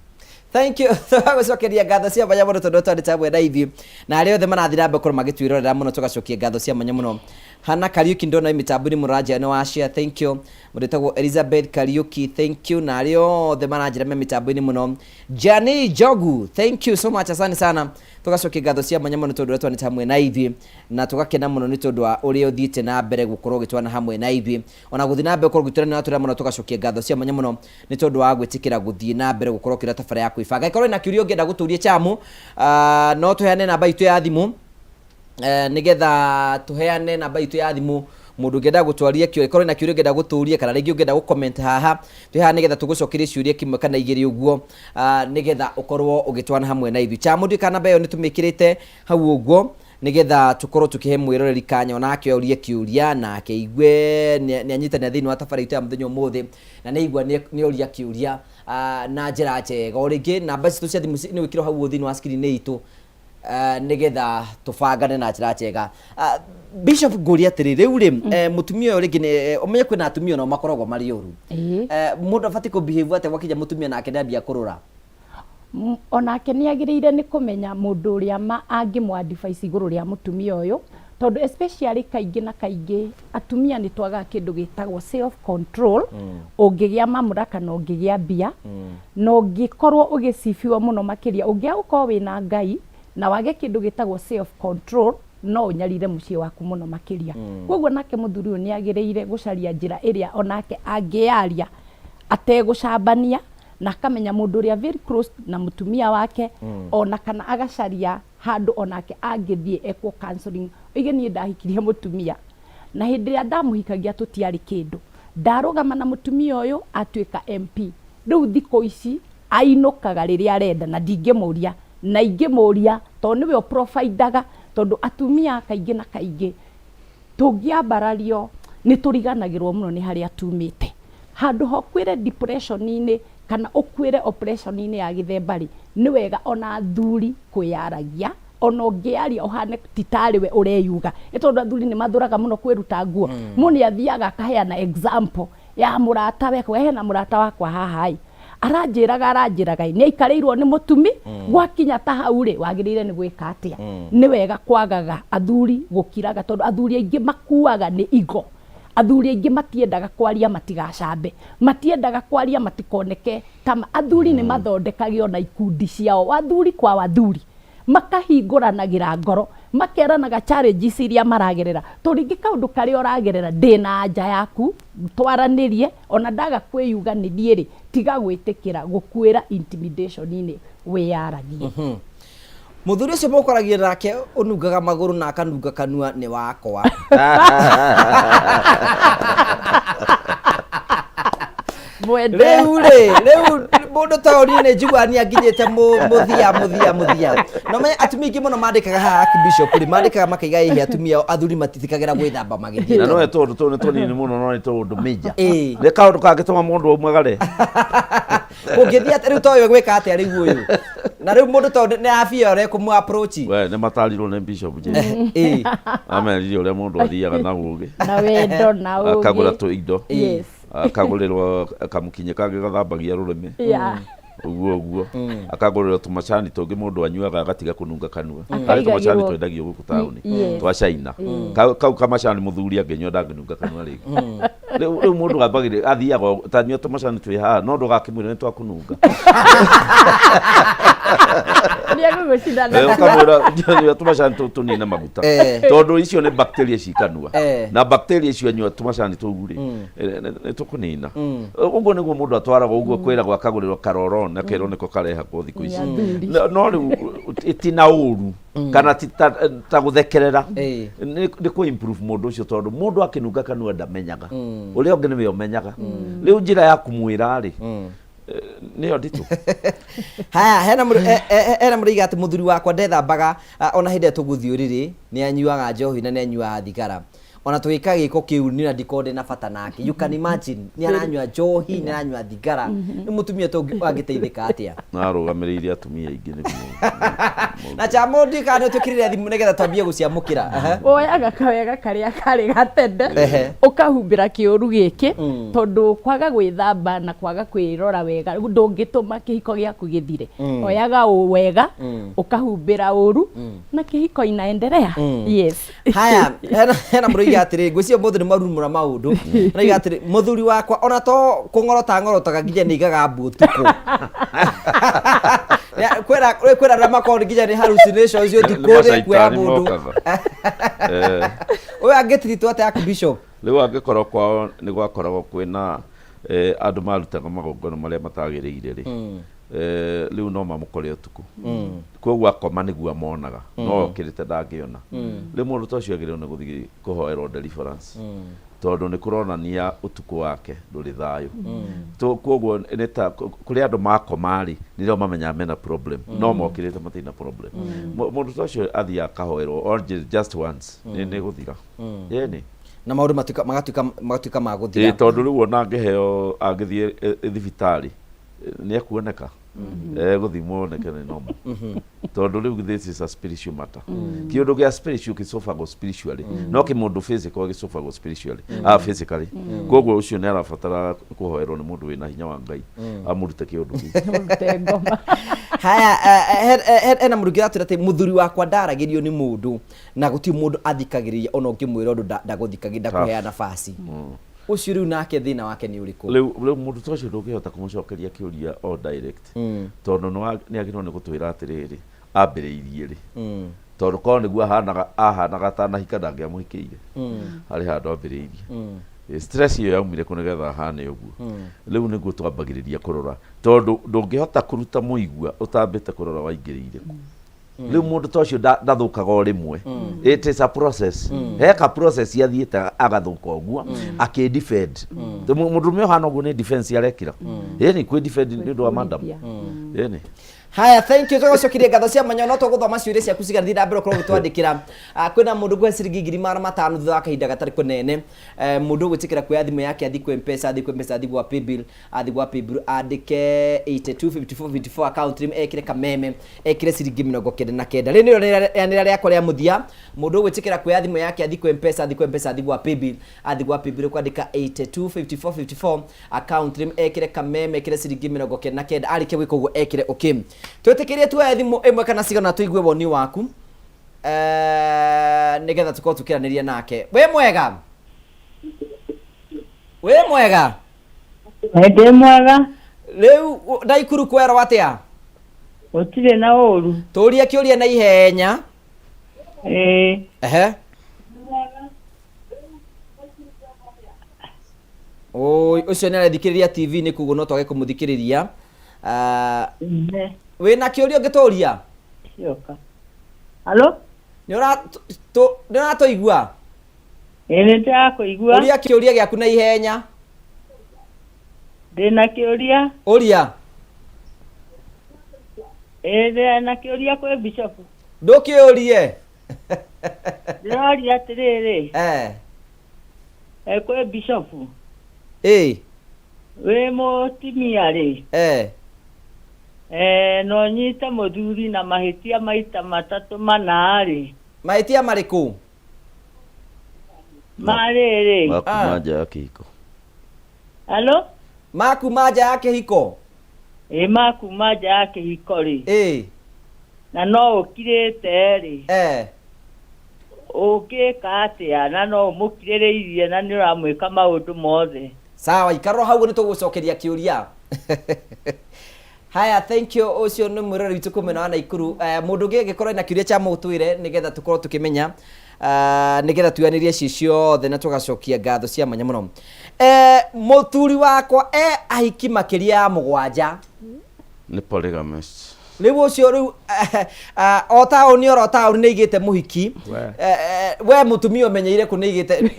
Thank you. Tũgagũcokeria ngatho cia mwanya mũno tondũ twarĩ hamwe na ithuĩ, na arĩa othe marathiĩ na mbere gũkorwo magĩtwĩrorera mũno, tũgacokia ngatho cia mwanya mũno. Hana Kariuki, ndona mĩtambo-inĩ mũranjĩra nĩ wa share, thank you. Mũndũ wĩtagwo Elizabeth Kariuki, thank you. Na arĩa othe maranjĩra me mĩtambo-inĩ mũno, Jani Njogu, thank you so much, asante sana. Tũgacokia ngatho cia mwanya mũno tondũ ũrĩa twanĩte hamwe na ithuĩ, na tũgakena mũno nĩ tondũ wa ũrĩa ũthiĩte na mbere gũkorwo ũgĩtwana hamwe na ithuĩ, ona gũthiĩ na mbere gũkorwo ũgĩtwĩra nĩ ũratwĩra mũno. Tũgacokia ngatho cia mwanya mũno nĩ tondũ wa gwĩtĩkĩra gũthiĩ na mbere gũkorwo ũkĩra tabara ya kwĩbanga. Ĩkorwo ĩna kĩũria ũngĩenda gũtũria chamu, no tũheane namba itũ ya thimũ, nĩgetha tũheane namba itũ ya thimũ, mũndũ ũngĩenda gũtwaria kĩũria, ĩkorwo ĩna kĩũria ũngĩenda gũtũria, kana rĩngĩ ũngĩenda gũ-comment haha, twĩ haha nĩgetha tũgũcokerie ciũria kĩmwe kana igĩrĩ ũguo, nĩgetha ũkorwo ũgĩtwana hamwe na ithuĩ. Chamu, ndiũĩ kana namba ĩyo nĩ tũmĩkĩrĩte hau ũguo. Nĩgetha tũkorwo tũkĩhe mwĩroreri kanya onake orie kĩũria na akĩigue nĩ anyitanĩra thĩinĩ wa tabarĩra itũ ya mũthenya ũmũthĩ na nĩ aigua nĩ oria kĩũria na njĩra njega. O rĩngĩ namba citũ cia thimũ nĩ gwĩkĩrwo hau thĩinĩ wa screen itũ nĩgetha tũbangane na njĩra njega. Bishop, ngũria atĩrĩ, rĩu rĩ, mũtumia ũyũ rĩngĩ nĩ ũmenye kwĩna atumia onao makoragwo marĩ ũru. Mũndũ abatiĩ kũ behave atĩa gwakinya mũtumia nake nĩambia kũrũra?
Onake nĩ agĩrĩire nĩ kũmenya mũndũ ũrĩa ma angĩmũ advice igũrũ rĩa mũtumia ũyũ, tondũ especially kaingĩ na kaingĩ atumia nĩ twagaga kĩndũ gĩtagwo self control. Ũngĩgĩa mamlaka na ũngĩgĩa mbia na ũngĩkorwo ũgĩcibiwo mũno makĩria, ũngĩaga gũkorwo wĩna Ngai na wage kĩndũ gĩtagwo self control, no ũnyarire mũciĩ waku mũno makĩria. Koguo nake mũthuri ũyũ nĩ agĩrĩire gũcaria njĩra ĩrĩa onake angĩyaria ategũcambania, na akamenya mũndũ ũrĩa very close na mũtumia wake, ona kana agacaria handũ onake angĩthiĩ ekwo counseling. Oige, "Niĩ ndahikirie mũtumia na hĩndĩ ĩrĩa ndamũhikagia tũtiarĩ kĩndũ, ndarũgama na mũtumia ũyũ atuĩka MP, rĩu thikũ ici ainũkaga rĩrĩa arenda na ndingĩmũria na ingĩmũria tondũ nĩwe ũprovidaga." Tondũ atumia kaingĩ na kaingĩ tũngĩambarario nĩ tũriganagĩrwo mũno nĩ harĩa tumĩte. Handũ ha ũkuĩre depression-inĩ kana ũkuĩre oppression-inĩ ya gĩthemba rĩ, nĩ wega ona athuri kwĩyaragia, ona ũngĩaria ũhane ti tarĩ we ũreyuga, nĩ tondũ athuri nĩ mathũraga mũno kwĩruta nguo. Mũndũ nĩ athiaga akaheana example ya mũrata we, akauga, "Hena mũrata wakwa haha ĩ, aranjĩraga ĩ, nĩ aikarĩirwo nĩ mũtumi." Gwakinya ta hau rĩ, wagĩrĩire nĩ gwĩka atĩa? Nĩ wega kwagaga athuri gũkiraga, tondũ athuri aingĩ makuaga nĩ igo. Athuri aingĩ matiendaga kwaria matigacambe, matiendaga kwaria matikoneke ta athuri nĩ mathondekagio na ikundi ciao, athuri kwa athuri makahingũranagĩra ngoro, makeranaga challenges iria maragerera, tondũ rĩngĩ kaũndũ karĩa ũragerera ndĩna anja yaku, twaranĩrie. Ona ndaga kwĩyuga nĩ niĩ rĩ, tiga gwĩtĩkĩra gũkuĩra intimidation-inĩ, wĩyaragie.
Mũthuri ũcio mũkoragia nake ũnungaga magũrũ na akanunga kanua nĩ wakwa.
Mwende.
Rĩu rĩ, rĩu mũndũ ta ũyũ niĩ nĩ njiguaga nĩ anginyĩte mũthia mũthia mũthia. No menye atumia aingĩ mũno mandĩkaga haha, Archbishop rĩ, mandĩkaga makaiga ĩhĩ atumia ao athuri matithikagĩra gwĩthamba magĩthiĩ
Na
toro.
no tũndũ tũu nĩ tũnini mũno, no nĩ tũndũ major. Nĩ kaũndũ kangĩtũma mũndũ aumagare.
Kũngĩthiĩ atĩa rĩu ta ũyũ gwĩka atĩa rĩu ũyũ na rĩu mũndũ tondũ nĩ abia ũrĩa kũmũ approach?
We nĩ matarirwo nĩ Bishop James. Amerire ũrĩa mũndũ athiaga na ũgĩ
na wendo na ũgĩ.
Akagũra tũindo, akagũrĩrwo kamũkinyĩ kangĩ gathambagia rũrĩmĩ, ũguo ũguo, akagũrĩrwo tũmacani tũngĩ mũndũ anyuaga agatiga kũnunga kanua. Harĩ tũmacani
Akaigagĩrwo-
twendagio gũkũ taũni twa China. Kau kamacani mũthuri angĩnyua ndangĩnunga kanua rĩngĩ. Rĩu mũndũ ambagĩrĩria athiaga tanyua tũmacani twĩ haha, no ndũgakĩmwĩre nĩ twakũnunga.
Nĩ egũgũcina.
Ũkamwĩra nyua tũmacani tũu tũnine maguta, tondũ icio nĩ bacteria ci kanua, na bacteria icio anyua tũmacani tũu rĩ, nĩ tũkũnina. Ũguo nĩguo mũndũ atwaragwo, ũguo kwĩragwo akagũrĩrwo karoron, akerwo nĩko karehagwo thikũ ici.
Athuri.
No rĩu ti na ũru kana ti ta gũthekerera, nĩ kũ improve mũndũ ũcio, tondũ mũndũ akĩnunga kanua ndamenyaga, ũrĩa ũngĩ nĩwe ũmenyaga. Rĩu njĩra ya kũmwĩra rĩ, nĩyo nditũ.
Haya, hena mũrĩiga atĩ mũthuri wakwa ndethambaga, ona hĩndĩ ĩrĩa tũgũthiĩ ũrĩrĩ nĩ anyuaga njohi na nĩ anyuaga thigara, ona tũgĩka gĩko kĩu niĩ na ndikorwo ndĩ na bata nake. You can imagine, nĩ aranyua njohi, nĩ aranyua thigara. Nĩ mũtumia ta ũngĩ angĩteithĩka atĩa?
Narũgamĩrĩire atumia aingĩ nĩguo.
Na chamo ndikana nĩ twĩkĩrĩre thimũ nĩgetha twambie gũciamũkĩra.
Woyaga kawega karĩa karĩ gatene, ũkahumbĩra kĩũru gĩkĩ, tondũ kwaga gwĩthamba na kwaga kwĩrora wega ndũngĩtũma kĩhiko gĩaku gĩthire. Oyaga ũ wega, ũkahumbĩra ũru na kĩhiko inaendelea, yes.
Haya, hena mũrũiga atĩrĩ, ngwĩciria mũthĩ nĩ marumũra maũndũ. Arauga atĩrĩ, mũthuri wakwa ona to kũng'orota ng'orotaga nginya nĩ igaga mbu ũtukũ. Kwĩra arĩa makoragwo nginya nĩ hallucinations ũtukũ
Nĩ
nĩ kuoya
macaitani
mũndũ.
mokaga.
Ũyũ angĩtiritwo atĩa, Archbishop?
Rĩu angĩkorwo kwao nĩ gwakoragwo kwĩna andũ marutaga magongona marĩa matagĩrĩire rĩ, rĩu no mamũkore ũtukũ, koguo akoma nĩguo amonaga, no okĩrĩte ndangĩona. Rĩu mũndũ ta ũcio agĩrĩirwo nĩ gũthiĩ kũhoerwo deliverance. Tondũ nĩ kũronania ũtukũ wake ndũrĩ thayũ. Koguo nĩ ta kũrĩ andũ makoma rĩ, nĩrĩo mamenyaga mena problem, no mokĩrĩte matirĩ na problem. Mũndũ ta ũcio athiaga akahoerwo or just once, nĩ gũthira. Ĩni.
Na maũndũ matuĩka magatuĩka magatuĩka ma gũthira.
Tondũ rĩu ona angĩheo, angĩthiĩ thibitarĩ, nĩ ekuoneka, egũthimwo oneke nĩ normal, tondũ rĩu this is a spiritual matter. Kĩũndũ gĩa spiritual gĩcũbagwo spiritually, no kĩmũndũ physical gĩcũbagwo spiritually, ah, physically. Koguo ũcio nĩ arabatara kũhoerwo nĩ mũndũ wĩna hinya wa Ngai amũrute kĩũndũ kĩu.
Mũrute ngoma.
Haya, hena mũndũ ũngĩ ũratwĩra atĩ mũthuri wakwa ndaragĩrio nĩ mũndũ na gũtirĩ mũndũ athikagĩrĩria, ona ũngĩmwĩra ũndũ ndagũthikagĩrĩria, ndakũheaga nafasi. Ũcio rĩu nake thĩna wake nĩ ũrĩkũ?
Rĩu mũndũ ta ũcio ndũngĩhota kũmũcokeria kĩũria o direct, tondũ nĩ agĩrĩirwo nĩ gũtwĩra atĩrĩrĩ, ambĩrĩirie rĩ, tondũ korwo nĩguo ahanaga atanahika ndangĩamũhikĩire. Harĩ handũ ambĩrĩirie. Stress ĩyo yaumire kũ nĩgetha ahane ũguo? Rĩu nĩguo twambagĩrĩria kũrora, tondũ ndũngĩhota kũruta mũigua ũtambĩte kũrora waingĩrĩire kũ. Rĩu mũndũ ta ũcio ndathũkaga o rĩmwe. It is a process. Heka process athiĩte agathũka ũguo akĩ defend. Mũndũrũme ũhana ũguo nĩ defense arekĩra, ĩni kwĩ defend nĩ ũndũ wa madam, ĩni.
Haya, thank you. Tũgũcokirie ngatho cia mwanya. No tũgũthoma ciũria ciaku cigana, thiĩ na mbere ũkorwo ũgĩtwandĩkĩra. Kwĩna mũndũ ngũhe ciringi 500,000 thutha wa kahinda gatarĩ kũnene. Mũndũ ũgwĩtĩkĩra kuoya thimũ yake athiĩ kwĩ Mpesa, athiĩ kwĩ Mpesa, athiĩ gwa Paybill, athiĩ gwa Paybill andĩke 825454 account name, ekĩre Kameme, ekĩre ciringi 99. Rĩrĩ nĩrĩo rĩanĩrĩra rĩakwa rĩa mũthia. Mũndũ ũgwĩtĩkĩra kuoya thimũ yake athiĩ kwĩ Mpesa, athiĩ kwĩ Mpesa, athiĩ gwa Paybill, athiĩ gwa Paybill kwandĩka 825454 account name, ekĩre Kameme, ekĩre ciringi 99. Arĩkia gwĩka ũguo ekĩre okay. Twĩtĩkĩrie tuoye thimũ ĩmwe kana cigana tũigue woni waku, nĩgetha tũkorwo tũkĩranĩria nake. Wĩ mwega? Wĩ mwega?
Ndĩ mwega.
Rĩu Naikuru kwerwo atĩa?
Gũtirĩ na ũru.
Tũrie kĩũria na ihenya.
Ĩĩ.
Ehe. Oi, ũcio nĩ arethikĩrĩria TV nĩ koguo no twage kũmũthikĩrĩria. Wĩna kĩũria ũngĩtũria?
Cioka. Halo?
Nĩ ũratũigua?
Ĩĩ, nĩ ndĩrakũigua.
Ũria kĩũria gĩaku na ihenya.
Ndĩna kĩũria.
Ũria.
Ĩĩ, ndĩna kĩũria kwĩ bishop.
Ndũkĩũrie.
Ndĩroria atĩrĩrĩ. Kwĩ bishop.
Ĩĩ.
Wĩ mũtumia rĩ. No nyite mũthuri na mahĩtia maita matatũ mana rĩ.
Mahĩtia marĩkũ?
Marĩrĩ.
Makuma nja ya kĩhiko.
Halo?
Makuma nja ya kĩhiko?
Ĩĩ, makuma nja ya kĩhiko rĩ.
Ĩĩ.
Na no ũkirĩte rĩ. Ũngĩka atĩa na no ũmũkirĩrĩirie na nĩ ũramwĩka maũndũ mothe?
Sawa, ikara hau nĩ tũgũcokeria kĩũria. Haya, thank you. Ũcio nĩ mwĩroreri witũ kũu mwena wa Naikuru. Mũndũ ũngĩ angĩkorwo ena kĩũria kĩa mũtwĩre nĩgetha tũkorwo tũkĩmenya, nĩgetha tuyanĩrie ci ciothe na tũgacokia ngatho cia mwanya mũno. Mũthuri wakwa e ahiki makĩria ya 7.
Nĩ polygamist.
Rĩu ũcio rĩu, o taũni oro taũni nĩ igĩte mũhiki. We mũtumia ũmenyeire kũ nĩ igĩte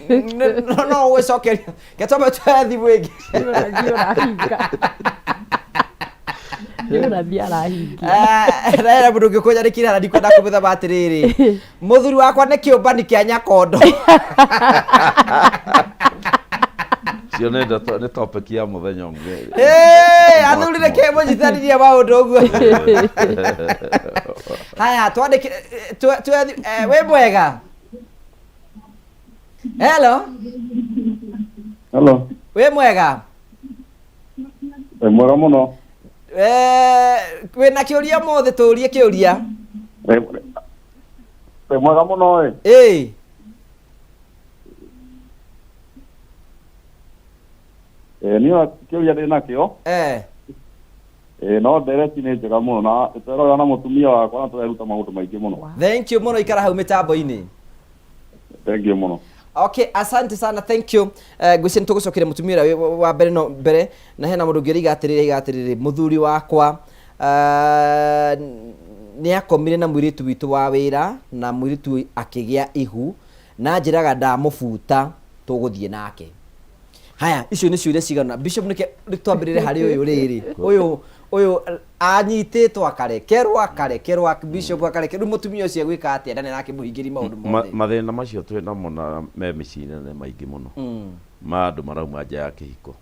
no ũgũcokeria getwambe tuoe thimũ ĩngĩ.
Nĩ arahingia.
Hena mũndũ ũngĩ ũkũnyandĩkĩra na ndikwenda kũmĩthoma atĩrĩrĩ, mũthuri wakwa nĩ kĩũmbani kĩa nyakondo.
Cio nĩ ndeto, nĩ topic ya mũthenya ũngĩ.
Athuri reke mũnyitanirie maũndũ ũguo. Haya, twandĩke wĩ mwega? Hello.
Hello.
Wĩ mwega?
Wĩ mwega mũno.
Wĩna kĩũria mũthĩ, tũrie kĩũria.
Wĩ mwega mũno ĩ.
Ĩĩ.
Niĩ kĩũria ndĩ nakĩo. No ndereti nĩ njega mũno na twerora na mũtumia wakwa na tũreruta maũndũ maingĩ mũno.
Thank you mũno, ikara hau mĩtambo-inĩ.
Thank you mũno.
Okay, asante sana, thank you. Ngwĩciria nĩ tũgũcokeria mũtumia ũrĩa wa mbere no mbere, na hena mũndũ ũngĩ ũraiga atĩrĩrĩ, aiga atĩrĩrĩ, mũthuri wakwa nĩ akomire na mũirĩtu witũ wa wĩra na mũirĩtu akĩgĩa ihu na njĩraga ndamũbuta. Tũgũthiĩ nake. Haya, icio nĩ ciũria cigana. Bishop, nĩke twambĩrĩre harĩ ũyũ rĩrĩ. Ũyũ ũyũ anyitĩtwo akarekerwo akarekerwo Bishop akarekerwo, rĩu mũtumia ũcio egwĩka atĩa na nĩ arakĩmũhingĩria maũndũ mothe?
Mathĩna macio twĩ namo na me mĩciĩ-inĩ nĩ maingĩ mũno, ma andũ marauma nja ya kĩhiko,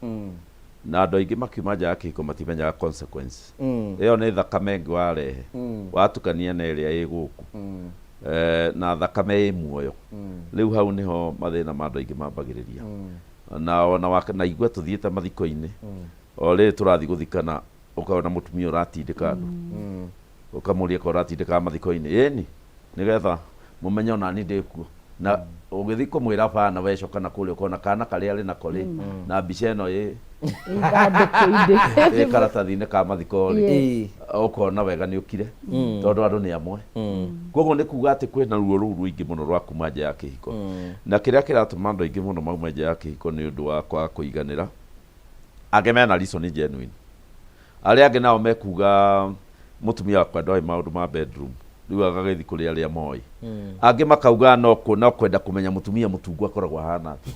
na andũ aingĩ makiuma nja ya kĩhiko matimenyaga consequence. Ĩyo nĩ thakame ĩngĩ warehe, watukania na ĩrĩa ĩ gũkũ, na thakame ĩ muoyo. Rĩu hau nĩho mathĩna ma andũ aingĩ mambagĩrĩria. Na ona naigua tũthiĩte mathiko-inĩ, o rĩrĩ tũrathiĩ gũthikana, ũkona mũtumia ũratindĩka andũ, ũkamũria ka ũratindĩkaga mathiko-inĩ, ĩni nĩgetha mũmenye ona niĩ ndĩkuo. Na ũgĩthiĩ kũmwĩra bana, wecoka na kũrĩa ũkona kana karĩa arĩ nako rĩ, na mbica ĩno ĩ
ithandũkũ-inĩ,
ĩ karatathi-inĩ ka mathiko rĩ, ũkona wega nĩ ũkire, tondũ andũ nĩ amwe. Koguo nĩ kuga atĩ kwĩna ruo rũu rũingĩ mũno rwa kuma nja ya kĩhiko, na kĩrĩa kĩratũma andũ aingĩ mũno maume nja ya kĩhiko nĩ ũndũ wa kwaga kũiganĩra. Angĩ mena reason genuine, arĩa angĩ nao mekuga mũtumia wakwa ndoĩ maũndũ ma bedroom, rĩu agagĩthiĩ kũrĩ arĩa moĩ. Angĩ makauga no kwenda kũmenya mũtumia mũtungu akoragwo ahana atĩa.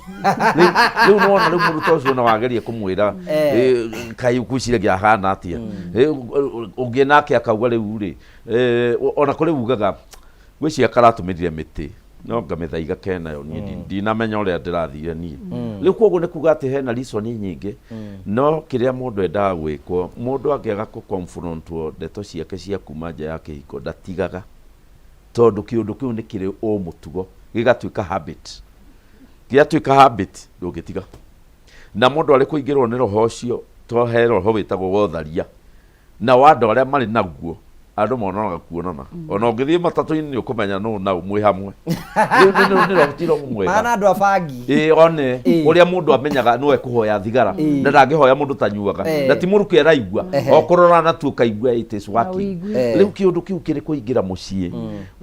Rĩu nĩwona rĩu mũndũ ta ũcio ona wageria kũmwĩra, kaĩ ũkwĩciragia ahana atĩa? Ũngĩ nake akauga rĩu rĩ, ona kũrĩ ugaga ngwĩciria karatũmĩrire mĩtĩ no ngamĩthaiga kenayo, niĩ ndinamenya ũrĩa ndĩrathire niĩ. Rĩu koguo nĩ kuga atĩ hena reason nyingĩ, no kĩrĩa mũndũ endaga gwĩkwo, mũndũ angĩaga kũ-confrontwo ndeto ciake cia kuma nja ya kĩhiko, ndatigaga, tondũ kĩũndũ kĩu nĩ kĩrĩ o mũtugo, gĩgatuĩka habit. Gĩatuĩka habit, ndũngĩtiga. Na mũndũ arĩ kũingĩrwo nĩ roho ũcio, to he roho wĩtagwo wa ũtharia, na wa andũ arĩa marĩ naguo, andũ mononaga kuonana. Ona ũngĩthiĩ matatũ-inĩ nĩ ũkũmenya nũ nau mwĩ hamwe. Rĩu nĩ roho, ti roho mwega.
Mahana andũ a bangi.
Ĩĩ, one ũrĩa mũndũ amenyaga no ekũhoya thigara, na ndangĩhoya mũndũ tanyuaga, na ti mũrukĩ araigua, o kũrora na tu ũkaigua it is working.
Ũigue.
Rĩu kĩũndũ kĩu kĩrĩ kũingĩra mũciĩ,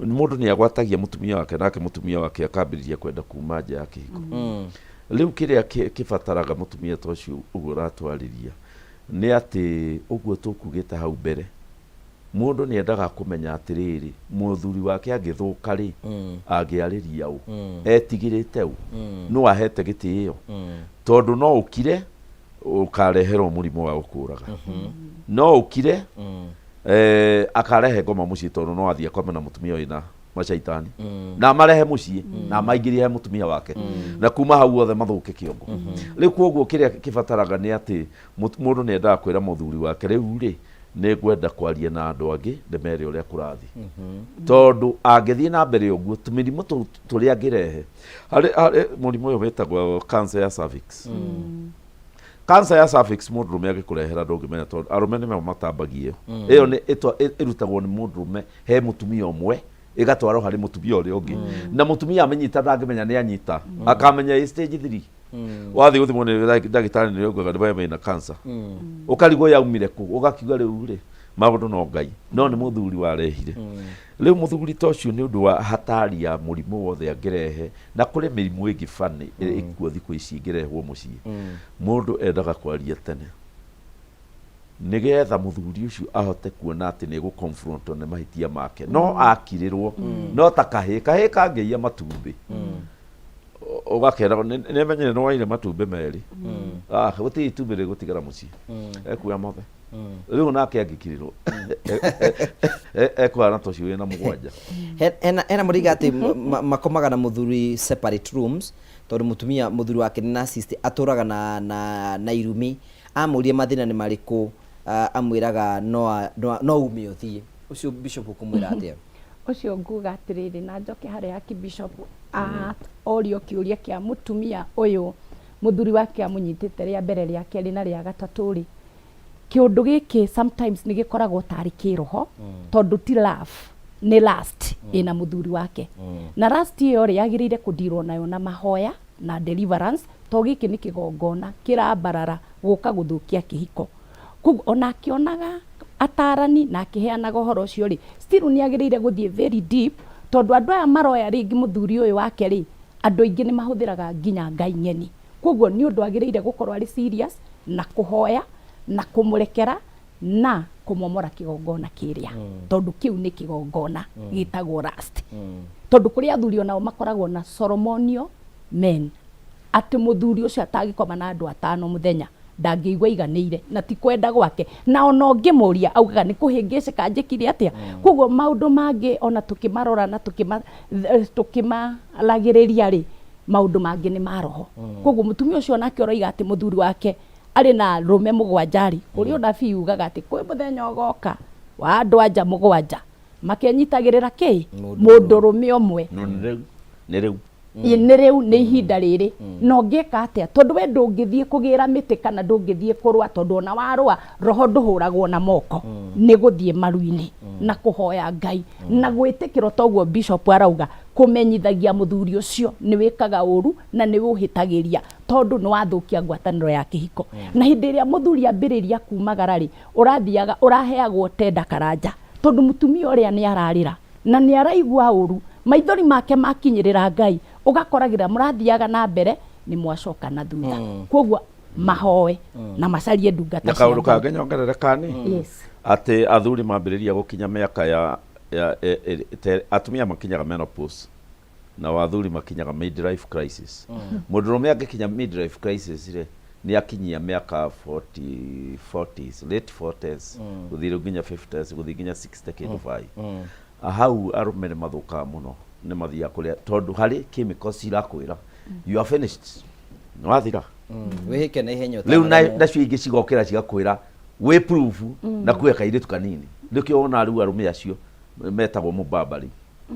mũndũ nĩ agwatagia mũtumia wake, nake mũtumia wake akambĩrĩria kwenda kuma nja ya kĩhiko. Rĩu kĩrĩa kĩbataraga mũtumia ta ũcio ũguo ũratwarĩria nĩ atĩ ũguo tũkugĩte hau mbere, mũndũ nĩ endaga kũmenya atĩrĩrĩ, mũthuri wake angĩthũka rĩ, angĩarĩria ũ, etigĩrĩte ũ, nũ ahete gĩtĩo, tondũ no ũkire ũkareherwo mũrimũ wa gũkũraga, no ũkire akarehe ngoma mũciĩ, tondũ no athiĩ akome na mũtumia wĩna macaitani na amarehe mũciĩ na amaingĩrie he mũtumia wake, na kuma hau othe mathũke kĩongo. Rĩu koguo kĩrĩa kĩbataraga nĩ atĩ mũndũ nĩ endaga kwĩra mũthuri wake, rĩu rĩ, nĩ ngwenda kwaria na andũ angĩ ndĩmere ũrĩa kũrathiĩ, tondũ angĩthiĩ na mbere ũguo, tũmĩrimũ tũu tũrĩa angĩrehe harĩ mũrimũ ũyũ wĩtagwo cancer ya cervix. Cancer ya cervix mũndũrũme angĩkũrehera ndũngĩmenya, tondũ arũme nĩmo matambagia ĩyo. Ĩyo nĩ ĩrutagwo nĩ mũndũrũme he mũtumia ũmwe, ĩgatwarwo harĩ mũtumia ũrĩa ũngĩ, na mũtumia amĩnyita ndangĩmenya nĩ anyita, akamenya ĩ stage 3. Wathiĩ gũthimwo nĩ ndagĩtarĩ, nĩ augaga nĩ wena cancer, ũkarigwo yaumire kũ, ũgakiuga rĩu rĩ, maũndũ no Ngai, no nĩ mũthuri warehire. Rĩu mũthuri ta ũcio, nĩ ũndũ wa hatari ya mũrimũ wothe angĩrehe, na kũrĩ mĩrimũ ĩngĩ bani ĩkuo thikũ ici ĩngĩrehwo mũciĩ, mũndũ endaga kwaria tene nĩgetha mũthuri ũcio ahote kuona atĩ nĩ egũ-confrontwo nĩ mahĩtia make. No akirĩrwo no ta kahĩĩ, kahĩĩ kangĩiya matumbĩ, ũgakera nĩmenyere nĩ waire matumbĩ merĩ. Ah, gũtirĩ itumbĩ rĩgũtigara mũciĩ, ekuoya mothe. Rĩu nake angĩkirĩrwo ekũhana ta ũcio wĩna mũgwanja.
Hena mũriga atĩ makomaga na mũthuri separate rooms, tondũ mũtumia mũthuri wake nĩ narcissist, atũraga na irumi. Amũria mathĩna nĩ marĩkũ, amwĩraga no ume ũthiĩ. Ũcio Bishop ũkũmwĩra atĩa?
Ũcio nguga atĩrĩrĩ, na njoke harĩa Archbishop orio kĩũria kĩa mũtumia ũyũ mũthuri wake amũnyitĩte rĩa mbere, rĩa kerĩ na rĩa gatatũ rĩ, kĩũndũ gĩkĩ sometimes nĩ gĩkoragwo tarĩ kĩroho, tondũ ti love, nĩ lust ĩna mũthuri wake, na lust ĩyo rĩ, yagĩrĩire kũndirwo nayo na mahoya na deliverance, to gĩkĩ nĩ kĩgongona kĩrambarara gũka gũthũkia kĩhiko. Koguo ona akĩonaga atarani na akĩheanaga ũhoro ũcio rĩ, still nĩ agĩrĩire gũthiĩ very deep, tondũ andũ aya maroya rĩngĩ mũthuri ũyũ wake rĩ, andũ aingĩ nĩ mahũthĩraga nginya ngai ng'eni. Koguo nĩ ũndũ agĩrĩire gũkorwo arĩ serious na kũhoya na kũmũrekera na kũmomora kĩgongona kĩrĩa, tondũ kĩu nĩ kĩgongona gĩtagwo lust, tondũ kũrĩ athuri onao makoragwo na ceremonial men. Atĩ mũthuri ũcio atangĩkoma na andũ atano mũthenya ndangĩigua aiganĩire, na ti kwenda gwake, na ona ũngĩmũria augaga nĩ kũhĩngĩcĩka njĩkire atĩa. Koguo maũndũ mangĩ ona tũkĩmarora na tũkĩmaragĩrĩria rĩ, maũndũ mangĩ nĩ ma roho. Koguo mũtumia ũcio onake ũroiga atĩ mũthuri wake arĩ na arũme mũgwanja rĩ, kũrĩ ũnabii ugaga atĩ kwĩ mũthenya ũgoka wa andũ anja mũgwanja makenyitagĩrĩra kĩ? Mũndũrũme ũmwe.
No nĩ rĩu, nĩ rĩu.
Ĩ, nĩ rĩu nĩ ihinda rĩrĩ. Na ũngĩka atĩa? Tondũ we ndũngĩthiĩ kũgĩra mĩtĩ kana ndũngĩthiĩ kũrũa, tondũ ona warũa roho ndũhũragwo na moko. Nĩ gũthiĩ maru-inĩ na kũhoya Ngai na gwĩtĩkĩra toguo bishop arauga, kũmenyithagia mũthuri ũcio nĩ wĩkaga ũru na nĩ ũhĩtagĩria, tondũ nĩ wathũkia ngwatanĩro ya kĩhiko. Na hĩndĩ ĩrĩa mũthuri ambĩrĩria kumagara rĩ, ũrathiaga ũraheagwo tenda karanja, tondũ mũtumia ũrĩa nĩ ararĩra na nĩ araigua ũru, maithori make makinyĩrĩra Ngai, ũgakoragĩra mũrathiaga na mbere nĩ mwacoka na thutha. Koguo mahoe na macarie ndungata
Na
cia
kaũndũ
Ngai.
kangĩ nyongerere kani?
Yes.
Atĩ athuri mambĩrĩria gũkinya mĩaka ya, ya e, e, te, atumia makinyaga menopause na athuri makinyaga midlife crisis. Mũndũrũme angĩkinya midlife crisis rĩ, nĩ akinyia mĩaka 40, 40s, late 40s, gũthiĩ rĩu nginya 50s, gũthiĩ nginya 60 kĩndũ bai. Hau arũme nĩ mathũkaga mũno, nĩ mathiaga kũrĩa, tondũ harĩ chemicals irakwĩra you are finished, nĩ wathira.
Wĩhĩke na ihenya
Rĩu
ũtanaremwo.
Nacio ingĩ cigokĩra cigakwĩra wĩ proof na kuoya kairĩtu kanini. Nĩkĩo wonaga rĩu arũme acio metagwo mũbambari,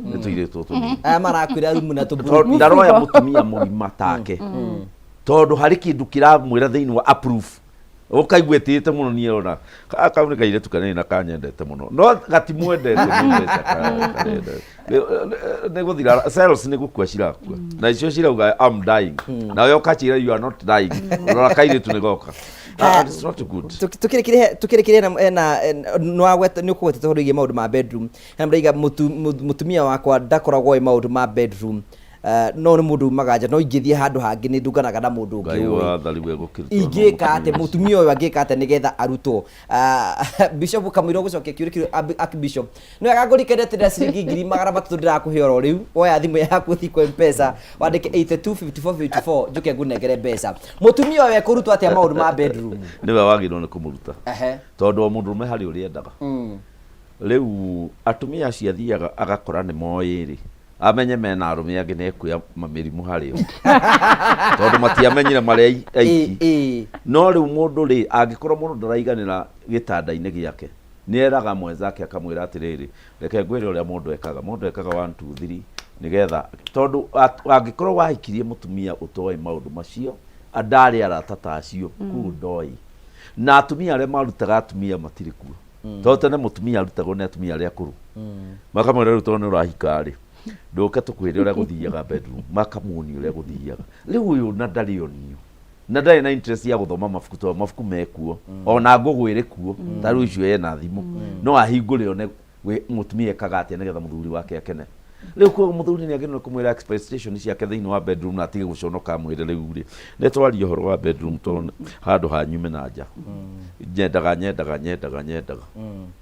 nĩ tũirĩtu tũtũ tũnini.
Aya marakwĩra rumu na
Tondũ
tũburubu.
ndaroya mũtumia mũgima take, tondũ harĩ kĩndũ kĩramwĩra thĩinĩ wa approve, ũkaigua ĩtĩĩte mũno. Niĩ ona kau nĩ kairĩtu kanini na kanyendete mũno, no gatimwendete nĩ mbeca karenda. Nĩ gũthira cells, nĩ gũkua cirakua, na icio cirauga, "I'm dying," nawe ũkacira, "You are not dying, rora kairĩtu nĩ goka." Ah, it's not good.
Tukĩrĩkĩrie na nĩwagweta, nĩ ũkũgwetete ũhoro wĩgiĩ maũndũ ma bedroom. Hena mũraiga, "Mũtumia wakwa ndakoragwo oĩ maũndũ ma bedroom. No nĩ mũndũ umaga nja, no ingĩthiĩ handũ hangĩ nĩ ndunganaga na mũndũ ũngĩ
Ngai
ũĩ."
wathariwe gũkĩrutwo.
Ingĩka atĩa? Mũtumia ũyũ angĩka atĩa nĩgetha arutwo? Ah, Bishop kamũira gũcokia kĩũria kĩu, Archbishop, nĩ wega ngũrikanie atĩ ndĩna ciringi 300,000 ndĩrakũhe oro rĩu. Woya thimũ yaku, ũthiĩ kwa Mpesa, wandĩke 825454, njũke ngũnengere mbeca. Mũtumia ũyũ ekũrutwo atĩa maũndũ ma bedroom?
Nĩwe wagĩrĩirwo nĩ kũmũruta, tondũ o mũndũrũme harĩ ũrĩa endaga. Rĩu atumia acio athiaga agakora nĩ moĩ rĩ, amenye mena arũme angĩ, nĩ ekuoya mĩrimũ harĩo, tondũ matiamenyire marĩ aiki. No rĩu mũndũ rĩ, angĩkorwo mũndũ ndaraiganĩra gĩtanda-inĩ gĩake, nĩ eraga mwenzake, akamwĩra atĩrĩrĩ, "Reke ngwĩre ũrĩa mũndũ ekaga. Mũndũ ekaga 1 2 3," nĩgetha, tondũ angĩkorwo wahikirie mũtumia ũtoĩ maũndũ macio, ndarĩ arata ta acio kũu ndoĩ, na atumia arĩa marutaga atumia matirĩ kuo, tondũ tene mũtumia arutagwo nĩ atumia arĩa akũrũ, makamwĩra, "Rĩu tondũ nĩ ũrahika rĩ, ndũke tũkwĩre ũrĩa gũthiaga bedroom," makamuonia ũrĩa gũthiaga. Rĩu ũyũ na ndarĩ onio, na ndarĩ na interest ya gũthoma mabuku, tondũ mabuku mekuo, ona ngũgũ ĩrĩ kuo. Ta rĩu icio ena thimũ, no ahingũre one mũtumia ekaga atĩa nĩgetha mũthuri wake akene. Rĩu koguo mũthuri nĩ agĩrĩirwo kũmwĩra expectation ciake thĩinĩ wa bedroom, na atige gũconoka, amwĩre, "Rĩu rĩ, nĩ twaria ũhoro wa bedroom, tondũ handũ ha nyume na nja, nyendaga nyendaga nyendaga nyendaga."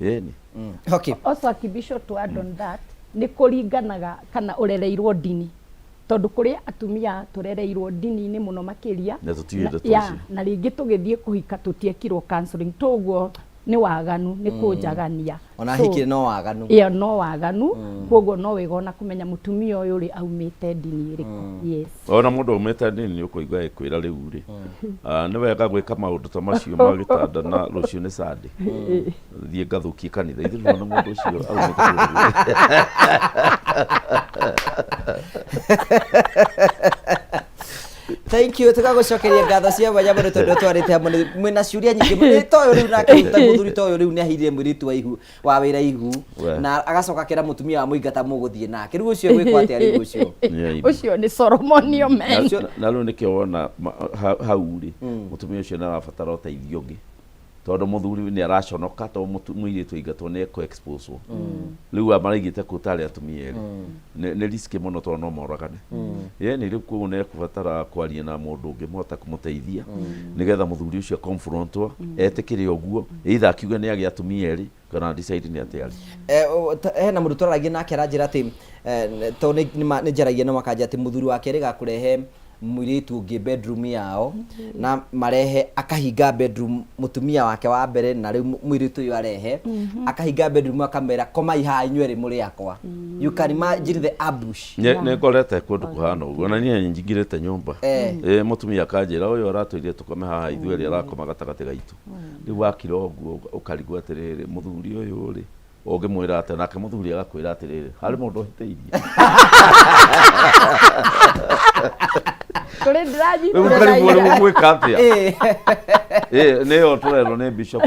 Ĩni.
Also, Archbishop, to add on that, nĩ kũringanaga kana ũrereirwo ndini, tondũ kũrĩ atumia tũrereirwo ndini-inĩ mũno makĩria.
Na tũtiũĩ ndeto
ya,
icio.
Na rĩngĩ tũgĩthiĩ kũhika tũtiekirwo counseling, toguo nĩ waganu, nĩ kũnjagania.
Ona
So,
ahikire no waganu.
Ĩyo no waganu. Koguo no wega ona kũmenya mũtumia ũyũ rĩ, aumĩte ndini ĩrĩkũ. Yes.
Ona mũndũ aumĩte ndini, nĩ ũkũigua ĩkwĩra, "Rĩu rĩ, nĩ wega gwĩka maũndũ ta macio ma gĩtanda na rũciũ nĩ Sunday, thiĩ ngathũkie kanitha?" Ithuĩ ndũrona mũndũ ũcio aumĩte kũndũ kũu.
Thank you, tũgagũcokeria ngatho cia mwanya mũno tondũ twarĩte hamwe. Mwĩna ciũria nyingĩ mũno. Nĩ toyũ rĩu nake ta mũthuri toyũ rĩu nĩ ahithire mũirĩtu wa ihu wa wĩra ihu,
We.
na agacoka akĩra mũtumia wa mũingata mũgũthiĩ nake. Rĩu ũcio gwĩkwo atĩa rĩu ũcio?
Nĩ aibu.
Ũcio nĩ Solomon men.
Na rĩu nĩkĩo wona hau rĩ, mũtumia ũcio nĩ arabatara ũteithio ũngĩ, tondũ mũthuri nĩ araconoka, tondũ mũirĩtu aingatwo nĩ ekũ expose. Rĩu aya maraigĩte kũ tarĩ atumia erĩ, nĩ risk mũno, tondũ no moragane. Ĩni, rĩu koguo nĩ ekũbatara kwaria na mũndũ ũngĩ mũhota kũmũteithia, nĩgetha mũthuri ũcio confrontwo, etĩkĩre ũguo, either akiuge nĩ agĩa atumia erĩ kana decide nĩ atĩ arĩ.
Hena mũndũ twararagia nake, aranjĩra atĩ tondũ nĩ njaragia na makanjĩra atĩ mũthuri wake erĩga kũrehe Mũirĩtu ũngĩ bedroom yao na marehe akahinga bedroom mũtumia wake wa mbere na rĩu mũirĩtu ũyũ arehe akahinga bedroom akamera komai haha inyuĩ erĩ mũrĩ akwa. You can imagine the ambush.
Nĩ ngorete kũndũ kũhana ũguo na niĩ njingirĩte nyũmba. Ĩ mũtumia akanjĩra ũyũ aratwĩrire tũkome haha ithuĩ erĩ arakoma gatagatĩ gaitũ. Rĩu wakira ũguo ũkarigwo atĩrĩrĩ, mũthuri ũyũ rĩ ũngĩmwĩra atĩa? Nake mũthuri agakwĩra atĩrĩrĩ, harĩ mũndũ ũhĩtĩirie.
Kũrĩ
Rĩu
ndĩranyitire
ũkarigwo rĩu ũgwĩka atĩa?
Ĩ.
Ĩ, nĩyo tũrerwo nĩ bishop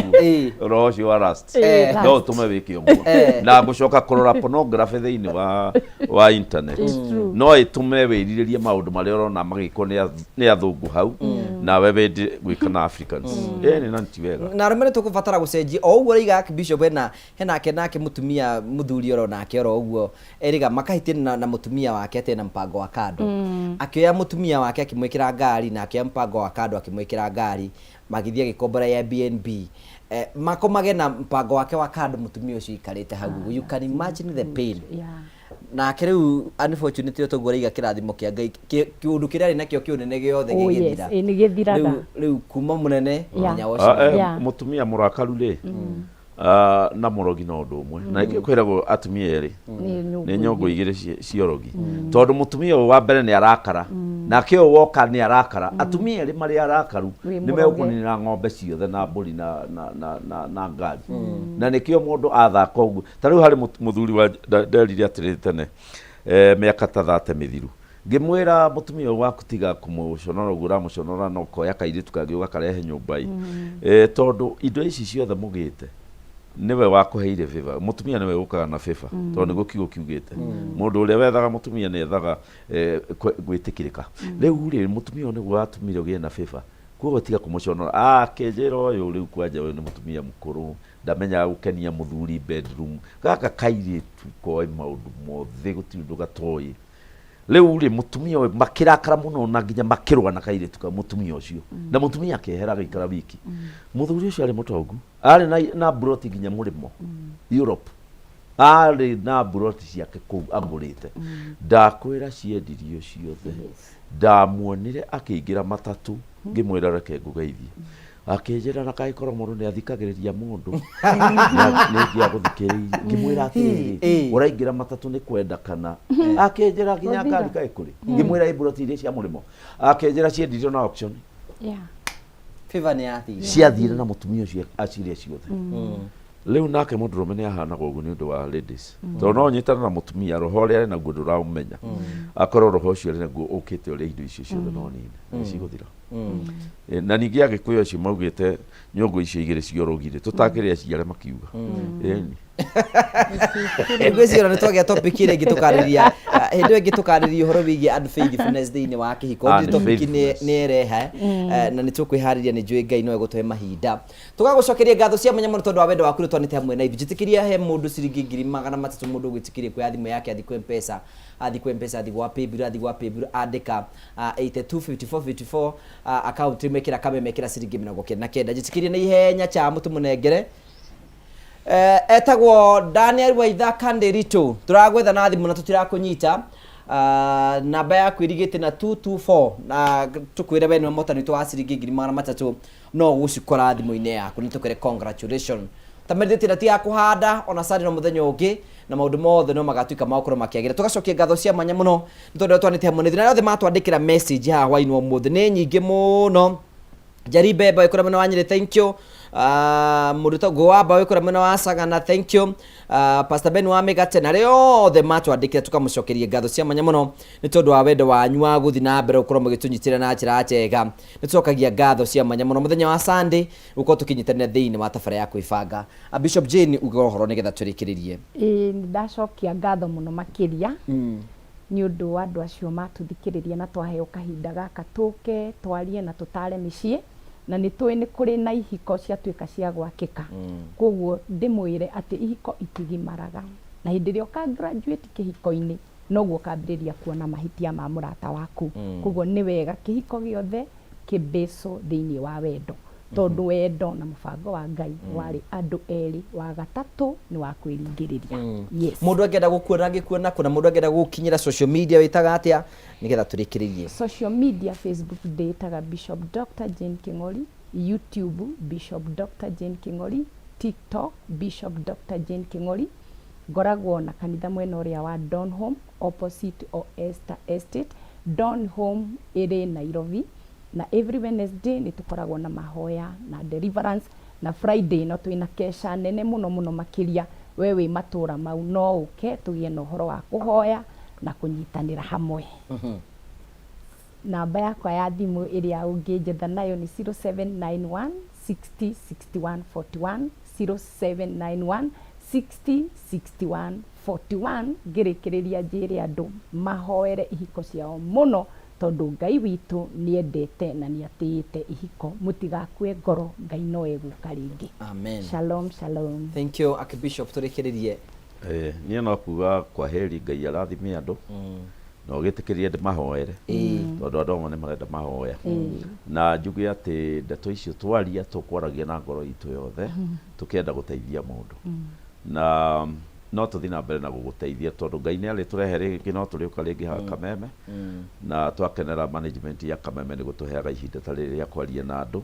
roho ũcio wa lust no ũtũme wĩke ũguo na gũcoka kũrora pornography thĩinĩ wa internet.
It's true.
No ĩtũme wĩrirĩrie maũndũ marĩa ũrona magĩkwo nĩ athũngũ hau nawe wende gwĩka na Africans. Ĩni na ti wega.
Na arũme nĩ tũkũbatara gũcenjia o ũguo rĩiga Archbishop hena henake nake mũtumia mũthuri oro nake oro ũguo erĩga makahĩtia na mũtumia wake atĩ ena mpango wa kando akĩoya mũtumia wake akĩmwĩkĩra ngari na akĩoya mpango wa kando akĩmwĩkĩra ngari magĩthiĩ agĩkombora Airbnb makomage na mpango wake wa kando mũtumia ũcio aikarĩte hau ũguo. You can imagine the pain. Nake rĩu unfortunately toguo raiga kĩrathimo kĩa Ngai kĩũndũ kĩrĩa arĩ nakĩo kĩũnene gĩothe
Oh, yes.
gĩgĩthira.
Ĩ, nĩ gĩthiraga.
Rĩu kuma mũnene nginya
Ah,
ũcio.
Mũtumia mũrakaru rĩ na mũrogi no ũndũ ũmwe na nĩkĩo kwĩragwo atumia erĩ
Nĩ nyũngũ
nĩ nyũngũ igĩrĩ cia ũrogi tondũ mũtumia ũyũ wa mbere nĩ arakara nake ũyũ woka nĩ arakara. Atumia erĩ marĩ arakaru
Wĩ
nĩ
mũroge.
megũkũninĩra ng'ombe ciothe na mbũri na ngari na nĩkĩo mũndũ athaka ũguo. Ta rĩu harĩ mũthuri wa nderire atĩrĩrĩ tene mĩaka ta 30 mĩthiru ngĩmwĩra mũtumia ũyũ waku tiga kũmũconora ũguo ũramũconora na ũkoya kairĩtu kangĩ ũgakarehe nyũmba ĩ tondũ indo ici ciothe mũgĩte nĩwe wakũheire favor. Mũtumia nĩwe ũkaga na favor tondũ nĩguo kiugo kiugĩte mũndũ ũrĩa wethaga mũtumia nĩ ethaga gwĩtĩkĩrĩka. Rĩu rĩ mũtumia ũyũ nĩguo watũmire ũgĩe na favor, koguo tiga kũmũconora. Akĩnjĩra ũyũ rĩu kwanja ũyũ nĩ mũtumia mũkũrũ ndamenyaga gũkenia mũthuri bedroom gaka kairĩtu koĩ maũndũ mothe gũtirĩ ũndũ gatoĩ. Rĩu rĩ mũtumia ũyũ makĩrakara mũno na nginya makĩrũa na kairĩtu ka mũtumia ũcio na mũtumia akĩehera agĩikara wiki. Mũthuri ũcio arĩ mũtongu arĩ na mburoti nginya mũrĩmo Europe arĩ na mburoti ciake kũu agũrĩte. Ndakwĩra ciendirio ciothe. Ndamuonire akĩingĩra matatũ ngĩmwĩra reke ngũgeithie akĩnjĩra na kaĩ korwo mũndũ nĩ athikagĩrĩria mũndũ nĩ ingĩagũthikĩrĩirie. Ngĩmwĩra atĩrĩrĩ ũraingĩra matatũ nĩ kwenda kana akĩnjĩra nginya ngari kaĩ kũrĩ ngĩmwĩra ĩ mburoti iria cia mũrĩmo akĩnjĩra ciendirio na auction.
Favor nĩ yathire.
Ciathire na mũtumia ũcio aciria ciothe. Rĩu nake mũndũrũme nĩ ahanaga ũguo nĩ ũndũ wa ladies tondũ no ũnyitane na mũtumia roho ũrĩa arĩ naguo ndũraũmenya akorwo roho ũcio arĩ naguo ũkĩte ũrĩa indo icio ciothe no nini nĩ cigũthira. Na ningĩ agĩkũyũ acio maugĩte nyũngũ icio igĩrĩ ciorogire tũtakĩrĩ aciare makiuga ĩni.
Ngwĩciria nĩ twagĩa topic ĩrĩa ĩngĩ tũkarĩria hĩndĩ ĩyo ĩngĩ tũkarĩria ũhoro wĩgiĩ unfaithfulness thĩinĩ wa kĩhiko. Ndĩ topic nĩ ĩreha na nĩ tũkwĩharĩria nĩ njũĩ Ngai no egũtũhe mahinda. Tũgagũcokeria ngatho cia mwanya mũno tondũ wa wendo waku ũrĩa twanĩte hamwe na ithuĩ. Njĩtĩkĩria he mũndũ ciringi 300,000 mũndũ ũgwĩtĩkĩria kuoya thimũ yake athiĩ kwĩ M-Pesa athiĩ kwĩ M-Pesa athiĩ gwa Paybill athiĩ gwa Paybill andĩka 825454 account mekĩra kameme mekĩra ciringi 99. Njĩtĩkĩria na ihenya chamu tũmũnengere. Etagwo Daniel Waithaka Ndiritu tũragwetha na thimũ na tũtirakũnyita. Namba yaku ĩrigĩte na 224 na tũkwĩre we nĩwe mũhotani witũ wa ciringi 300,000 no ũgũcikora thimũ-inĩ yaku na tũkwĩre congratulation tamerithĩtie na ti ya kũhanda ona Sunday no mũthenya ũngĩ na maũndũ mothe no magatuĩka ma gũkorwo makĩagĩra. Tũgacokia ngatho cia mwanya mũno nĩ tondũ twanĩte hamwe na ithuĩ na arĩa othe matwandĩkĩra message haha hwainĩ wa ũmũthĩ nĩ nyingĩ mũno. Njeri Mbemba wĩ kũrĩa mwena wa Nyĩrĩ, thank you. Mũndũ ta Ngũwamba wĩ kũrĩa mwena wa Sagana, thank you. Pastor Ben wa Mĩgate na arĩa othe matwandĩkĩra tũkamũcokeria ngatho cia mwanya mũno nĩ tondũ wa wendo wanyu wa gũthiĩ na mbere gũkorwo mũgĩtũnyitĩrĩra na njĩra njega. Nĩ tũcokagia ngatho cia mwanya mũno mũthenya wa Sunday gũkorwo tũkĩnyitanĩra thĩinĩ wa tabarĩra ya kwĩbanga. Bishop Jane uge ũhoro nĩgetha tũrĩkĩrĩrie.
Ĩĩ nĩ ndacokia ngatho mũno makĩria nĩ ũndũ wa andũ acio matũthikĩrĩria na twaheo kahinda gaka tũke twarie na tũtare mĩciĩ na nĩ tũĩ nĩ kũrĩ na ihiko ciatuĩka cia gwakĩka. Koguo ndĩmwĩre atĩ ihiko itigimaraga na hĩndĩ ĩrĩa ũka graduate kĩhiko-inĩ noguo ũkambĩrĩria kuona mahĩtia ma mũrata waku. Koguo nĩ wega kĩhiko gĩothe kĩbĩcwo thĩinĩ wa wendo. Tondũ wendo na mũbango wa Ngai warĩ andũ erĩ, wa gatatũ nĩ wa kwĩringĩrĩria. Yes.
Mũndũ angĩenda gũkuona angĩkuona kũ, na mũndũ angĩenda gũgũkinyĩra social media wĩtaga atĩa nĩgetha tũrĩkĩrĩrie?
Social media, Facebook ndĩĩtaga Bishop Dr. Jane Kĩng'ori, YouTube Bishop Dr. Jane Kĩng'ori, TikTok Bishop Dr. Jane Kĩng'ori. Ngoragwo na kanitha mwena ũrĩa wa Donholm, opposite o Esther Estate. Donholm ĩrĩ Nairobi. Na every Wednesday nĩ tũkoragwo na mahoya na deliverance, na Friday no twĩna kesha nene mũno mũno makĩria. We wĩ matũra mau no ũke tũgĩe na ũhoro wa kũhoya na kũnyitanĩra hamwe. Namba yakwa ya thimũ ĩrĩa ũngĩnjetha nayo nĩ 0791 60 61 41, 0791 60 61 41. Ngĩrĩkĩrĩria njĩre andũ mahoere ihiko ciao mũno, tondũ Ngai witũ nĩendete na nĩatĩĩte ihiko. Mũtigakue ngoro, Ngai no egũka rĩngĩ.
Amen.
Shalom, shalom.
Thank you, Archbishop. Tũrĩkĩrĩrie.
Niĩ no kuga kwa heri, Ngai arathime andũ na ũgĩtĩkĩrie ndĩmahoere, tondũ andũ amwe nĩ marenda mahoya, na njuge atĩ ndeto icio twaria tũkwaragia na ngoro itũ yothe tũkĩenda gũteithia mũndũ, na no tũthiĩ na mbere na gũgũteithia, tondũ Ngai nĩ arĩtũrehe rĩngĩ, no tũrĩũka rĩngĩ haha Kameme, na twakenera management ya Kameme nĩ gũtũheaga ihinda ta rĩrĩ rĩa kwaria na andũ,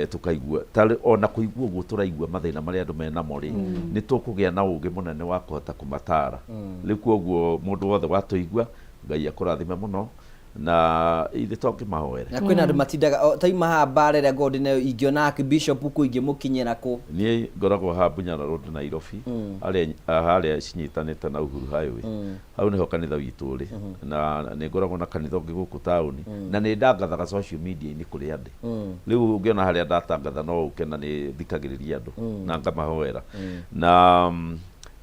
tũkaigua tarĩ ona kũigua ũguo tũraigua mathĩna marĩa andũ menamo rĩ, nĩ tũkũgĩa na ũgĩ mũnene wa kũhota kũmatara. Rĩu koguo mũndũ wothe watũigua, Ngai akũrathime mũno, na ithe tongĩmahoere.
Na kwĩna andũ matindaga taima haha mbara ĩrĩa ngorwo ndĩnayo, ingĩona Archbishop kũ, ingĩmũkinyĩra kũ?
Niĩ ngoragwo haha Bunyala Road, Nairobi, harĩa harĩa cinyitanĩte na Uhuru Highway. Hau nĩho kanitha witũ ũrĩ, na nĩ ngoragwo na kanitha ũngĩ gũkũ taũni, na nĩ ndangathaga social media-inĩ kũrĩa ndĩ. Rĩu ũngĩona harĩa ndatangatha no ũke, na nĩ thikagĩrĩria andũ na ngamahoera, na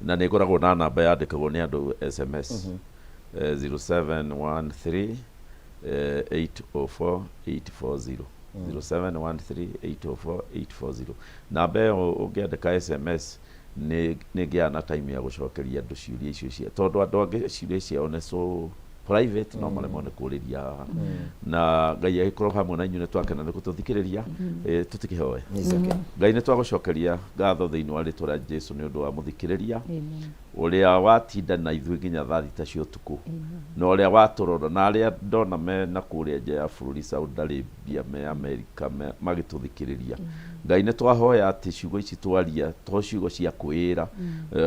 nĩ ngoragwo na namba yandĩkagwo nĩ andũ SMS, 0713 804 840, 0713 804 840. Namba ĩyo ũngĩandĩka SMS nĩ ngĩaga na time ya gũcokeria andũ ciũria icio cia, tondũ andũ angĩ ciũria ciao nĩ so private, no maremwo nĩ kũrĩria haha. Na Ngai agĩkorwo hamwe na inyuĩ. Nĩ twakena nĩ gũtũthikĩrĩria. Tũtikĩhoe.
It's okay.
Ngai, nĩ twagũcokeria ngatho thĩinĩ wa rĩtwa rĩa Jesu nĩ ũndũ wa mũthikĩrĩria ũrĩa watinda na ithuĩ nginya thaa 6 cia ũtukũ, na ũrĩa watũrora, na arĩa ndona me na kũrĩa nja ya bũrũri, Saudi Arabia, me Amerika, magĩtũthikĩrĩria. Ngai, nĩ twahoya atĩ ciugo ici twaria to ciugo cia kwĩĩra,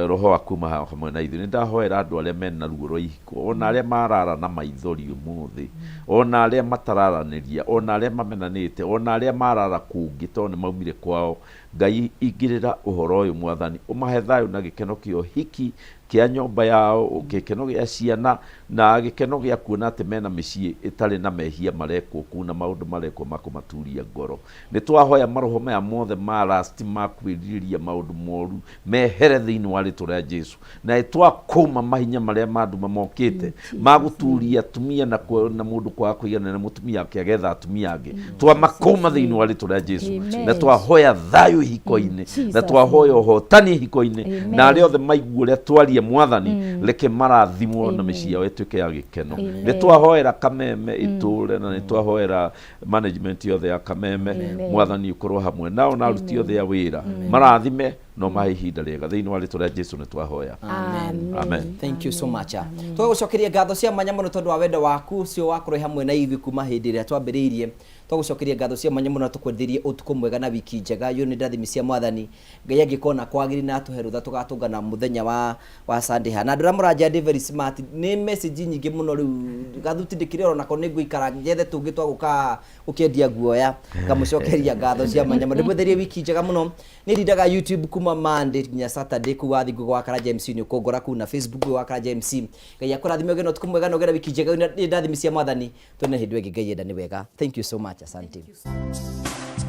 roho waku ma hamwe na ithuĩ. Nĩ ndahoera andũ arĩa mena ruo rwa ihiko, ona arĩa marara na maithori ũmũthĩ, ona arĩa matararanĩria, ona arĩa mamenanĩte, ona arĩa marara kũngĩ tondũ nĩ maumire kwao. Ngai, ingĩrĩra ũhoro ũyũ, Mwathani, ũmahe thayũ na gĩkeno kĩa ũhiki, kĩa nyũmba yao, gĩkeno gĩa ciana, na gĩkeno gĩa kuona atĩ mena mĩciĩ ĩtarĩ na mehia marekwo kũu na maũndũ marekwo ma kũmaturia ngoro. Nĩ twahoya maroho maya mothe ma lust, ma kwĩrirĩria maũndũ moru, mehere thĩinĩ wa rĩtwa rĩa Jesu, na twakũma mahinya marĩa ma nduma mokĩte ma gũturia atumia na na mũndũ kwaga kũiganĩra na mũtumia wake agetha atumia angĩ, twamakũma thĩinĩ wa rĩtwa rĩa Jesu.
Amen.
Na twahoya thayũ ihiko-inĩ, na
Jesus
twahoya ũhotani ihiko-inĩ.
Amen.
Na arĩa othe maigua ũrĩa twaria, Mwathani, reke marathimwo na
Amen.
mĩciĩ yao ĩtuĩke ya gĩkeno.
Amen.
Nĩ twahoera Kameme ĩtũre, na nĩ twahoera management yothe ya Kameme.
Amen.
Mwathani, ũkorwo hamwe nao na aruti othe a wĩra, marathime no mahe ihinda rĩega. Thĩinĩ wa rĩtwa rĩa Jesu nĩ twahoya.
Amen.
Amen.
Thank you so much. Twagũcokeria ngatho cia mwanya mũno tondũ wa wendo waku ũcio wakorwo hamwe na ithuĩ kuma hĩndĩ ĩrĩa twambĩrĩirie. Twagũcokeria ngatho cia mwanya mũno na tũkwendithĩrie ũtukũ mwega na wiki njega. Yo nĩ ndathimi cia Mwathani. Ngai angĩkorwo na kwagĩrĩ na atũhe rũtha, tũgatũngana mũthenya wa Sunday haha. Na andũ arĩa mũranjĩra ndĩ very smart, nĩ message nyingĩ mũno. Rĩu gathuti ndĩkĩrĩ onako nĩ ngũikara njethe tũngĩ twa gũka gũkĩendia guoya. Ngamũcokeria ngatho cia mwanya mũno, ndĩmwĩtherie wiki njega mũno. Nĩ ndindaga YouTube kuma Monday nginya Saturday kũu wathiĩ Google wa Karanja MC nĩ ũkũngora kũu, na Facebook wa Karanja MC. Ngai akũrathime, ũgĩe na ũtukũ mwega na ũgĩe na wiki njega. Nĩ ndathimi cia Mwathani. Tuone hĩndĩ ĩngĩ Ngai enda nĩ wega. Thank you so much, asante.
Thank you.